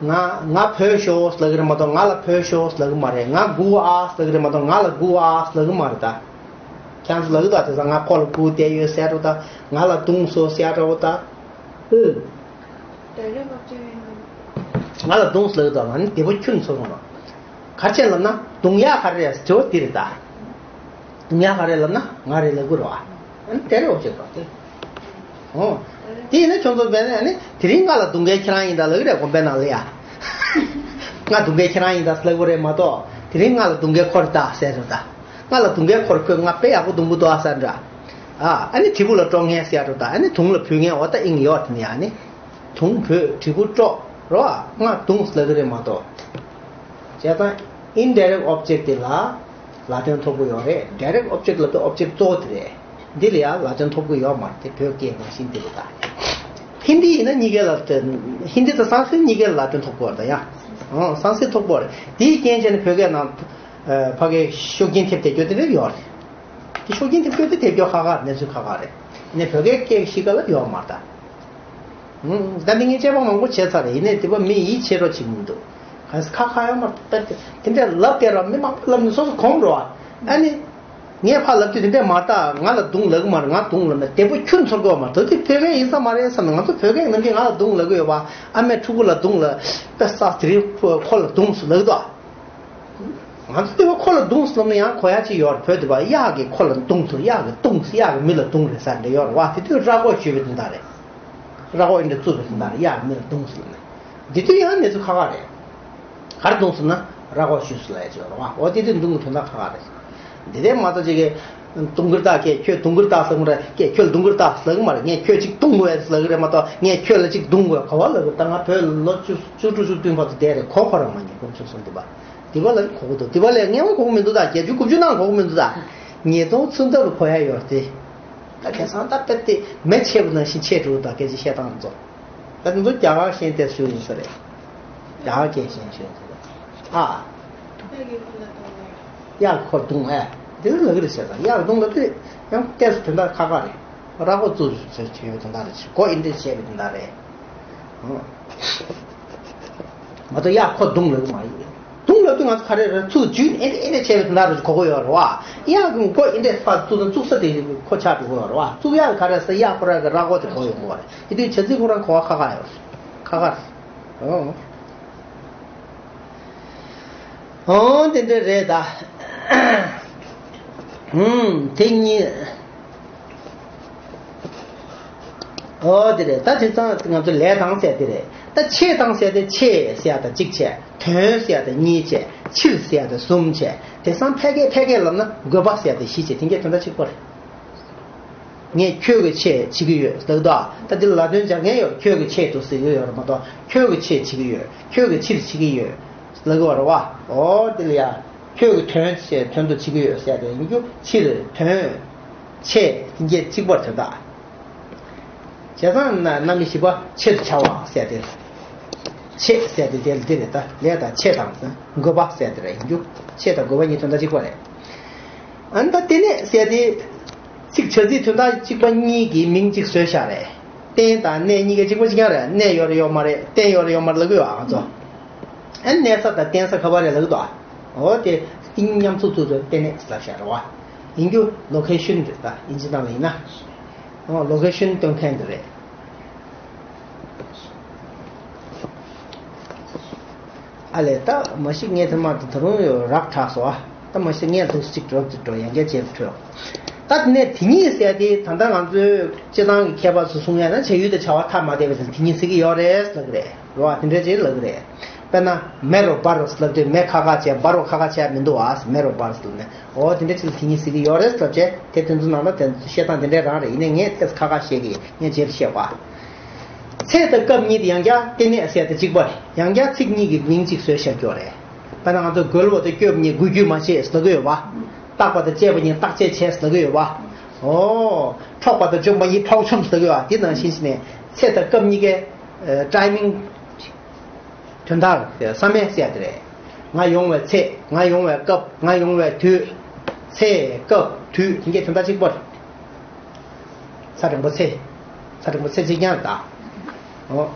ང་ང་བོས་ཤོག་ལབ་ཀྱི་རེད་མ་གཏོགས་ང་ལ་བོས་ཤོག་ལབ་ཀྱི་མ་རེད། ང་སྒུག་ཨ་ལབ་ཀྱི་རེད་མ་གཏོགས་ང་ལ་སྒུག་ཨ་ལབ་ཀྱི་མ་རེད་ད། ཁྱེད་ཚོ་ལབ་ཀྱི་འདུག་དེང་སང་ང་ཁོ་ལ་སྒུག་བསྡད་ཡོད་ཟེར་འགྲོ་ད། ང་ལ་བརྡུངས་སོང་ཟེར་འགྲོ་ད། ཨུ། ང་ལ་བརྡུངས་ལབ་ཀྱི་འདུག་ང་ནི་བདེ་པོ་ཁྱོན་ཚོར་སོང་ང་། ག་རེ་བྱས་ལབ་ན་བརྡུང་ཡག་ག་རེ་རེད་དྲི་བ་འདི་རེད་ད། བརྡུང་ཡག་ག་རེ་ལབ་ན་ང་རེད་ལབ་དགོས་རེད་བ། ཨ་ནི་དེ་རེད་ཨོབ་ཇེག་དེ། ཨོ། དེ་ཡིན་ན་ཁྱོད་ཚོ་བས་ནས་ཨ་ནི་དེ་རིང་ང་ལ་བརྡུང་མཁན་ཁྱེད་རང་ཡིན་ད་ལབ་ཀྱི་རེད་དགོན་པའི་ནང་ལ་ཡ། ང་བརྡུང་མཁན་ཁྱེད་རང་ཡིན་ད་ལབ་དགོས་རེད་མ་གཏོགས་དེ་རིང་ང་ལ་བརྡུང་མཁན་ཁོ་རེད་ད་ཟེར་རེད་ད། ང་ལ་བརྡུང་མཁན་ཁོ་རེད། ཁོས་ང་དཔེ་ཡག་པོ་བརྡུང་གི་འདུག་ཨ་ཟེར་འདྲ། ཨ་ཨ་ནི་དྲིལ་བུ་ལ་དཀྲོག་མཁན་ཟེར་ཡ་འགྲོ་ད། ཨ་ནི་དུང་ལ་བུད་མཁན་འོ་ད་ཨིན་ཡོད་དེ་ནི་ཨ་ནི། དུང་བུད་དྲིལ་བུ་དཀྲོག་རོ་ཨ། ང་བརྡུངས་ལབ་ཀྱི་རེད་མ་གཏོགས། བྱས་ཙང་indirect object དེ་ལ་ལ་དོན་ཐོབ་ཀྱི་ཡོད་རེད། direct object ལབ་དུས་object གཙོ་བོ་དེ་རེད། འདི་ལ་ཡང་ལ་དོན་ཐོབ་ཀྱི་ཡོད་མ་རེད་དེ། བོད་སྐད་ནང་བཞིན་དེ་རེད་ད། ཧིན་དི་ཡིན་ན་གཉིས་ཀའི་ལ་དོན། ཧིན་དི་དང་སང་སྐྲིད་གཉིས་ཀའི་ལ་དོན་ཐོབ་ཀྱི་ཡོད་རེད་ད་ཡ། ཨང་སང་སྐྲིད་ཐོབ་ཀྱི་ཡོད་རེད། དེའི་རྐྱེན་བྱས་ནས་བོད་སྐད་ནང་ཕ་གའི་ཤུགས་རྐྱེན་ཐེབས་བསྡད་རྒྱུ་དེ་འདྲ་ཡོད་རེད། དེ་ཤུགས་རྐྱེན་ཐེབས་རྒྱུ་དེ་ཐེབས་རྒྱུ་ཁག་ཁག་རེད། གནས་ཚུལ་ཁག་ཁག་རེད། ནས་བོད་སྐད་སྐད་གཤིས་ཀ་ལ་ཡོད་མ་རེད་ད། ད་འདི་ངས་དཔྱད་པ་མང་པོ་བྱས་ཚར་རེད། ཡིན་ནའི་དེ་བ་མི་ཡིད་ཆེས་རོགས་བྱེད་ཀྱི་མི་འདུག་གང་ས་ཁ་ཁ་ཡོད་མ་རེད། དེ་འདྲ་ལབ་བསྡད་ར། མི་མང་པོ་ལབ་ནས་སོ་སོ་གོམས་འགྲོ་བ། ཨ་ནི་ངས་ཕར་ལབ་དུས་དེ་འདྲ་མ་རེད་ད། ང་ལ་རྡུང་ལབ་ཀྱི་མ་རེད། ང་རྡུང་ལབ་ན་བདེ་པོ་ཁྱོད་ཚོར་དགོས་མ་རེད། ད་དེ་བོད་སྐད་ཡིན་ས་མ་རེད་བསམ་ནས། ང་ཚོ་བོད་སྐད་ནམ་རྒྱུན་ང་ལ་རྡུང་ལབ་ཀྱི་ཡོད་པ། ཨ་མས་ཕྲུ་གུ་ལ་རྡུང་ལབ་པ་ས་དེ་རིང་ཁོ་ལ་རྡུངས་སོང་ལབ་ཀྱི་འདུག་ང་ཚོ་དེ་བ་ཁོ་ལ་རྡུངས་སོང་ལབ་ན་ཡང་གོ་ཡ་ཅིག་ཡོད་རེད། བོད་དེ་བ་གཡག་གིས་ཁོ་ལ་རྡུངས་སོང་། གཡག་གིས་རྡུངས་སོང་། གཡག་གིས་མི་ལ་རྡུངས་རེད་ཟེར་འདྲ་ཡོད་རེད་བ། དེ་དུས་ར་སྒོག་ཞུས་པའི་དོན་དག་རེད། ར་སྒོག་འདི་འདྲ་བཙུགས་པའི་དོན་དག་རེད། གཡག་གིས་མི་ལ་རྡུངས་སོང་ལབ་ན། འདི་དུས་ཡང་གནས་ཚུལ་ཁག་ཁག་རེད། ག་རེ་རྡུངས་སོང་ན་ར་སྒོག་ཞུས་སོང་ལབ་ཡ་ཅིག་ཡོད་རེད་བ། འོ་དེ་དུས་རྡུང་གི་དོན་དག་ཁག་ཁག་རེད། འདི་ལས་མ་གཏོགས་ཅིག་གིས་རྡུང་གི་རེད་ད། ཁྱོད་ཁྱོད་རྡུང་གི་རེད་ད་ཟེར་གྱི་མ་རེད། ཁྱོད་ཁྱོད་ལ་རྡུང་གི་རེད་ད་ཟེར་གྱི་མ་རེད། ངས་ཁྱོད་ཅིག་རྡུང་དགོས་ཟེར་གྱི་རེད་མ་གཏོགས་ངས་ཁྱོད་ལ་ཅིག་རྡུང་དགོས། ག་བ་ལབ་གི་རེད་ད། ང་བོད་ལོ་བཅུ་བཅུ་དྲུག་བཅུ་བདུན་བར་དུ་བསྡད་རེད། གོ་ཁོ་རང་མ་ཉན། དགོངས་ཞུ་སོང་དུས་བ། དེ་བ་ལ་གོ་གི་འདུག་དེ་བ་ལས་ངས་མ་གོ་གི་མི་འདུག་ད། བརྒྱད་ཅུ་དགུ་བཅུ་ནང་གོ་གི་མི་འདུག་ད། ཉིས་སྟོང་ཚུན་ཚོད་ལ་གོ་ཡ་ཡོད་དེ། ད་དེང་སང་ད་དཔེ་དེ་མེ་མཆེད་པ་ནང་བཞིན་མཆེད་འགྲོ་གི་འདུག་སྐད་ཆ་བཤད་སྟངས་ཚོ། ད་དེ་ཚོ་རྒྱ་གར་ཤེས་ཏེ་ཞུ་ཡིན་ས་རེད། རྒྱ་གར་སྐད་ཤེས་ཞུ་ཡིན་ས་རེད། ཨ། གཡག་ཁོ་རྡུང་ཨེ། དེ་ལ་ལབ་ཀྱི་རེད་ཟེར་ད། གཡག་རྡུང་ལབ་དུས་ཡང་ཏོག་ཙམ་དོན་དག་ཁག་ཁག་རེད། ར་སྒོག་བཙུགས་ཟེར་བྱས་པའི་དོན་དག་རེད། སྒོ་ཨིན་དེ་བྱས་པའི་དོན་དག་རེད། མ་གཏོགས་གཡག་ཁོ་རྡུང་ལབ་ཀྱི་མ་རེད། རྡུང་ལབ་ ང་ཚོ་ག་རེ་རེད། ཚུགས་རྒྱུད་ཨེ་འདྲ་ཨེ་འདྲ་བྱས་པའི་དོན་དག་རེད། གོ་གི་ཡོད་རེད་བ། གཡག་གི་མགོ་ཨེ་འདྲ་ཕར་བཙུགས་ན་བཙུགས་ས་དེ་ཁོ་ཆགས་འགྲོ་གི་ཡོད་རེད་བ། བཙུགས་ཡག་ག་རེ་ཟེར། གཡག་ཁོ་རང་གི་ར་མགོ་དེ་གོ་ཡོང་གི་ཡོད་རེད། དེ་དུས་བྱ་ཚིག་ཁོ་རང་གོ་བ་ཁག་ཁག་ཡོད་རེད། ཁག་ཁག་རེད། ཨོ། ཨོ་དེ་འདྲ་རེད་ད། ཨུམ་དེ་གཉིས། ཨོ་དེ་རེད། ད་དེ་ཙང་ང་ཚོ་ལས་དང་ཟེར་དེ་རེད། ད་ཆེད་དང་ཟེར་དེ་ཆེད་ཟེར་ཡ་ད་གཅིག་བྱས། དོན་ཟེར་ཡ་ད་གཉིས་བྱས། ཕྱིར་ཟེར་ཡ་ད་གསུམ་བྱས། དེང་སང་ཕལ་སྐད་ཕལ་སྐད་ལབ་ན་དགོས་པ་ཟེར་ཡ་ད་བཞི་བྱས། དེ་གས་དོན་དག་གཅིག་པ་རེད། ངས་ཁྱོད་ཀྱི་ཆེད་བྱེད་ཀྱི་ཡོད་ལབ་འདུག་ད་འདི་ལ་ལ་དོན་སྦྱར་མཁན་ཡོད། ཁྱོད་ཀྱི་ཆེད་དུ་ཟེར་གྱི་ཡོད་རེད་མ་གཏོགས། ཁྱོད་ཀྱི་ཆེད་བྱེད་ཀྱི་ཡོད། ཁྱོད་ཀྱི་ཕྱིར་བྱེད་ཀྱི་ཡོད་ལབ་ཀྱི་ཡོད་རེད་བ། ཨོ་དེ་ལ་ཡ། ཁྱོད་ཀྱི་དོན་ཆེད་དོན་དུ་བྱེད་ཀྱི་ཡོད་ཟེར་ཡ་དེ་ཡིན་རྒྱུ། ཕྱིར་དོན་ཆེད་དེ་གས་གཅིག་པར་དོན་དག་བྱས་ཙང་ན་རྣམ་དབྱེ་བཞི་པ་ཆེད་དུ་བྱ་བ་ཟེར་ཏེ། ཆེད་ཟེར་ཏེ་དེ་ལ་འདི་རེད། ད་ལས་དང་ཆེད་དང་དགོས་པ་ཟེར་ཏེ་རེད། ཡིན་རྒྱུ་ཆེད་དང་དགོས་པ་གཉིས་དོན་དག་གཅིག་པ་རེད། ཨ་ནི་ད་བསྟི་གནས་ཟེར་ཏེ། ཚིག་བྱ་ཚིག་དོན་དག་གཅིག་པ་གཉིས་ཀྱི་མིང་གཅིག་བཟོས་བཞག་རེད། བསྟི་དང་གནས་གཉིས་ཀ་གཅིག་པ་གཅིག་རྐྱང་རེད། གནས་ཡོད་རེད་ཡོད་མ་རེད། བསྟི་ཡོད་རེད་ཡོད་མ་རེད་ལབ་ཀྱི་ཡོད་ཨ་ང་ཚོ། ཨ་ནི་གནས་ས་དང་བསྟི་ས་ག་པར་རེད་ལབ་ཀྱི་འདུག་ཨ། འོ་དེ་བསྟི་གནས་མཉམ་འཛོམས་ཚུལ་དུ་བསྟི་གནས་ལབ་བཞག་རེད་བ། ཡིན་རྒྱུ་ལོ་ཁེ་ཤོན་རེད། ད་དབྱིན་ཇི་ནང་ལ་ཡིན་ན། ཨོ་ལོ་ཁེ་ཤོན་སྟོན་མཁན་དེ་རེད། ཨ་ལས། ད་མ་གཞི་ངས་དེ་མ་ད་རུང་ཡོད་རག་དྲག་སོ། ཨ་ད་མ་གཞི་ངས་ལུགས་གཅིག་འགྲོ་གཅིག་འགྲོ་ཡང་བསྐྱར་བྱས་འཕྲོས། ད་དེ་ནས་དེ་གཉིས་ཟེར་དེ་ད་ལྟ་ང་ཚོའི་སྤྱི་བཏང་གི་མཁས་པ་ཚོ་གསུང་ཡ་ན་བྱ་ཡུལ་དང་བྱ་བ་ཐ་མ་དད་པའི་ཚེ་དེ་གཉིས་ཟེར་གྱི་ཡོད་རེད་ལབ་ཀྱི་རེད། རེད་བ། དེ་འདྲ་ཅིག་ལབ་ཀྱི་རེད། དཔེར་ན་མེ་རུ་འབར་ལབ་དུས་མེ་ཁ་ཁ་བྱས། འབར་རུ་ཁ་ཁ་བྱས་མི་འདུག་བ། མེ་རུ་འབར་ལབ་ནས། འོ་དེ་འདྲ་ཅིག་ལ་དེ་གཉིས་ཟེར་གྱི་ཡོད་རེད་ལབ་བྱས། དེ་དེ་ཚོ་ནང་ལ་དེ་བཤད་སྟངས་དེ་འདྲ་རང་རེད། ཡིན་ནའི་ངས་ཏོག་ཙམ་ཁ་ཁ་བཤད་ཀྱི་ཡིན། ངས་རྗེས་ལ་བཤད་པ། ཚེ་དང་སྐབས་གཉིས་དེ་ཡང་བསྐྱར་བསྟི་གནས་ཟེར་དེ་གཅིག་པ་རེད། ཡང་བསྐྱར་ཚིག་གཉིས་ཀྱི་མིང་གཅིག་བཟོས་བཞག་རྒྱུ་རེད། དཔེར་ན་ང་ཚོ་རྒོལ་བ་དང་སྐྱོབ་གཉིས་རྒོལ་རྒྱུ་མ་བྱེད་ཟེར་གྱི་ཡོད་པ། བརྟག་པ་དང་དཔྱད་པ་གཉིས་བརྟག་དཔྱད་བྱེད་ཟེར་གྱི་ཡོད་པ། ཨོ། འཕྲོག་པ་དང་བཅོམ་པ་གཉིས་འཕྲོག་བཅོམ་ཟེར་གྱི་ཡོད་པ། དེ་ནང་བཞིན་བྱས་ནས་ཚེ་དང་སྐབས་གཉིས་ཀའི་ཨ་ཊའི་མིང་། དོན་དག་བསམ་ཡས་ཟེར་ཡ་དེ་རེད། ང་ཡོང་བའི་ཚེ། ང་ཡོང་བའི་སྐབས། ང་ཡོང་བའི་དུས། ཚེ་སྐབས་དུས་དེ་གས་དོན་དག་གཅིག་པ་རེད། ཚ་དྲང་པོ་ཚེ། ཚ་དྲང་པོ་ཚེ་གཅིག་རྐྱང་རེད་ད། ཨོ།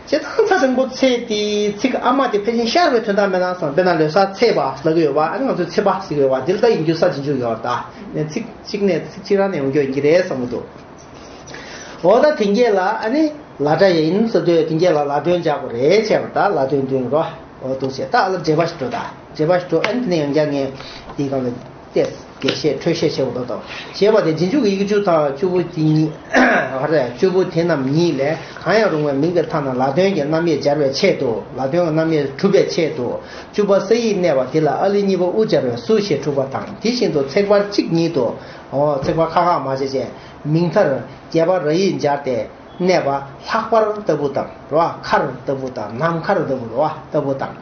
བྱས་ཙང་ཚ་དྲང་པོ་ཚེ་དེའི་ཚིག་ཨ་མ་དེ་ཕལ་ཆེར་ཤར་བའི་དོན་དག་མེད་ན་བསམ། དཔེར་ན་ལོ་གསར་ཚེས་པ་ལབ་ཀྱི་ཡོད་པ། ཨ་ནི་ང་ཚོས་ཚེས་པ་ཟེར་གྱི་ཡོད་པ། འདི་ལ་ད་ཡིན་རྒྱུ་ས་རྗེས་འཇུག་ཡོད་རེད་ད། ནས་ཚིག་གཅིག་ནས་ཚིག་གཅིག་རང་ནས་ཡོང་རྒྱུ་ཡིན་གྱི་རེད་བསམ་གྱི་འདུག་འོ་ད་དེ་གས་ལ་ཨ་ནི་ལ་སྒྲ་ཡིན་ཟེར་དུས་དེ་གས་ལ་ལ་དོན་སྦྱར་དགོས་རེད་བྱས་པ། ད་ལ་དོན་འདོན་རོགས། འོ་འདུག་བྱས། ད་ཨ་ལ་འགྲེལ་པ་ཞིག་འགྲོ་ད། འགྲེལ་པ་ཞིག་འགྲོ། ཨ་ནི་དེ་ནས་ཡང་བསྐྱར་ངས་དེའི་སྒང་ལ་ཏོག་ཙམ་རྒྱས་བཤད་འཕྲོས་བཤད་བྱེད་དགོས་ད་དོ། ཞེས་པ་དེ་རྗེས་འཇུག་གི་ཡིག་བཅུ་དང་བཅུ་པོ་དེ་ཉིད། ག་རེ། བཅུ་པོ་དེ་རྣམས་ཉིད་ལས་གང་ཡང་རུང་བའི་མིང་གི་མཐའ་ན་ལ་དོན་གྱི་རྣམ་དབྱེ་སྦྱར་བའི་ཆེད་དུ། ལ་དོན་གྱི་རྣམ་དབྱེ་གྲུབ་པའི་ཆེད་དུ། བཅུ་པ་ས་ཡིག་གནས་པ་དེ་ལ་ཨ་ལི་གཉིས་པ་ཨུ་སྦྱར་བའི་སུ་ཞེས་གྲུབ་པ་དང་། དེ་བཞིན་དུ་ཚེག་བར་གཅིག་ཉིད་དུ། འོ་ཚེག་བར་ཁ་ཁ་མ་བྱེད་ཅེས། མིང་མཐར་རྒྱས་པ་ར་ཡིག་སྦྱར་ཏེ་གནས་པ་ལྷག་པར་ལྟ་བུ་དང་། རེད་བ། མཁར་ལྟ་བུ་དང་། ནམ་མཁར་ལྟ་བུ། རེད་བ། ལྟ་བུ་དང་།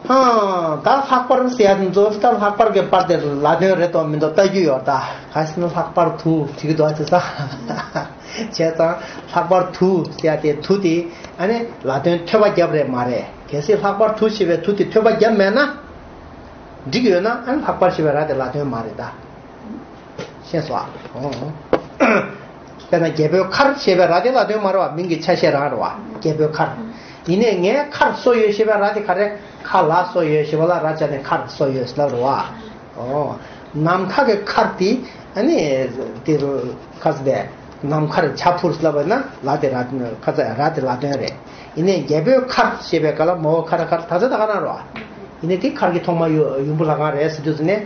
ཧང་། ད་ལྷག་པར་ཟེར་ཡ་དེ་ཚོ། ད་ལྷག་པར་གྱི་པར་དེ་ལ་དོན་རེད་དོ་མི་འདུག་ལྟ་རྒྱུ་ཡོད་ད། ག་ཟེར་ན་ལྷག་པར་དུ་བྲིས་ཀྱི་འདུག་ཨ། དེ་ས་བྱས་ཙང་ལྷག་པར་དུ་ཟེར་ཡ་དེ་དུ་དེ་ཨ་ནི་ལ་དོན་ཐོད་པ་བརྒྱབ་རེད་མ་རེད། གལ་སྲིད་ལྷག་པར་དུ་ཞེས་པའི་དུ་དེ་ཐོད་པ་བརྒྱབ་མེད་ན། འགྲིག་ཡོད་ན་ཨ་ནི་ལྷག་པར་ཞེས་པའི་ར་དེ་ལ་དོན་མ་རེད་ད། ཤེས་སོང་ཨ། ཨོ། དཔེར་ན་རྒྱལ་པོའི་མཁར་ཞེས་པའི་ར་དེ་ལ་དོན་མ་རེད་བ། མིང་གི་ཆ་ཤས་རང་རེད་བ། རྒྱལ་པོའི་མཁར། ཡིན་ནའི་ངའི་མཁར་སོ་ཡོད་ཞེས་པའི་ར་དེ་ག་རེ། མཁའ་ལ་སོ་ཡོད་ཞེས་པ་ལ་ར་བཅད་ནས་མཁར་སོ་ཡོད་ལབ་རེད་བ། ཨོ། ནམ་མཁའ་གི་མཁར་དེ་ཨ་ནི་དེ་རུ་ཁ་ཚ་དེ་ནམ་མཁར་བྱ་འཕུར་ལབ་པ་ན་ལ་དེ་ར་ཁ་ཚ་ར་དེ་ལ་དོན་རེད། ཡིན་ནའི་རྒྱལ་པོའི་མཁར་ཞེས་པའི་སྐབས་ལ་མོ་ཁ་ར་མཁར་ད་ཚ་ད་ག་རང་རེད་བ། ཡིན་ནའི་དེ་མཁར་གྱི་ཐོག་མ་ཡོ་ཡུམ་བུ་ལྷ་ཁང་རེད་ཟེར་དུས་ནས།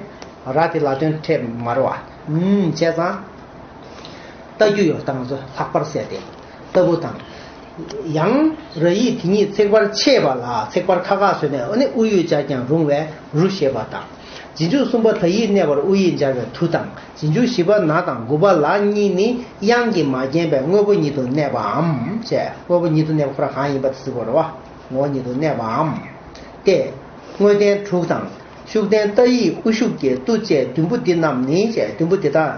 ར་དེ་ལ་དོན་འཕྲད་མ་རེད་བ། ཨུམ། བྱས་ཙང་། ལྟ་རྒྱུ་ཡོད་ད། ང་ཚོ་ལྷག་པར་ཟེར་ཏེ། ལྟ་བུ་དང་། ཡང་། ར་ཡིག་དེ་ཉིད་ཚེག་བར་ཆད་པ་ལ་ཚེག་བར་ཁ་ཁ་བཟོས་ནས་ཨ་ནི་ཨུ་ཡོད་སྦྱར་ཀྱང་རུང་བས་རུ་ཞེས་པ་དང་། རྗེས་འཇུག་གསུམ་པ་ད་ཡིག་གནས་པར་ཨུ་ཡིག་སྦྱར་བའི་དུ་དང་། རྗེས་འཇུག་བཞི་པ་ན་དང་དགུ་པ་ལ་གཉིས་ནི་དབྱངས་ཀྱིས་མ་བརྒྱན་པའི་དངོས་པོ་ཉིད་དུ་གནས་པའམ། ཅེས། དངོས་པོ་ཉིད་དུ་གནས་པ་ཁོ་རང་གང་ཡིན་པ་དེ་གཟིགས་དགོས་རེད་བ། ངོ་བོ་ཉིད་དུ་གནས་པའམ། སྟེ། དངོས་བསྟན་དྲུག་དང་། ཤུགས་བསྟན་ཏ་ཡིག་དབུ་ཞུགས་ཀྱི་ཏུ་བཅས་བདུན་པོ་འདི་རྣམས་ནི། ཅེས། བདུན་པོ་འདི་དག་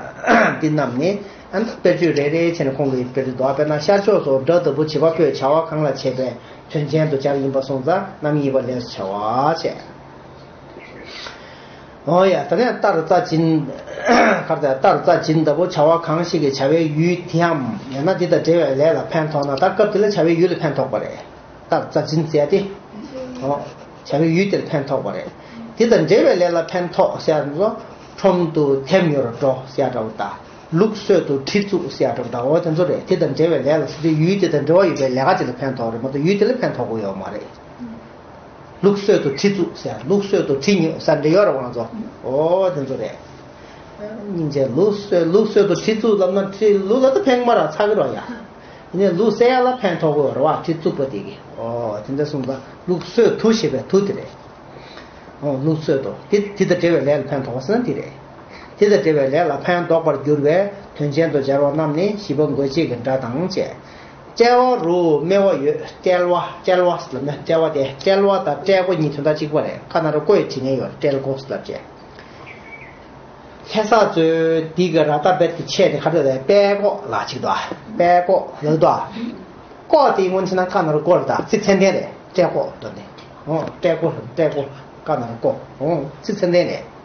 འདི་རྣམས་ནི། ཨ་ནི་དཔེར་བརྗོད་རེ་རེ་བྱས་ནས་ཁོང་གིས་དཔེར་བརྗོད་འདུག་དཔེར་ན་ཤར་ཕྱོགས་སུ་སྒྲ་ལྟ་བུ་བྱེད་པ་པོས་བྱ་བ་གང་ལ་བྱེད་པའི་དོན་ཅན་དུ་སྦྱར་ཡིན་པ་སོང་ཙང་རྣམ་དབྱེ་གཉིས་པ་ལས་སུ་བྱ་བ་བྱས། འོ་ཡ། ད་ནས་ལྟར་རྩ་འཛིན། ག་རེ་ཟེར། ལྟར་རྩ་འཛིན་ལྟ་བུ་བྱ་བ་གང་ཞིག་གིས་བྱ་བའི་ཡུལ་དེའམ་ཡང་ན་དེ་དང་འབྲེལ་བའི་ལས་ལ་ཕན་ཐོགས་ན། ད་སྐབས་དེ་ལ་བྱ་བའི་ཡུལ་ལ་ཕན་ཐོགས་པ་རེད། ལྟར་རྩ་འཛིན་ཟེར་ཏེ། འོ། བྱ་བའི་ཡུལ་དེར་ཕན་ཐོགས་པ་རེད། དེ་དང་འབྲེལ་བའི་ལས་ལ་ཕན་ཐོགས་ཟེར་ཡ་ཚོ། ཁྲོམ་དུ་ཐེམ་ཉོར་འགྲོ་ཟེར་ཡ་འདྲ་བོ་དང་། ལུག་གསོད་དུ་གྲི་བཙུགས་ཟེར་ཡ་འདྲ་བོ་དང་། འོ་དེ་ཚོ་རེད། དེ་དང་འབྲེལ་བའི་ལས་ལ་ཟེར་དུས་ཡུལ་དེ་དང་འབྲེལ་བ་ཡོད་པའི་ལས་ཀ་ཅིག་ལ་ཕན་ཐོགས་རེད་མ་གཏོགས་ཡུལ་དེ་ལ་ཕན་ཐོགས་ཀྱི་ཡོད་མ་རེད། ལུག་གསོད་དུ་གྲི་བཙུགས་ཟེར། ལུག་གསོད་དུ་གྲི་ཉོས་ཟེར་འདྲ་ཡོད་རེད་བ་ང་ཚོ། འོ་དེ་ཚོ་རེད། སྙིང་རྗེ། ལུག་གསོད། ལུག་གསོད་དུ་གྲི་བཙུགས་ལབ་ན་གྲི་ལུག་ལ་ད་ཕན་གྱི་མ་རེད། ཚ་གི་རེད་ཡ། ཡིན་ནའི་ལུག་བསད་ཡ་ལ་ཕན་ཐོགས་ཀྱི་ཡོད་རེད་བ། གྲི་བཙུགས་པ་དེ་གིས། འོ་དེ་འདྲ་གསུངས་པ། ལུག་གསོད་དུ་ཞེས་པའི་དུ་དེ་རེད། འོ་ལུག་གསོད་དུ། དེ་དེ་དང་འབྲེལ་བའི་ལས་ལ་ཕན་ཐོགས་པ་ཟེར་ན་དེ་རེད། དེ་དང་འབྲེལ་བའི་ལས་ལ་ཕན་འདོགས་པར་འགྱུར་བའི་དོན་ཅན་དུ་སྦྱར་བ་རྣམས་ནི་བཞི་པ་འགོད་བྱེད་ཀྱི་སྒྲ་དང་བཅས། དཔྲལ་བ་རུ་སྨེ་བ་ཡོད། དཔྲལ་བ། དཔྲལ་བ་ཟེར་ལབ་ན་དཔྲལ་བ་དེ། དཔྲལ་བ་དང་དཔྲལ་མགོ་གཉིས་དོན་དག་གཅིག་པ་རེད། ཁ་ནང་རུ་མགོ་ཡི་བྲིས་མཁན་ཡོད། དཔྲལ་མགོ་ཟེར་ལབ་བྱས། ལྷ་ས་ཚོའི་འདི་གི་ར་ཏ་བེད་ཀྱི་ཆས་དེ་ག་རེ་རེད། དཔྲལ་མགོ་ལབ་ཅིག་འདུག་དཔྲལ་མགོ་ལབ་འདུག་མགོ་དེ་སྔོན་ཆད་ན་ཁ་ནང་རུ་མགོ་རེད། ད་ཚིག་མཚན་ལྡན་རེད། དཔྲལ་མགོ་འདུག་ནས། འོ་དཔྲལ་མགོ། དཔྲལ་མགོ། ཁ་ནང་རུ་མགོ། འོ་ཚིག་མཚན་ལྡན་རེད།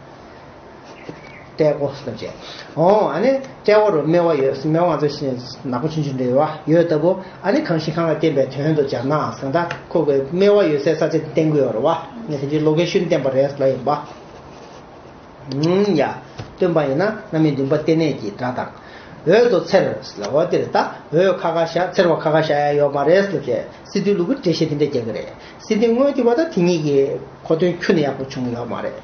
དཔྲལ་མགོ་ཟེར་བྱས། འོ་ཨ་ནི་དཔྲལ་བ་རུ་སྨེ་བ་ཡོད། སྨེ་བ་ང་ཚོ་ཤི་ནག་པོ་ཆུང་ཆུང་འདྲ་ཡོད་བ། ཡོད་ལྟ་བུ། ཨ་ནི་གང་ཞིག་གང་ལ་བརྟེན་པའི་དོན་དུ་སྦྱར་ན་ཟེར། ད་ཁོ་གི་སྨེ་བ་ཡོད་སའི་ས་ཆ་དེ་བསྟན་གྱི་ཡོད་རེད་བ། ངས་དེ་འདྲའི་ལོ་ཀེ་ཤོན་བསྟན་པ་རེད་ལབ་ཡིན་པ། ཨུམ། ཡ། སྟོན་པ་ཡིན་ན་རྣམ་དབྱེ་བདུན་པ་རྟེན་གནས་ཀྱི་སྒྲ་དང་། འོད་དུ་འཚེར་ལབ་པ་དེ་རེད། ད་འོད་ཁ་ཁ་བཞག་འཚེར་བ་ཁ་ཁ་བཞག་ཡ་ཡོད་མ་རེད་ལབ་བྱས། སི་ཏུ་ལུགས་ཀྱི་འགྲེལ་བཤད་དེ་འདྲ་རྒྱག་གི་རེད། སི་ཏུ་དངོས་དེ་བ་ད་དེ་ཉིད་ཀྱི་གོ་དོན་ཁྱོན་ནས་ཡག་པོ་བྱུང་ཡོད་མ་རེད།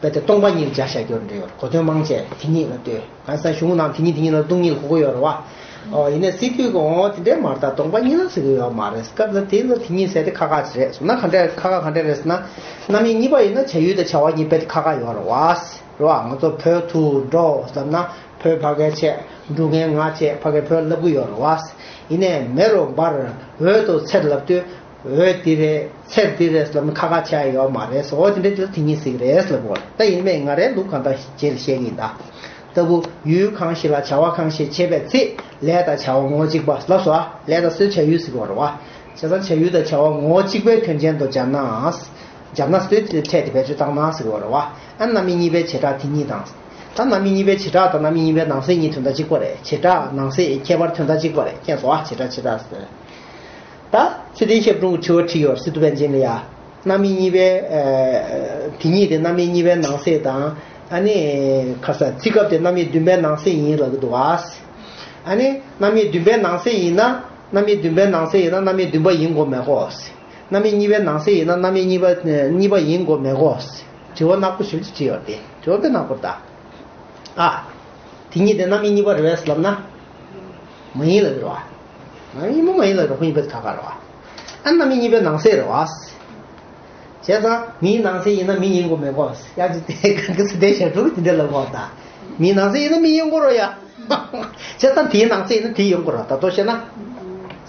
རྦད་དེ་སྟོང་པ་ཉིད་སྦྱར་བཞག་རྒྱུ་འདྲ་ཡོད། གོ་དོན་མང་ཆེ་དེ་ཉིད་ལ་ལྟོས། གང་ཟག་གཞུང་ནང་དེ་ཉིད་དེ་ཉིད་ལ་སྟོང་ཉིད་ལ་གོ་གི་ཡོད་རེད་བ། ཨོ་ཡིན་ནའི་སི་ཏུ་གི་འོ་དེ་འདྲའི་མ་རེད། ད་སྟོང་པ་ཉིད་ལ་ཟེར་གི་ཡོད་མ་རེད། སྐབས་ལ་དེ་ལ་དེ་ཉིད་ཟེར་དེ་ཁ་ཁ་ཅིག་རེད། སོང་ན་ག་འདྲ་ཁ་ཁ་ག་འདྲ་རེད་ཟེར་ན། རྣམ་དབྱེ་གཉིས་པ་ཡིན་ན་བྱ་ཡུལ་དང་བྱ་བ་གཉིས་རྦད་དེ་ཁ་ཁ་ཡོད་རེད་བ། རེད་བ། ང་ཚོ་བོད་དུ་འགྲོ་ཟེར་ན་བོད་ཕ་གིར་བྱས། འགྲོ་མཁན་ང་བྱས། ཕ་གིར་བོད་ལབ་གི་ཡོད་རེད་བ། ཡིན་ནའི་མེ་རུ་འབར། འོད་དུ་འཚེར་ལབ་དུས། འོད་འདི་རེད། འཚེར་འདི་རེད་ལབ་ན་ཁ་ཁ་ཆགས་ཡོད་མ་རེད། འོ་དེ་འདྲ་དེ་ལ་དེ་ཉིད་ཟེར་གི་རེད་ལབ་དགོས་རེད། ད་ཡིན་མེད་ང་རའི་ལུགས་གང་ལྟར་རྗེས་ལ་བཤད་གི་ཡིན་ད། ལྟ་བུ་ཡུལ་གང་ཞིག་ལ་བྱ་བ་གང་ཞིག་བྱེད་པའི་ཚེ་ལས་དང་བྱ་བ་ངོ་བོ་གཅིག་པ་ལབ་སོ། ལས་དང་སོའི་བྱ་ཡུལ་ཟེར་གི་ཡོད་རེད་བ། བྱས་ཙང་བྱ་ཡུལ་དང་བྱ་བ་ངོ་བོ་གཅིག་པའི་དོན་ཅན་དུ་སྦྱར་ནའང་། སྦྱར་ན་སོའི་ཕྲད་དེ་བེད་སྤྱོད་བཏང་ན་ཟེར་གི་ཡོད་རེད་བ། ཨ་རྣམ་དབྱེ་གཉིས་པའི་བྱེ་བྲག་དེ་ཉིད་དང་། ད་རྣམ་དབྱེ་གཉིས་པའི་བྱེ་བྲག་དང་རྣམ་དབྱེ་གཉིས་པའི་ནང་གསེས་གཉིས་དོན་དག་གཅིག་པ་རེད། བྱེ་བྲག་ནང་གསེས་ཁྱད་པར་དོན་དག་གཅིག་པ་རེད། མཁྱེན་སོང་ཨ། བྱེ་བྲག་བྱེ་བྲག་ཟེར། ད་ཚེ་བརྟན་བཤད་སྒྲུང་གི་དྲི་བ་དྲིས་ཡོད། སི་ཏུ་པཎ་ཆེན་ལ་ཡ། རྣམ་དབྱེ་གཉིས་པའི་ཨ་དེ་ཉིད་དེ་རྣམ་དབྱེ་གཉིས་པའི་ནང་གསེས་དང་། ཨ་ནི་ཁ་ས་ཚིག་སྐབས་དེ་རྣམ་དབྱེ་བདུན་པའི་ནང་གསེས་ཡིན་ལབ་ཀྱི་འདུག་ཨ། ཨ་ནི་རྣམ་དབྱེ་བདུན་པའི་ནང་གསེས་ཡིན་ན། རྣམ་དབྱེ་བདུན་པའི་ནང་གསེས་ཡིན་ན་རྣམ་དབྱེ་བདུན་པ་ཡིན་དགོས་མེད་གོ། རྣམ་དབྱེ་གཉིས་པའི་ནང་གསེས་ཡིན་ན་རྣམ་དབྱེ་གཉིས་པ་གཉིས་པ་ཡིན་དགོས་མེད་གོ། དྲི་བ་ནག་པོ་ཞེ་པོ་ཅིག་དྲིས་ཡོད་དེ། དྲི་བ་དཔེ་ནག་པོ་རེད་ད། ཨ། དེ་ཉིད་དེ་རྣམ་དབྱེ་གཉིས་པ་རེད་པས་ལབ་ན། མ་ཡིན་ལབ་ཀྱི་རེད་བ། རྣམ་དབྱེ་གཉིས་པ་མ་ཡིན་ལབ་ཀྱི་རེད། ཁོ་གཉིས་པོ་དེ་ཁ་ཁ་རེད་བ། ཨ་རྣམ་དབྱེ་གཉིས་པའི་ནང་གསེས་རེད་བ། བྱས་ཙང་མིའི་ནང་གསེས་ཡིན་ན་མི་ཡིན་དགོས་མེད་གོ། ཡ་ཅི་དེ་ག་གི་སི་དེ་ཞབས་དྲུང་གི་དེ་འདྲ་ལབ་གོ་ད། མིའི་ནང་གསེས་ཡིན་ན་མི་ཡིན་དགོས་རེད་ཡ། བྱས་ཙང་དེའི་ནང་གསེས་ཡིན་ན་དེ་ཡིན་དགོས་རེད། ད་དོ་བཤད་ན།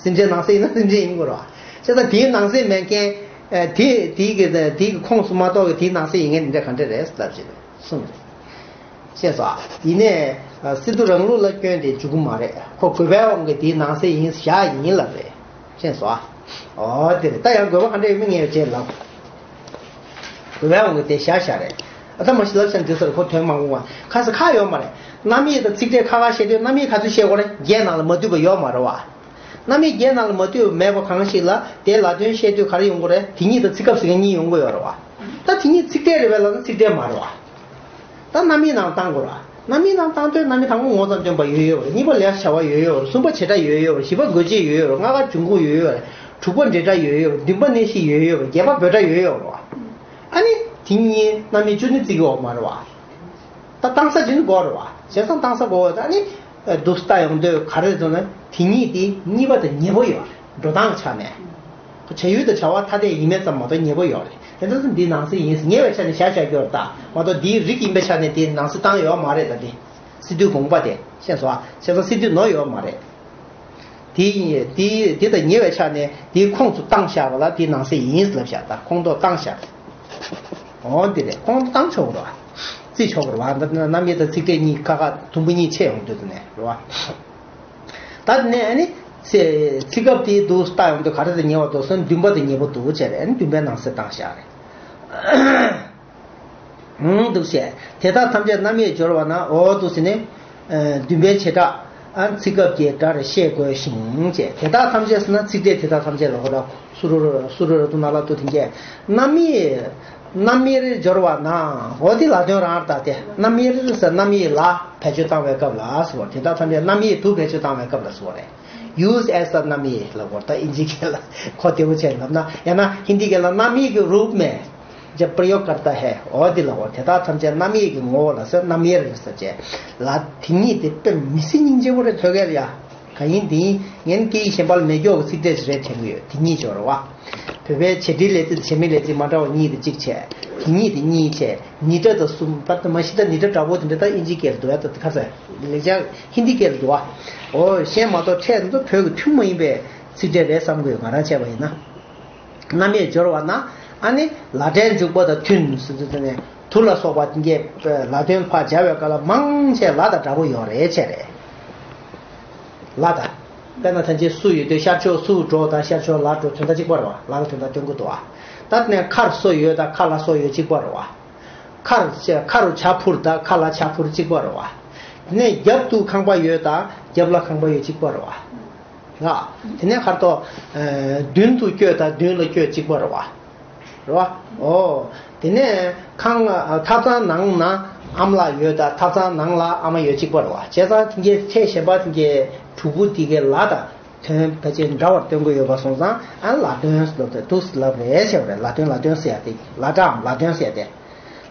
སེམས་ཅན་ནང་གསེས་ཡིན་ན་སེམས་ཅན་ཡིན་དགོས་རེད་བ། བྱས་ཙང་དེའི་ནང་གསེས་མེད་མཁན། ཨ་དེ་དེའི་གི་དེའི་གི་ཁོངས་སུ་མ་གཏོགས་གི་དེའི་ནང་གསེས་ཡིན་མཁན་དེ་འདྲ་ག་འདྲ་རེད་ལབ་ཅིག་གསུངས་རེད། ཤེས་སོང་། ཡིན་ནའི་སི་ཏུ་རང་ལུགས་ལ་སྐྱོན་དེ་འཇུག་གི་མ་རེད། ཁོ་དགོས་པའི་དབང་གིས་དེའི་ནང་གསེས་ཡིན་བཞག་ཡིན་ལབ་རེད། ཤེས་སོང་། འོ་དེ་རེད། ད་ཡང་དགོས་པ་ག་འདྲ་ཡོད་མེད་ངས་རྗེས་ལབ། དགོས་པའི་དབང་གིས་དེ་བཞག་བཞག་རེད། ཨ་ད་མ་གཞི་ལབ་ཤག་འདི་ཚོར་ཁོ་དོན་མང་པོ་བ་ཁ་ས་ཁ་ཡོད་མ་རེད། རྣམ་དབྱེ་དང་ཚིག་ཕྲད་ཁ་ཁ་བཤད་དུས་རྣམ་དབྱེ་ག་ཚོད་བཤད་དགོས་རེད། བརྒྱད་ནང་ལ་མ་འདུས་པ་ཡོད་མ་རེད་བ། རྣམ་དབྱེ་བརྒྱད་ནང་ལ་མ་འདུས་པ་མེད་པ་གང་ཞིག་ལ་དེའི་ལ་དོན་བཤད་དུས་ག་རེ་ཡོང་གི་རེད། དེ་ཉིད་དང་ཚིག་སྐབས་ཟེར་མཁན་གཉིས་ཡོང་གི་ཡོད་རེད་བ། ད་དེ་ཉིད་ཚིག་ཕྲད་རེད་པས་ལབ་ན་ཚིག་ཕྲད་མ་རེད་བ། ད་རྣམ་དབྱེ་ནང་བཏང་དགོས་རེད་བ། རྣམ་དབྱེ་ནང་བཏང་དུས་རྣམ་དབྱེ་དང་པོ་ངོ་ཚ་སྟོན་པ་ཡོད་ཡོད་རེད། གཉིས་པ་ལས་བྱ་བ་ཡོད་ཡོད་རེད། གསུམ་པ་བྱེ་བྲག་ཡོད་ཡོད་རེད། བཞི་པ་འགོད་བྱེད་ཡོད་ཡོད་རེད། ལྔ་པ་འབྱུང་ཁུངས་ཡོད་ཡོད་རེད། དྲུག་པ་འབྲེལ་སྒྲ་ཡོད་ཡོད་རེད། བདུན་པ་གནས་གཞི་ཡོད་ཡོད་རེད། བརྒྱད་པ་འབོད་སྒྲ་ཡོད་ཡོད་རེད་བ། ཨ་ནི་དེ་གཉིས་རྣམ་དབྱེ་བཅུ་གཉིས་བརྩི་གི་ཡོད་མ་རེད་བ། ད་བཏང་ས་དེ་ནི་དགོས་རེད་བ། བྱས་ཙང་བཏང་ས་དགོས་བ། ད་ནི་འདུག་སེ་ལྟ་ཡོང་དུས་ག་རེ་ཟེར་ན་དེ་གཉིས་དེ་གཉིས་པ་དང་ཉེ་པོ་ཡོད་རེད། འགྲོ་སྟངས་ཀྱི་ཆ་ནས། བྱ་ཡུལ་དང་བྱ་བ་ཐ་དད་ཡིན་མིན་ཙམ་མ་གཏོགས་ཉེ་པོ་ཡོད་རེད། དེ་ཚོ་འདི་ནང་གསེས་ཡིན་ཟེར་ཉེ་བའི་ཆ་ནས་བཞག་བཞག་རྒྱུ་རེད་ད། མ་གཏོགས་འདིའི་རིགས་ཡིན་པའི་ཆ་ནས་དེ་ནང་གསེས་བཏང་ཡོད་མ་རེད་ད། དེ་སི་ཏུའི་དགོངས་པ་དེ་ཤེས་སོང་ཨ། བྱས་ཙང་སི་ཏུ་ནོར་ཡོད་མ་རེད། དེ་ཡིན་དེ་དེ་དང་ཉེ་བའི་ཆ་ནས་དེའི་ཁོངས་སུ་བཏང་བཞག་པ་ལ་དེའི་ནང་གསེས་ཡིན་ལབ་བཞག་ད་ཁོངས་གཏོགས་བཏང་བཞག་འོ་འདི་རེད། ཁོངས་གཏོགས་བཏང་ཆོག་གི་རེད་བ། བརྩི་ཆོག་གི་རེད་བ། འདི་རྣམ་དབྱེ་དང་ཚིག་ཕྲད་གཉིས་ཁ་ཁ་དུམ་བུ་གཉིས་ཕྱེ་ཡོང་དུས་དེ་ནས་རེད་བ། ད་དེ་ནས་ཨ་ནི་ཚེ་ཚིག་སྐབས་དེའི་འདུག་ལྟ་ཡོང་དུས་ག་རེ་དང་ཉེ་བ་འདུག་ཟེར་ན་བདུན་པ་དང་ཉེ་པོ་འདུག་བྱས་རེད། ཨ་ནི་བདུན་པའི་ནང་གསེས་བཏང་བཞག་རེད། འདུག་བྱས། དེ་དག་ཐམས་ཅད་རྣམ་དབྱེར་སྦྱོར་བ་ན་འོ་འདུག་ཟེར་ནས། ཨ་བདུན་པའི་བྱེ་བྲག་ཨ་ཚིག་སྐབས་ཀྱི་སྒྲར་ཤེས་དགོས་ཤིང་བཅས། དེ་དག་ཐམས་ཅད་ཟེར་ན་ཚིག་ཕྲད་དེ་དག་ཐམས་ཅད་ལ་གོ་ར། སུ་རུ་རུ་སུ་རུ་རུ་ཏུ་ན་ལ་ཏུ་དེ་འགས་རྣམ་དབྱེ་རྣམ་དབྱེར་སྦྱོར་བ་ན། འོ་དེ་ལ་དོན་རང་ལྟ་སྟེ། རྣམ་དབྱེར་ཟེར་རྣམ་དབྱེ་ལ་བེད་སྤྱོད་བཏང་བའི་སྐབས་ལ་ཟེར་བ། དེ་དག་ཐམས་ཅད་རྣམ་དབྱེ་དུ་བེད་སྤྱོད་བཏང་བའི་སྐབས་ལ་ཟེར་བ་རེད། Use as a རྣམ་དབྱེ་ལ་གོ་ར། ད་ཨིན་ཇི་སྐད་ལ་གོ་བདེ་བོ་བྱས་ལབ་ན། ཡང་ན་ཧིན་དི་སྐད་ལ་རྣམ་དབྱེ་གི་རུབ་མེད། जब प्रयोग करता है འོ་དེ་ལ་འོ། དེ་དག་ཐམས་ཅད་རྣམ་དབྱེ་གི་ངོ་བོ་ལ་ཟེར། རྣམ་དབྱེར་ཟེར་བྱས་ལ། དེ་ཉིད་དེ་དཔེ་མི་སྲིད་སྙིང་རྗེ་པོ་རེད། བོད་སྐད་ལ་ཡ། གང་ཡིན་དེ་ཡིན། ངན་སྐད་གཞན་པ་ལ་མེད་སྐྱོ་གི་ཚིག་ཕྲད་ཅིག་རེད་དྲན་གི་ཡོད། དེ་ཉིད་སྦྱོར་བ། བོད་པའི་བྱེད་འབྲེལ་ལས་ཚིག་བྱེད་མེད་ལས་ཚིག་མ་འདྲ་བ་གཉིས་དེ་གཅིག་བྱས། དེ་ཉིད་དེ་གཉིས་བྱས། ནི་སྒྲ་དང་གསུམ། ད་མ་གཞི་ད་ནི་སྒྲ་འདྲ་པོ་དེ་འདྲ་ད་ཨིན་ཇི་སྐད་ལ་འདུག་ཡ། ད་ཁ་ས་ལེགས་ཆ་ཧིན་དི་སྐད་ལ་འདུག་བ། འོ་གཞན་མ་གཏོགས་ཕྲད་འདི་ཚོ་བོད་ཀྱི་ཐུན་མོང་ཡིན་པའི་ཚིག་ཕྲད་རེད་བསམ་གི་ཡོད། ང་རང་བྱས་པ་ཡིན་ན། རྣམ་དབྱེ་སྦྱོར་བ་ན། ཨ་ནི་ལ་སྒྲའི་འཇུག་པ་དང་མཐུན་ཟེར་དུས་དེ་ནས་དུ་ལ་སོགས་པ་དེ་འགས་ལ་དོན་ཕར་སྦྱར་བའི་སྐབས་ལ་མང་ཆེ་ལ་དང་འདྲ་པོ་ཡོད་རེད་བྱས་རེད། ལ་དང་། དཔེར་ན་ད་ཅི་སུ་ཡོད་དུས་ཤར་ཕྱོགས་སུ་འགྲོ་དང་ཤར་ཕྱོགས་ལ་འགྲོ་དོན་དག་གཅིག་པ་རེད་བ། ལ་གི་དོན་དག་སྟོན་གི་འདུག་བ། ད་དེ་ནས་ཁར་སོ་ཡོད་དང་ཁ་ལ་སོ་ཡོད་གཅིག་པ་རེད་བ། ཁར་ཁ་རུ་བྱ་འཕུར་དང་ཁ་ལ་བྱ་འཕུར་གཅིག་པ་རེད་བ། དེ་ནས་རྒྱབ་ཏུ་ཁང་པ་ཡོད་དང་རྒྱབ་ལ་ཁང་པ་ཡོད་གཅིག་པ་རེད་བ། ལ། དེ་ནས་ཁར་ཏོ། ཨ། མདུན་དུ་བསྐྱོད་དང་མདུན་ལ་བསྐྱོད་གཅིག་པ་རེད་བ། རེད་བ། ཨོ། དེ་ནས་ཁང་། ཨ། ཐབ་ཚང་ནང་ན་ཨམ་ལགས་ཡོད་དང་ཐབ་ཚང་ནང་ལ་ཨ་མ་ཡོད་གཅིག་པ་རེད་བ། བྱས་ཙང་དེ་གའི་ཕྲད་གཞན་པ་དེ་གའི་དྲུག་པོ་དེ་གའི་ལ་དང་དོན་ཕལ་ཆེར་འདྲ་བར་སྟོན་གྱི་ཡོད་པ་སོང་ཙང་ཨ་ལ་དོན་ཟེར་ལབ་དེ་དུ་ཟེར་ལབ་རེད་ཟེར་བ་རེད། ལ་དོན་ལ་དོན་ཟེར་ཡ་དེ། ལ་སྒྲའམ་ལ་དོན་ཟེར་ཡ་དེ།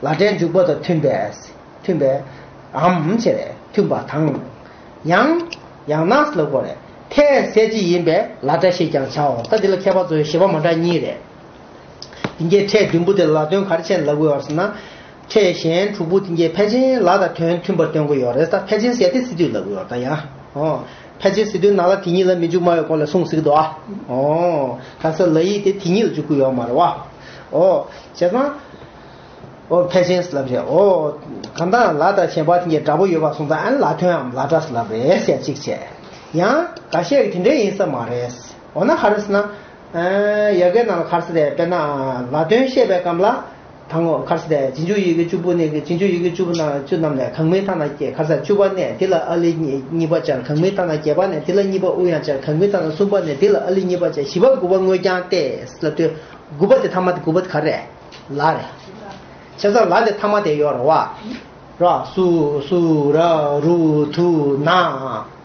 ལ་སྒྲའི་འཇུག་པ་དང་མཐུན་པས། མཐུན་པའམ་བྱས་པས་མཐུན་པ་དང་། ཡང་། ཡང་ན་ལབ་དགོས་རེད། མཐའི་གསལ་བྱེད་ཡིན་པས་ལ་སྒྲ་ཞེས་ཀྱང་བྱའོ། ད་འདི་ལ་མཁས་པ་ཚོས་བཞེད་པ་མ་འདྲ་གཉིས་རེད། དེ་གའི་ཕྲད་བདུན་པོ་དེ་ལ་དོན་ག་རེ་བྱས་ལབ་དགོས་བར་ཟེར་ན། ཕྲད་གཞན་དྲུག་པོ་དེ་གའི་ཕལ་ཆེར་ལ་དང་དོན་མཐུན་པར་སྟོན་དགོས་ཡོད་རེད། ད་ཕལ་ཆེར་ཟེར་དེ་སྲིད་དུས་ལབ་དགོས་ཡོད་ད་ཡ། ཨོ། ཕལ་ཆེར་ཟེར་དུས་ན་ལ་དེ་ཉིད་ལ་མི་འཇུག་སྨྲ་བའི་སྐོར་ལ་གསུངས་ཟིག་འདུག་ཨ། ཨོ། ག་ས་ལ་ཡིག་དེ་དེ་ཉིད་ལ་འཇུག་གི་ཡོད་མ་རེད་བ། ཨོ། བྱས་ཙང་། ཨོ་ཕལ་ཆེར་ལབ་རེད། ཨོ། གང་ལྟར་ལ་དང་གཞན་པ་དེ་གའི་འདྲ་པོ་ཡོད་པ་སོང་ཙང་ཨ་ནི་ལ་དོན་འམ་ལ་སྒྲ་ལབ་རེད་ཟེར་གཅིག་བྱས། ཡང་འགའ་ཤས་ཀྱིས་དེ་འདྲ་ཡིན་ས་མ་རེད། འོ་ན་ག་རེ་ཟེར་ན། ཡ་གའི་ནང་ལ་ག་རེ་ཟེར་རེད། དཔེར་ན་ལ་དོན་བཤད་པའི་སྐབས་ལ། དང་པོ་ག་རེ་ཟེར་རེད། རྗེས་འཇུག་ཡི་གེ་བཅུ་པོ་ནས་རྗེས་འཇུག་ཡི་གེ་བཅུ་པོ་ནང་བཅུ་རྣམས་ལས་གང་མིང་ཐ་ན་སྐྱེ། ག་རེ་ཟེར། བཅུ་པ་ནས་དེ་ལ་ཨ་ལི་གཉིས་གཉིས་པ་སྦྱར། གང་མིང་ཐ་ན་བརྒྱད་པ་ནས་དེ་ལ་གཉིས་པ་དབུ་ཡང་སྦྱར། གང་མིང་ཐ་ན་གསུམ་པ་ནས་དེ་ལ་ཨ་ལི་གཉིས་པ་སྦྱར། བཞི་པ་དགུ་པ་དངོས་ཀྱང་སྟེ་ལབ་དུས། དགུ་པ་དེ་ཐ་མ་དེ་དགུ་པ་དེ་ག་རེ་རེད། ལ་རེད། བྱས་ཙང་ལ་དེ་ཐ་མ་དེ་ཡོད་རེད་བ། ར་སུ་སུ་ར་རུ་དུ་ན་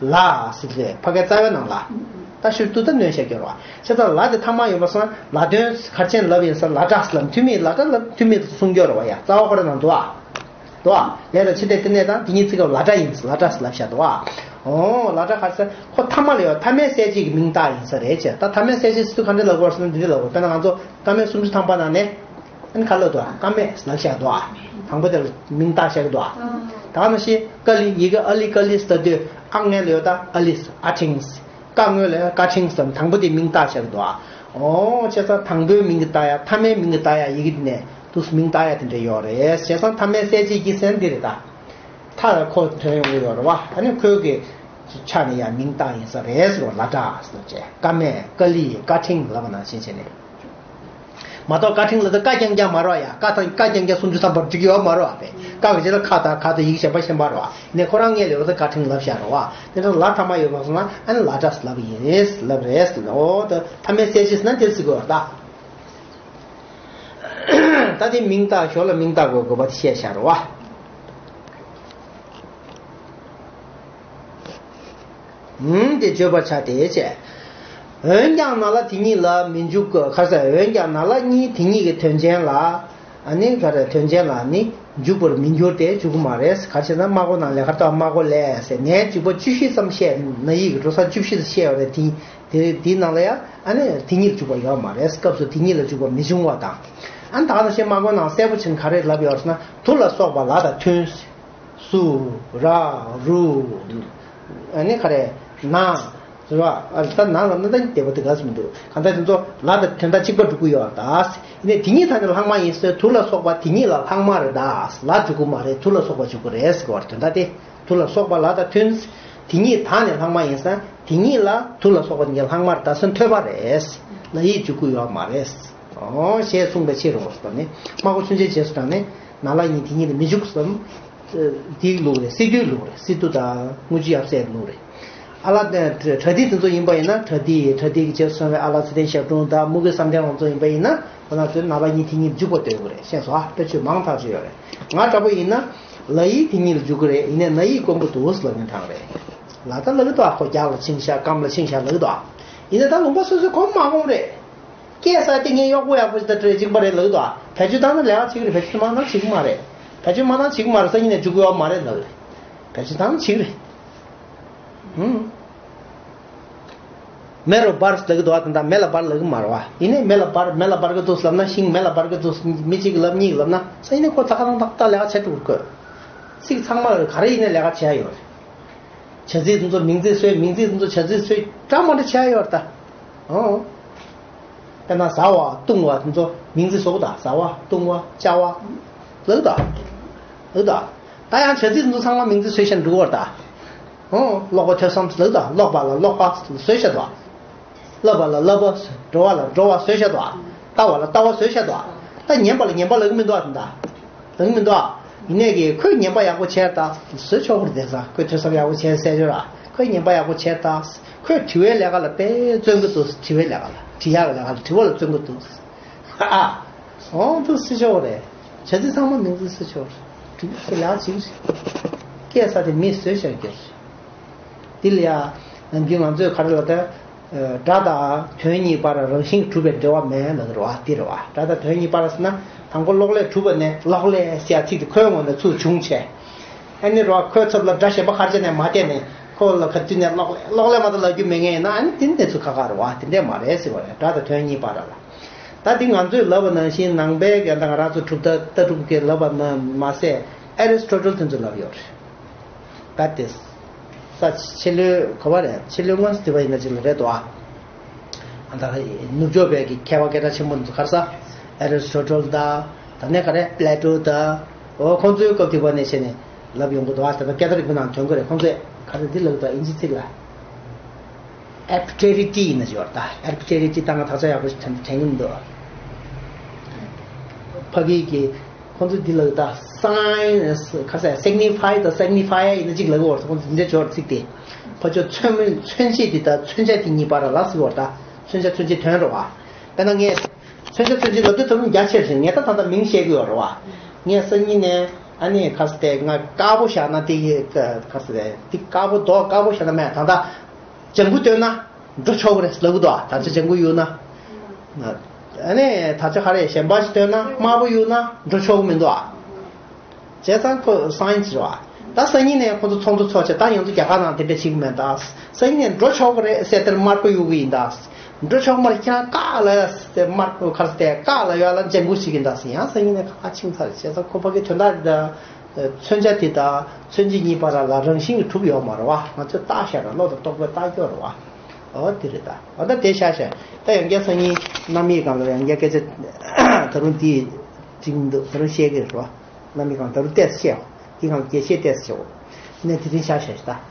ལ་ཟེར་ཏེ་ཕ་གའི་རྩ་བའི་ནང་ལ། ད་ཤུར་ཏུ་ད་གནོན་བཤད་རྒྱུ་རེད་བ། བྱས་ཙང་ལ་དེ་ཐ་མ་ཡོད་པ་སོང་ན་ལ་དོན་ག་རེ་བྱས་ནས་ལབ་ཡིན་ཟེར། ལ་སྒྲ་ཟེར་ལབ། མཐུན་མིང་ལ་སྒྲ་ལབ། མཐུན་མིང་དུ་གསུང་རྒྱུ་རེད་བ་ཡ། རྩ་བ་ཁོ་རང་ནང་འདུག་བ། འདུག་བ། ལས་དང་ཕྱི་དེ་དེ་ནས་དང་དེ་གཉིས་ཚིག་སྐབས་ལ་སྒྲ་ཡིན་ཟེར། ལ་སྒྲ་ཟེར་ལབ་བཞག་འདུག་བ། ཨོ་ལ་སྒྲ་ག་རེ་ཟེར། ཁོ་ཐ་མ་ལ་ཡོད། ཐ་མའི་གསལ་བྱེད་ཀྱི་མིང་བཏགས་ཡིན་ས་རེད་ཅེས། ད་ཐ་མའི་གསལ་བྱེད་ཟེར་དུས་ག་འདྲ་ལབ་དགོས་ཟེར་ན་འདི་འདྲ་ལབ་དགོས། དཔེར་ན་ང་ཚོ་ཀ་མད་སུམ་ཅུ་ཐམ་པ་ནང་ནས། ཨ་ནི་ག་ལབ་འདུག་ཀ་མད་ལབ་བཞག་འདུག་དང་པོ་དེ་ལ་མིང་བཏགས་བཞག་འདུག་ད་ག་ནང་བཞིན་ཀ་ལི། ཡི་གེ་ཨ་ལི། ཀ་ལི་ཟེར་དུས་ཨ་སྔོན་ལ་ཡོད་ད་ཨ་ལི། ཨ་ཕྲེང་། ཀ་སྔོན་ལ་ཡོད་ཀ་ཕྲེང་ཟེར། དང་པོ་དེ་མིང་བཏགས་བཞག་འདུག་ཨོ་བྱས་ཙང་དང་པོའི་མིང་གི་བཏགས་ཡ། ཐ་མའི་མིང་གི་བཏགས་ཡ། ཡི་གེ་དེ་ནས་དུས་མིང་བཏགས་ཡ་དེ་འདྲ་ཡོད་རེད། བྱས་ཙང་ཐ་མའི་གསལ་བྱེད་ཀྱི་ཟེར་འདི་རེད་ད། མཐའ་ལ་ཁོ་ཐོན་ཡོང་གི་ཡོད་རེད་བ། ཨ་ནི་ཁོའི་གི་ཆ་ནས་ཡང་མིང་བཏགས་ཡིན་ས་རེད་ཟེར་བ། ལ་སྒྲ་ཟེར་བྱས། ཀ་མད། ཀ་ལི། ཀ་ཕྲེང་ལབ་པ་ནང་བཞིན་བྱས་ནས། མ་གཏོགས་ཀ་ཕྲེང་ལབ་དུས་ཀ་རྐྱང་རྐྱང་མ་རེད་བ་ཡ། ཀ་དང་ཀ་རྐྱང་རྐྱང་སུམ་ཅུ་ཐམ་པར་འགྲིག་གི་ཡོད་མ་རེད་བ། ཀ་གི་རྗེས་ལ་ཁ་དང་ག་དང་ཡིག་གཞན་པ་གཞན་པ་རེད་བ། ནས་ཁོ་རང་སྔོན་ལ་ཡོད་ད་ཀ་ཕྲེང་ལབ་བཞག་རེད་བ། དེ་ནས་ལ་ཐ་མ་ཡོད་པ་སོང་ན་ཨ་ནི་ལ་སྒྲ་ལབ་ཡིན་ལབ་རེད་ཟེར། ཨོ་ད་ཐ་མའི་གསལ་བྱེད་ཟེར་ན་དེ་ཟེར་དགོས་རེད་ད། ད་དེ་མིང་བཏགས། ཞོར་ལ་མིང་བཏགས་དགོས་དགོས་པ་དེ་བཤད་བཞག་རེད་བ། འོན་ཏེ་བརྗོད་པར་བྱ་སྟེ་བྱས། འོན་ཀྱང་ན་ལ་དེ་ཉིད་ལ་མི་འཇུག་ག་རེ་ཟེར། འོན་ཀྱང་ན་ལ་གཉིས་དེ་ཉིད་ཀྱི་དོན་ཅན་ལ། ཨ་ནི་ག་རེ་དོན་ཅན་ལ་ནི་འཇུག་པར་མི་འགྱུར་ཏེ་འཇུག་གི་མ་རེད། ག་རེ་ཟེར་ན་སྨྲ་སྒོ་ནང་ལས་ཀར་ཏོ་སྨྲ་སྒོ་ལས་ཟེར་ནས་འཇུག་པ་བཅུ་བཞི་ཙམ་བཤད། ན་ཡིག་གི་འགྲོ་ས་བཅུ་བཞི་ཙམ་བཤད་ཡོད་རེད། དེ་དེ་དེའི་ནང་ལ་ཡང་ཨ་ནི་དེ་ཉིད་འཇུག་པ་ཡོད་མ་རེད། སྐབས་སུ་དེ་ཉིད་ལ་འཇུག་པ་མི་འབྱུང་བ་དང་། ཨ་ནི་ད་ག་ནང་བཞིན་སྨྲ་སྒོ་ནང་གསལ་པོ་བྱས་ནས་ག་རེ་ལབ་ཡོད་ཟེར་ན་དུ་ལ་སོགས་པ་ལ་དང་མཐུན། སུ། ར། རུ། ཨ་ནི་ག་རེ། ན། རེད་བ། ཨ་ད་ན་ལ་ན་ད་བདེ་བ་དེ་ག་སུ་མི་འདུག་གང་ལྟར་དེ་ཚོ་ལ་དང་དོན་དག་གཅིག་པ་འགྲོ་གི་ཡོད་ད། ཡིན་ནའི་དེ་ཉིད་ཐ་སྙད་ལ་ལྷག་མ་ཡིན་ཟེར། དུ་ལ་སོགས་པ་དེ་ཉིད་ལ་ལྷག་མ་རེད་ད། ལ་འཇུག་གི་མ་རེད། དུ་ལ་སོགས་པ་འཇུག་གི་རེད་ཟེར་གི་བར་དོན་དག་དེ། དུ་ལ་སོགས་པ་ལ་དང་མཐུན། དེ་ཉིད་ཐ་སྙད་ལྷག་མ་ཡིན་ཟེར། དེ་ཉིད་ལ་དུ་ལ་སོགས་པ་དེ་ཉིད་ལྷག་མ་རེད་ད་ཟེར་ཐོས་པ་རེད། ལ་ཡིག་འཇུག་གི་ཡོད་མ་རེད། ཨོ་ཞེས་གསུངས་པའི་ཕྱིར་རོ་ཟེར་ནས། སྨྲ་སྒོ་ཚུན་ཆད་རྗེས་སུ་འབྲངས་ནས་ན་ལ་གཉིས་དེ་ཉིད་ལ་མི་འཇུག་ཟེར། དེའི་ལུགས་རེད། སི་ཏུའི་ལུགས་རེད། སི་ཏུ་དང་དངུལ་ཆུ་ཡབ་སྲས་ལུགས་རེད། ཨ་ལ་དེ་བྲ་ཏི་དེ་ཚོ་ཡིན་པ་ཡིན་ན། བྲ་ཏི་བྲ་ཏི་གི་རྗེས་སུ་སོང་བའི་ཨ་ལ་ཚེ་བརྟན་ཞབས་དྲུང་དང་དམུ་དགེ་བསམ་གཏན་ལགས་ཚོ་ཡིན་པ་ཡིན་ན། ཁོ་ན་ཚོས་ནང་པ་གཉིས་དེ་གཉིས་ལ་འཇུག་པ་འདོད་ཀྱི་རེད། ཤེས་སོང་ཨ། དཔེ་ཆོས་མང་ཐག་ཆོད་ཡོད་རེད། ང་འདྲ་པོ་ཡིན་ན་ལ་ཡིག་དེ་གཉིས་ལ་འཇུག་གི་རེད། ཡིན་ནའི་ན་ཡིག་དཀོན་པོ་འདུག་ལབ་མཁན་གྲངས་རེད། ལ་ད་ལབ་ཀྱི་འདུག་ཨ། ཁོ་རྒྱག་ལ་ཕྱིན་ཤག་སྐམ་ལ་ཕྱིན་ཤག་ལབ་ཀྱི་འདུག་ཨ། ཡིན་ནའི་ད་ལུང་པ་སོ་སོའི་གོམ་མ་གོམ་རེད། སྐྱེས་ས་དེ་ངའི་གཡོག་པོ་ཡག་པོ་ཞིག་དང་འབྲེལ་གཅིག་པ་རེད་ལབ་ཀྱི་འདུག་ཨ། བེད་སྤྱོད་བཏང་ན་ལས་ཀ་བྱེད་ཀྱི་རེད། བེད་སྤྱོད་མ་བཏང་བྱེད་ཀྱི་མ་རེད། བེད་སྤྱོད་མ་བཏང་བྱེད་ཀྱི་མ་རེད། སང་ཉིན་ནས་འཇུག་གི་ཡོད་མ་རེད་ལབ་རེད། བེད་སྤྱོད་བཏང་ན་བྱེད་ཀྱི་རེད། ཧུམ། མེ་རུ་འབར་ལབ་ཀྱི་འདུག་ཨ། དེ་འདྲ་མེ་ལ་འབར་ལབ་ཀྱི་མ་རེད་བ། ཡིན་ནའི་མེ་ལ་འབར་མེ་ལ་འབར་གྱི་འདུག་ལབ་ན། ཤིང་མེ་ལ་འབར་གྱི་འདུག་མི་གཅིག་གིས་ལབ་གཉིས་ཀྱིས་ལབ་ན། སང་ཉིན་ནས་ཁོ་ད་ག་རང་ཏག་ཏག་ལས་ཀ་བྱེད་འགྲོ་དགོས། ཚིག་ཚང་མ་ལ་ག་རེ་ཡིན་ནའི་ལས་ཀ་བྱེད་ཡ་ཡོད་རེད། བྱ་ཚིག་དེ་ཚོ་མིང་ཚིག་བཟོས། མིང་ཚིག་དེ་ཚོ་བྱ་ཚིག་བཟོས་འདྲ་མ་འདྲ་བྱས་ཡོད་རེད་ད། ཨོ། དཔེར་ན་བཟའ་བ་བཏུང་བ་དེ་ཚོ་མིང་ཚིག་བཟོ་དགོས་ད། བཟའ་བ་བཏུང་བ་བཅའ་བ་ལབ་ད། ལབ་ད། ད་ཡང་བྱ་ཚིག་དེ་ཚོ་ཚང་མ་མིང་ཚིག་བཟོས་བཞག་འགྲོ་གི་ཡོད་རེད་ད། ཨོ། ཀློག་པ་ཐོས་བསམ་ལབ་ད། ཀློག་པ་ལ་ཀློག་པ་བཟོས་བཞག་ད། བསླབ་པ་ལ་བསླབ་པ། འགྲོ་བ་ལ་འགྲོ་བ་བཟོས་བཞག་ད། ལྟ་བ་ལ་ལྟ་བ་བཟོས་བཞག་ད། ད་ཉན་པ་ལ་ཉན་པ་ལབ་ཀྱི་མི་འདུག་ཨ། དེ་འདྲ་ལབ་ཀྱི་མི་འདུག་ཨ། ཡིན་ནའི་གི་ཁོས་ཉན་པ་ཡག་པོ་བྱས་ད་བཟོས་ཆོག་གི་རེད། དེང་སང་ཁོས་ཐོས་བསམ་ཡག་པོ་བྱས་ཟེར་ཆོག་ར། ཁོས་ཉན་པ་ཡག་པོ་བྱས་ད། ཁོས་དྲི་བའི་ལས་ཀ་ལ་དཔེ་བརྩོན་གྱི་འདུག་དྲི་བའི་ལས་ཀ་ལ། དྲི་ཡག་གི་ལས་ཀ་ལ། དྲི་བ་ལ་བརྩོན་གྱི་འདུག་ཨ། འོ་འདུག་སེ་ཆོག་རེད། བྱ་ཚིག་ཚང་མ་མིང་ཚིག་སེ་ཆོག་རེད། དྲི་བའི་ལས་ཀ་ཅིག་རེད། སྐད་ས་དེ་མིས་བཟོས་བཞག་རྒྱུ་རེད། འདི་ལ་ཡ། ནམ་རྒྱུན་ང་ཚོས་ག་རེ་ལབ་ད། སྒྲ་དང་དོན་གཉིས་བར་རང་བཞིན་གྱིས་གྲུབ་པའི་འབྲེལ་བ་མེད་ལབ་ཀྱི་རེད་བ། འདི་རེད་བ། སྒྲ་དང་དོན་གཉིས་བར་ཟེར་ན། དང་པོ་གློག་ཀླད་གྲུབ་པ་ནས། གློག་ཀླད་ཟེར་ཡ་ཚིག་དེ་ཁོའི་ངོས་ནས་ཚུར་བྱུང་བྱས། ཨ་ནི་རེད་བ། ཁོའི་ཚབ་ལ་སྒྲ་གཞན་པ་ག་རེ་བྱས་ནས་མ་བལྟས་ནས། ཁོ་ལ་ག་དུས་ནས་གློག་ཀླད་གློག་ཀླད་མ་གཏོགས་ལབ་རྒྱུ་མེད་མཁན་ཡིན་ན། ཨ་ནི་དེ་ནས་ཚུར་ཁ་ཁ་རེད་བ། དེ་འདྲས་མ་རེད་ཟེར་བ་རེད། སྒྲ་དང་དོན་གཉིས་བར་ལ། ད་འདི་ང་ཚོས་ལབ་པ་ནང་བཞིན། ནང་པའི་གི་ད་ང་རང་ཚོ་གྲུབ་མཐའ་ལྟ་གྲུབ་ཀྱིས་ལབ་པ་ན་མ་ཟད། ཨེ་རི་སི་ཊོ་ཊལ་དེ་ཚོས་ལབ་ཡོད་རེད། ད་དེ་ས་ཕྱི་ལོའི་ག་བ་རེད། ཕྱི་ལོའི་སྔོན་དུ་བ་ཡིན་ན་ཅིག་ལ་རེད་དོ། ཨ་ད་ནུབ་ཕྱོགས་པའི་གི་མཁས་པ་སྐད་གྲགས་ཆེན་པོ་འདི་ཚོ་ག་རེ་ཟ། ཨེ་རི་སི་ཊོ་ཊལ་དང་། ད་ནས་ག་རེ། པི་ལེ་ཊོ་དང་། འོ་ཁོང་ཚོའི་སྐབས་དེ་བ་ནས་བྱས་ནས་ལབ་ཡོང་གི་འདུག་ཨ། ད་ད་སྐད་བརྡ་རིག་པའི་ནང་ཐོན་གི་རེད། ཁོང་ཚོས་ག་རེ་འདི་ལབ་འདུག་ཨིན་ཇི་ཚིག་ལ། ཨར་བི་ཊྲེ་རི་ཊི་ཡིན་ན་ཅིག་ཡོད་རེད་ད། ཨར་བི་ཊྲེ་རི་ཊི་ད་ང་དག་ཆ་ཡག་པོ་ཞིག་དྲན་དྲན་གྱི་མི་འདུག་ཕ་གི་གི་ཁོང་ཚོ་འདི་ལ་ད་སའིན་སི་ག་ཟེར། སིག་ནི་ཕའི་དང་སེག་ནི་ཕའི་ཡིན་ན་ཅིག་ལབ་ཀྱི་ཡོད་རེད། ཁོང་ཚོ་འདི་འདྲ་ཅིག་ཡོད་རེད་ཚིག་དེ། ཕ་ཆོས་མཚོན་མཚོན་བྱེད་འདི་དང་མཚོན་བྱ་དེ་གཉིས་བར་ལ་ཟེར་གྱི་ཡོད་རེད་ད། མཚོན་བྱ་མཚོན་བྱེད་དོན་རེད་བ། དཔེར་ན་ངས། མཚོན་ཆ་མཚོན་ཆའི་ལབ་དུས་ད་རུང་རྒྱ་ཆེར་ཕྱིན། ངས་ད་ད་ལྟ་མིང་བཤད་ཀྱི་ཡོད་རེད་བ། ངས་སང་ཉིན་ནས་ཨ་ནི་ག་ཟེར་ཏེ་ང་དཀར་པོ་བཞག་ན་དེ་ག་ཟེར་ཏེ་དེ་དཀར་པོ་མདོག་དཀར་པོ་བཞག་ན་མེད། ད་ལྟ་ལྗང་གུ་སྟོན་ན་འགྲོ་ཆོག་གི་རེད་ལབ་ཀྱི་འདུག་ད་ཆ་ལྗང་གུ་གཡུག་ན། ཨ་ནི་ད་ཆ་ག་རེ་གཞན་པ་ཞིག་སྟོན་ན་དམར་པོ་གཡུག་ན་འགྲོ་ཆོག་གི་མི་འདུག་ཨ། བྱས་ཙང་ཁོ་སའིན་སི་རེད་བ། ད་སང་ཉིན་ནས་ཁོ་ཚོ་ཚོགས་འདུ་ཚོགས་བྱས། ད་ང་ཚོ་རྒྱ་གར་ནང་དེ་འདྲ་བྱེད་ཀྱི་མེད་ད། སང་ཉིན་ནས་འགྲོ་ཆོག་གི་རེད་ཟེར། དེར་དམར་པོ་གཡུག་གི་ཡིན་ད། འགྲོ་ཆོག་མ་རེད། ཁྱེད་རང་བཀག་ལབ་ཡ་ཟེར། དམར་པོ་ག་རེ་ཟེར་ཏེ་བཀག་ལབ་ཡ་ལ་ལྗང་གུ་ཞིག་ཡིན་ད་ཟེར། ཡང་སང་ཉིན་ནས་ཁ་ཁ་ཕྱིན་ཚར་རེད། བྱས་ཙང་ཁོ་ཕ་གི་དོན་དག་འདི་ད། མཚོན་ཆ་དེ་དང་མཚོན་བྱེད་གཉིས་བར་ལ་རང་བཞིན་གྱིས་གྲུབ་ཡོད་མ་རེད་བ། ང་ཚོས་བརྟག་བཞག་ར། བློ་དང་རྟོག་པས་བརྟག་རྒྱུ་རེད་བ། འོ་དེ་རེད་ད། འོ་ད་དེ་བཞག་བཞག་ད་ཡང་བསྐྱར་སང་ཉིན་རྣམ་དབྱེ་སྒང་ལ་ཡང་བསྐྱར་སྐད་ཆ་ད་རུང་དེ་དྲིས་འདུག་ད་རུང་བཤད་ཀྱི་རེད་བ། རྣམ་དབྱེ་སྒང་ད་རུང་ཏོག་ཙམ་བཤད། དེ་སྒང་ལ་རྒྱས་བཤད་ཏོག་ཙམ་བྱེད། ནས་དེ་རིང་བཞག་བཞག་ད།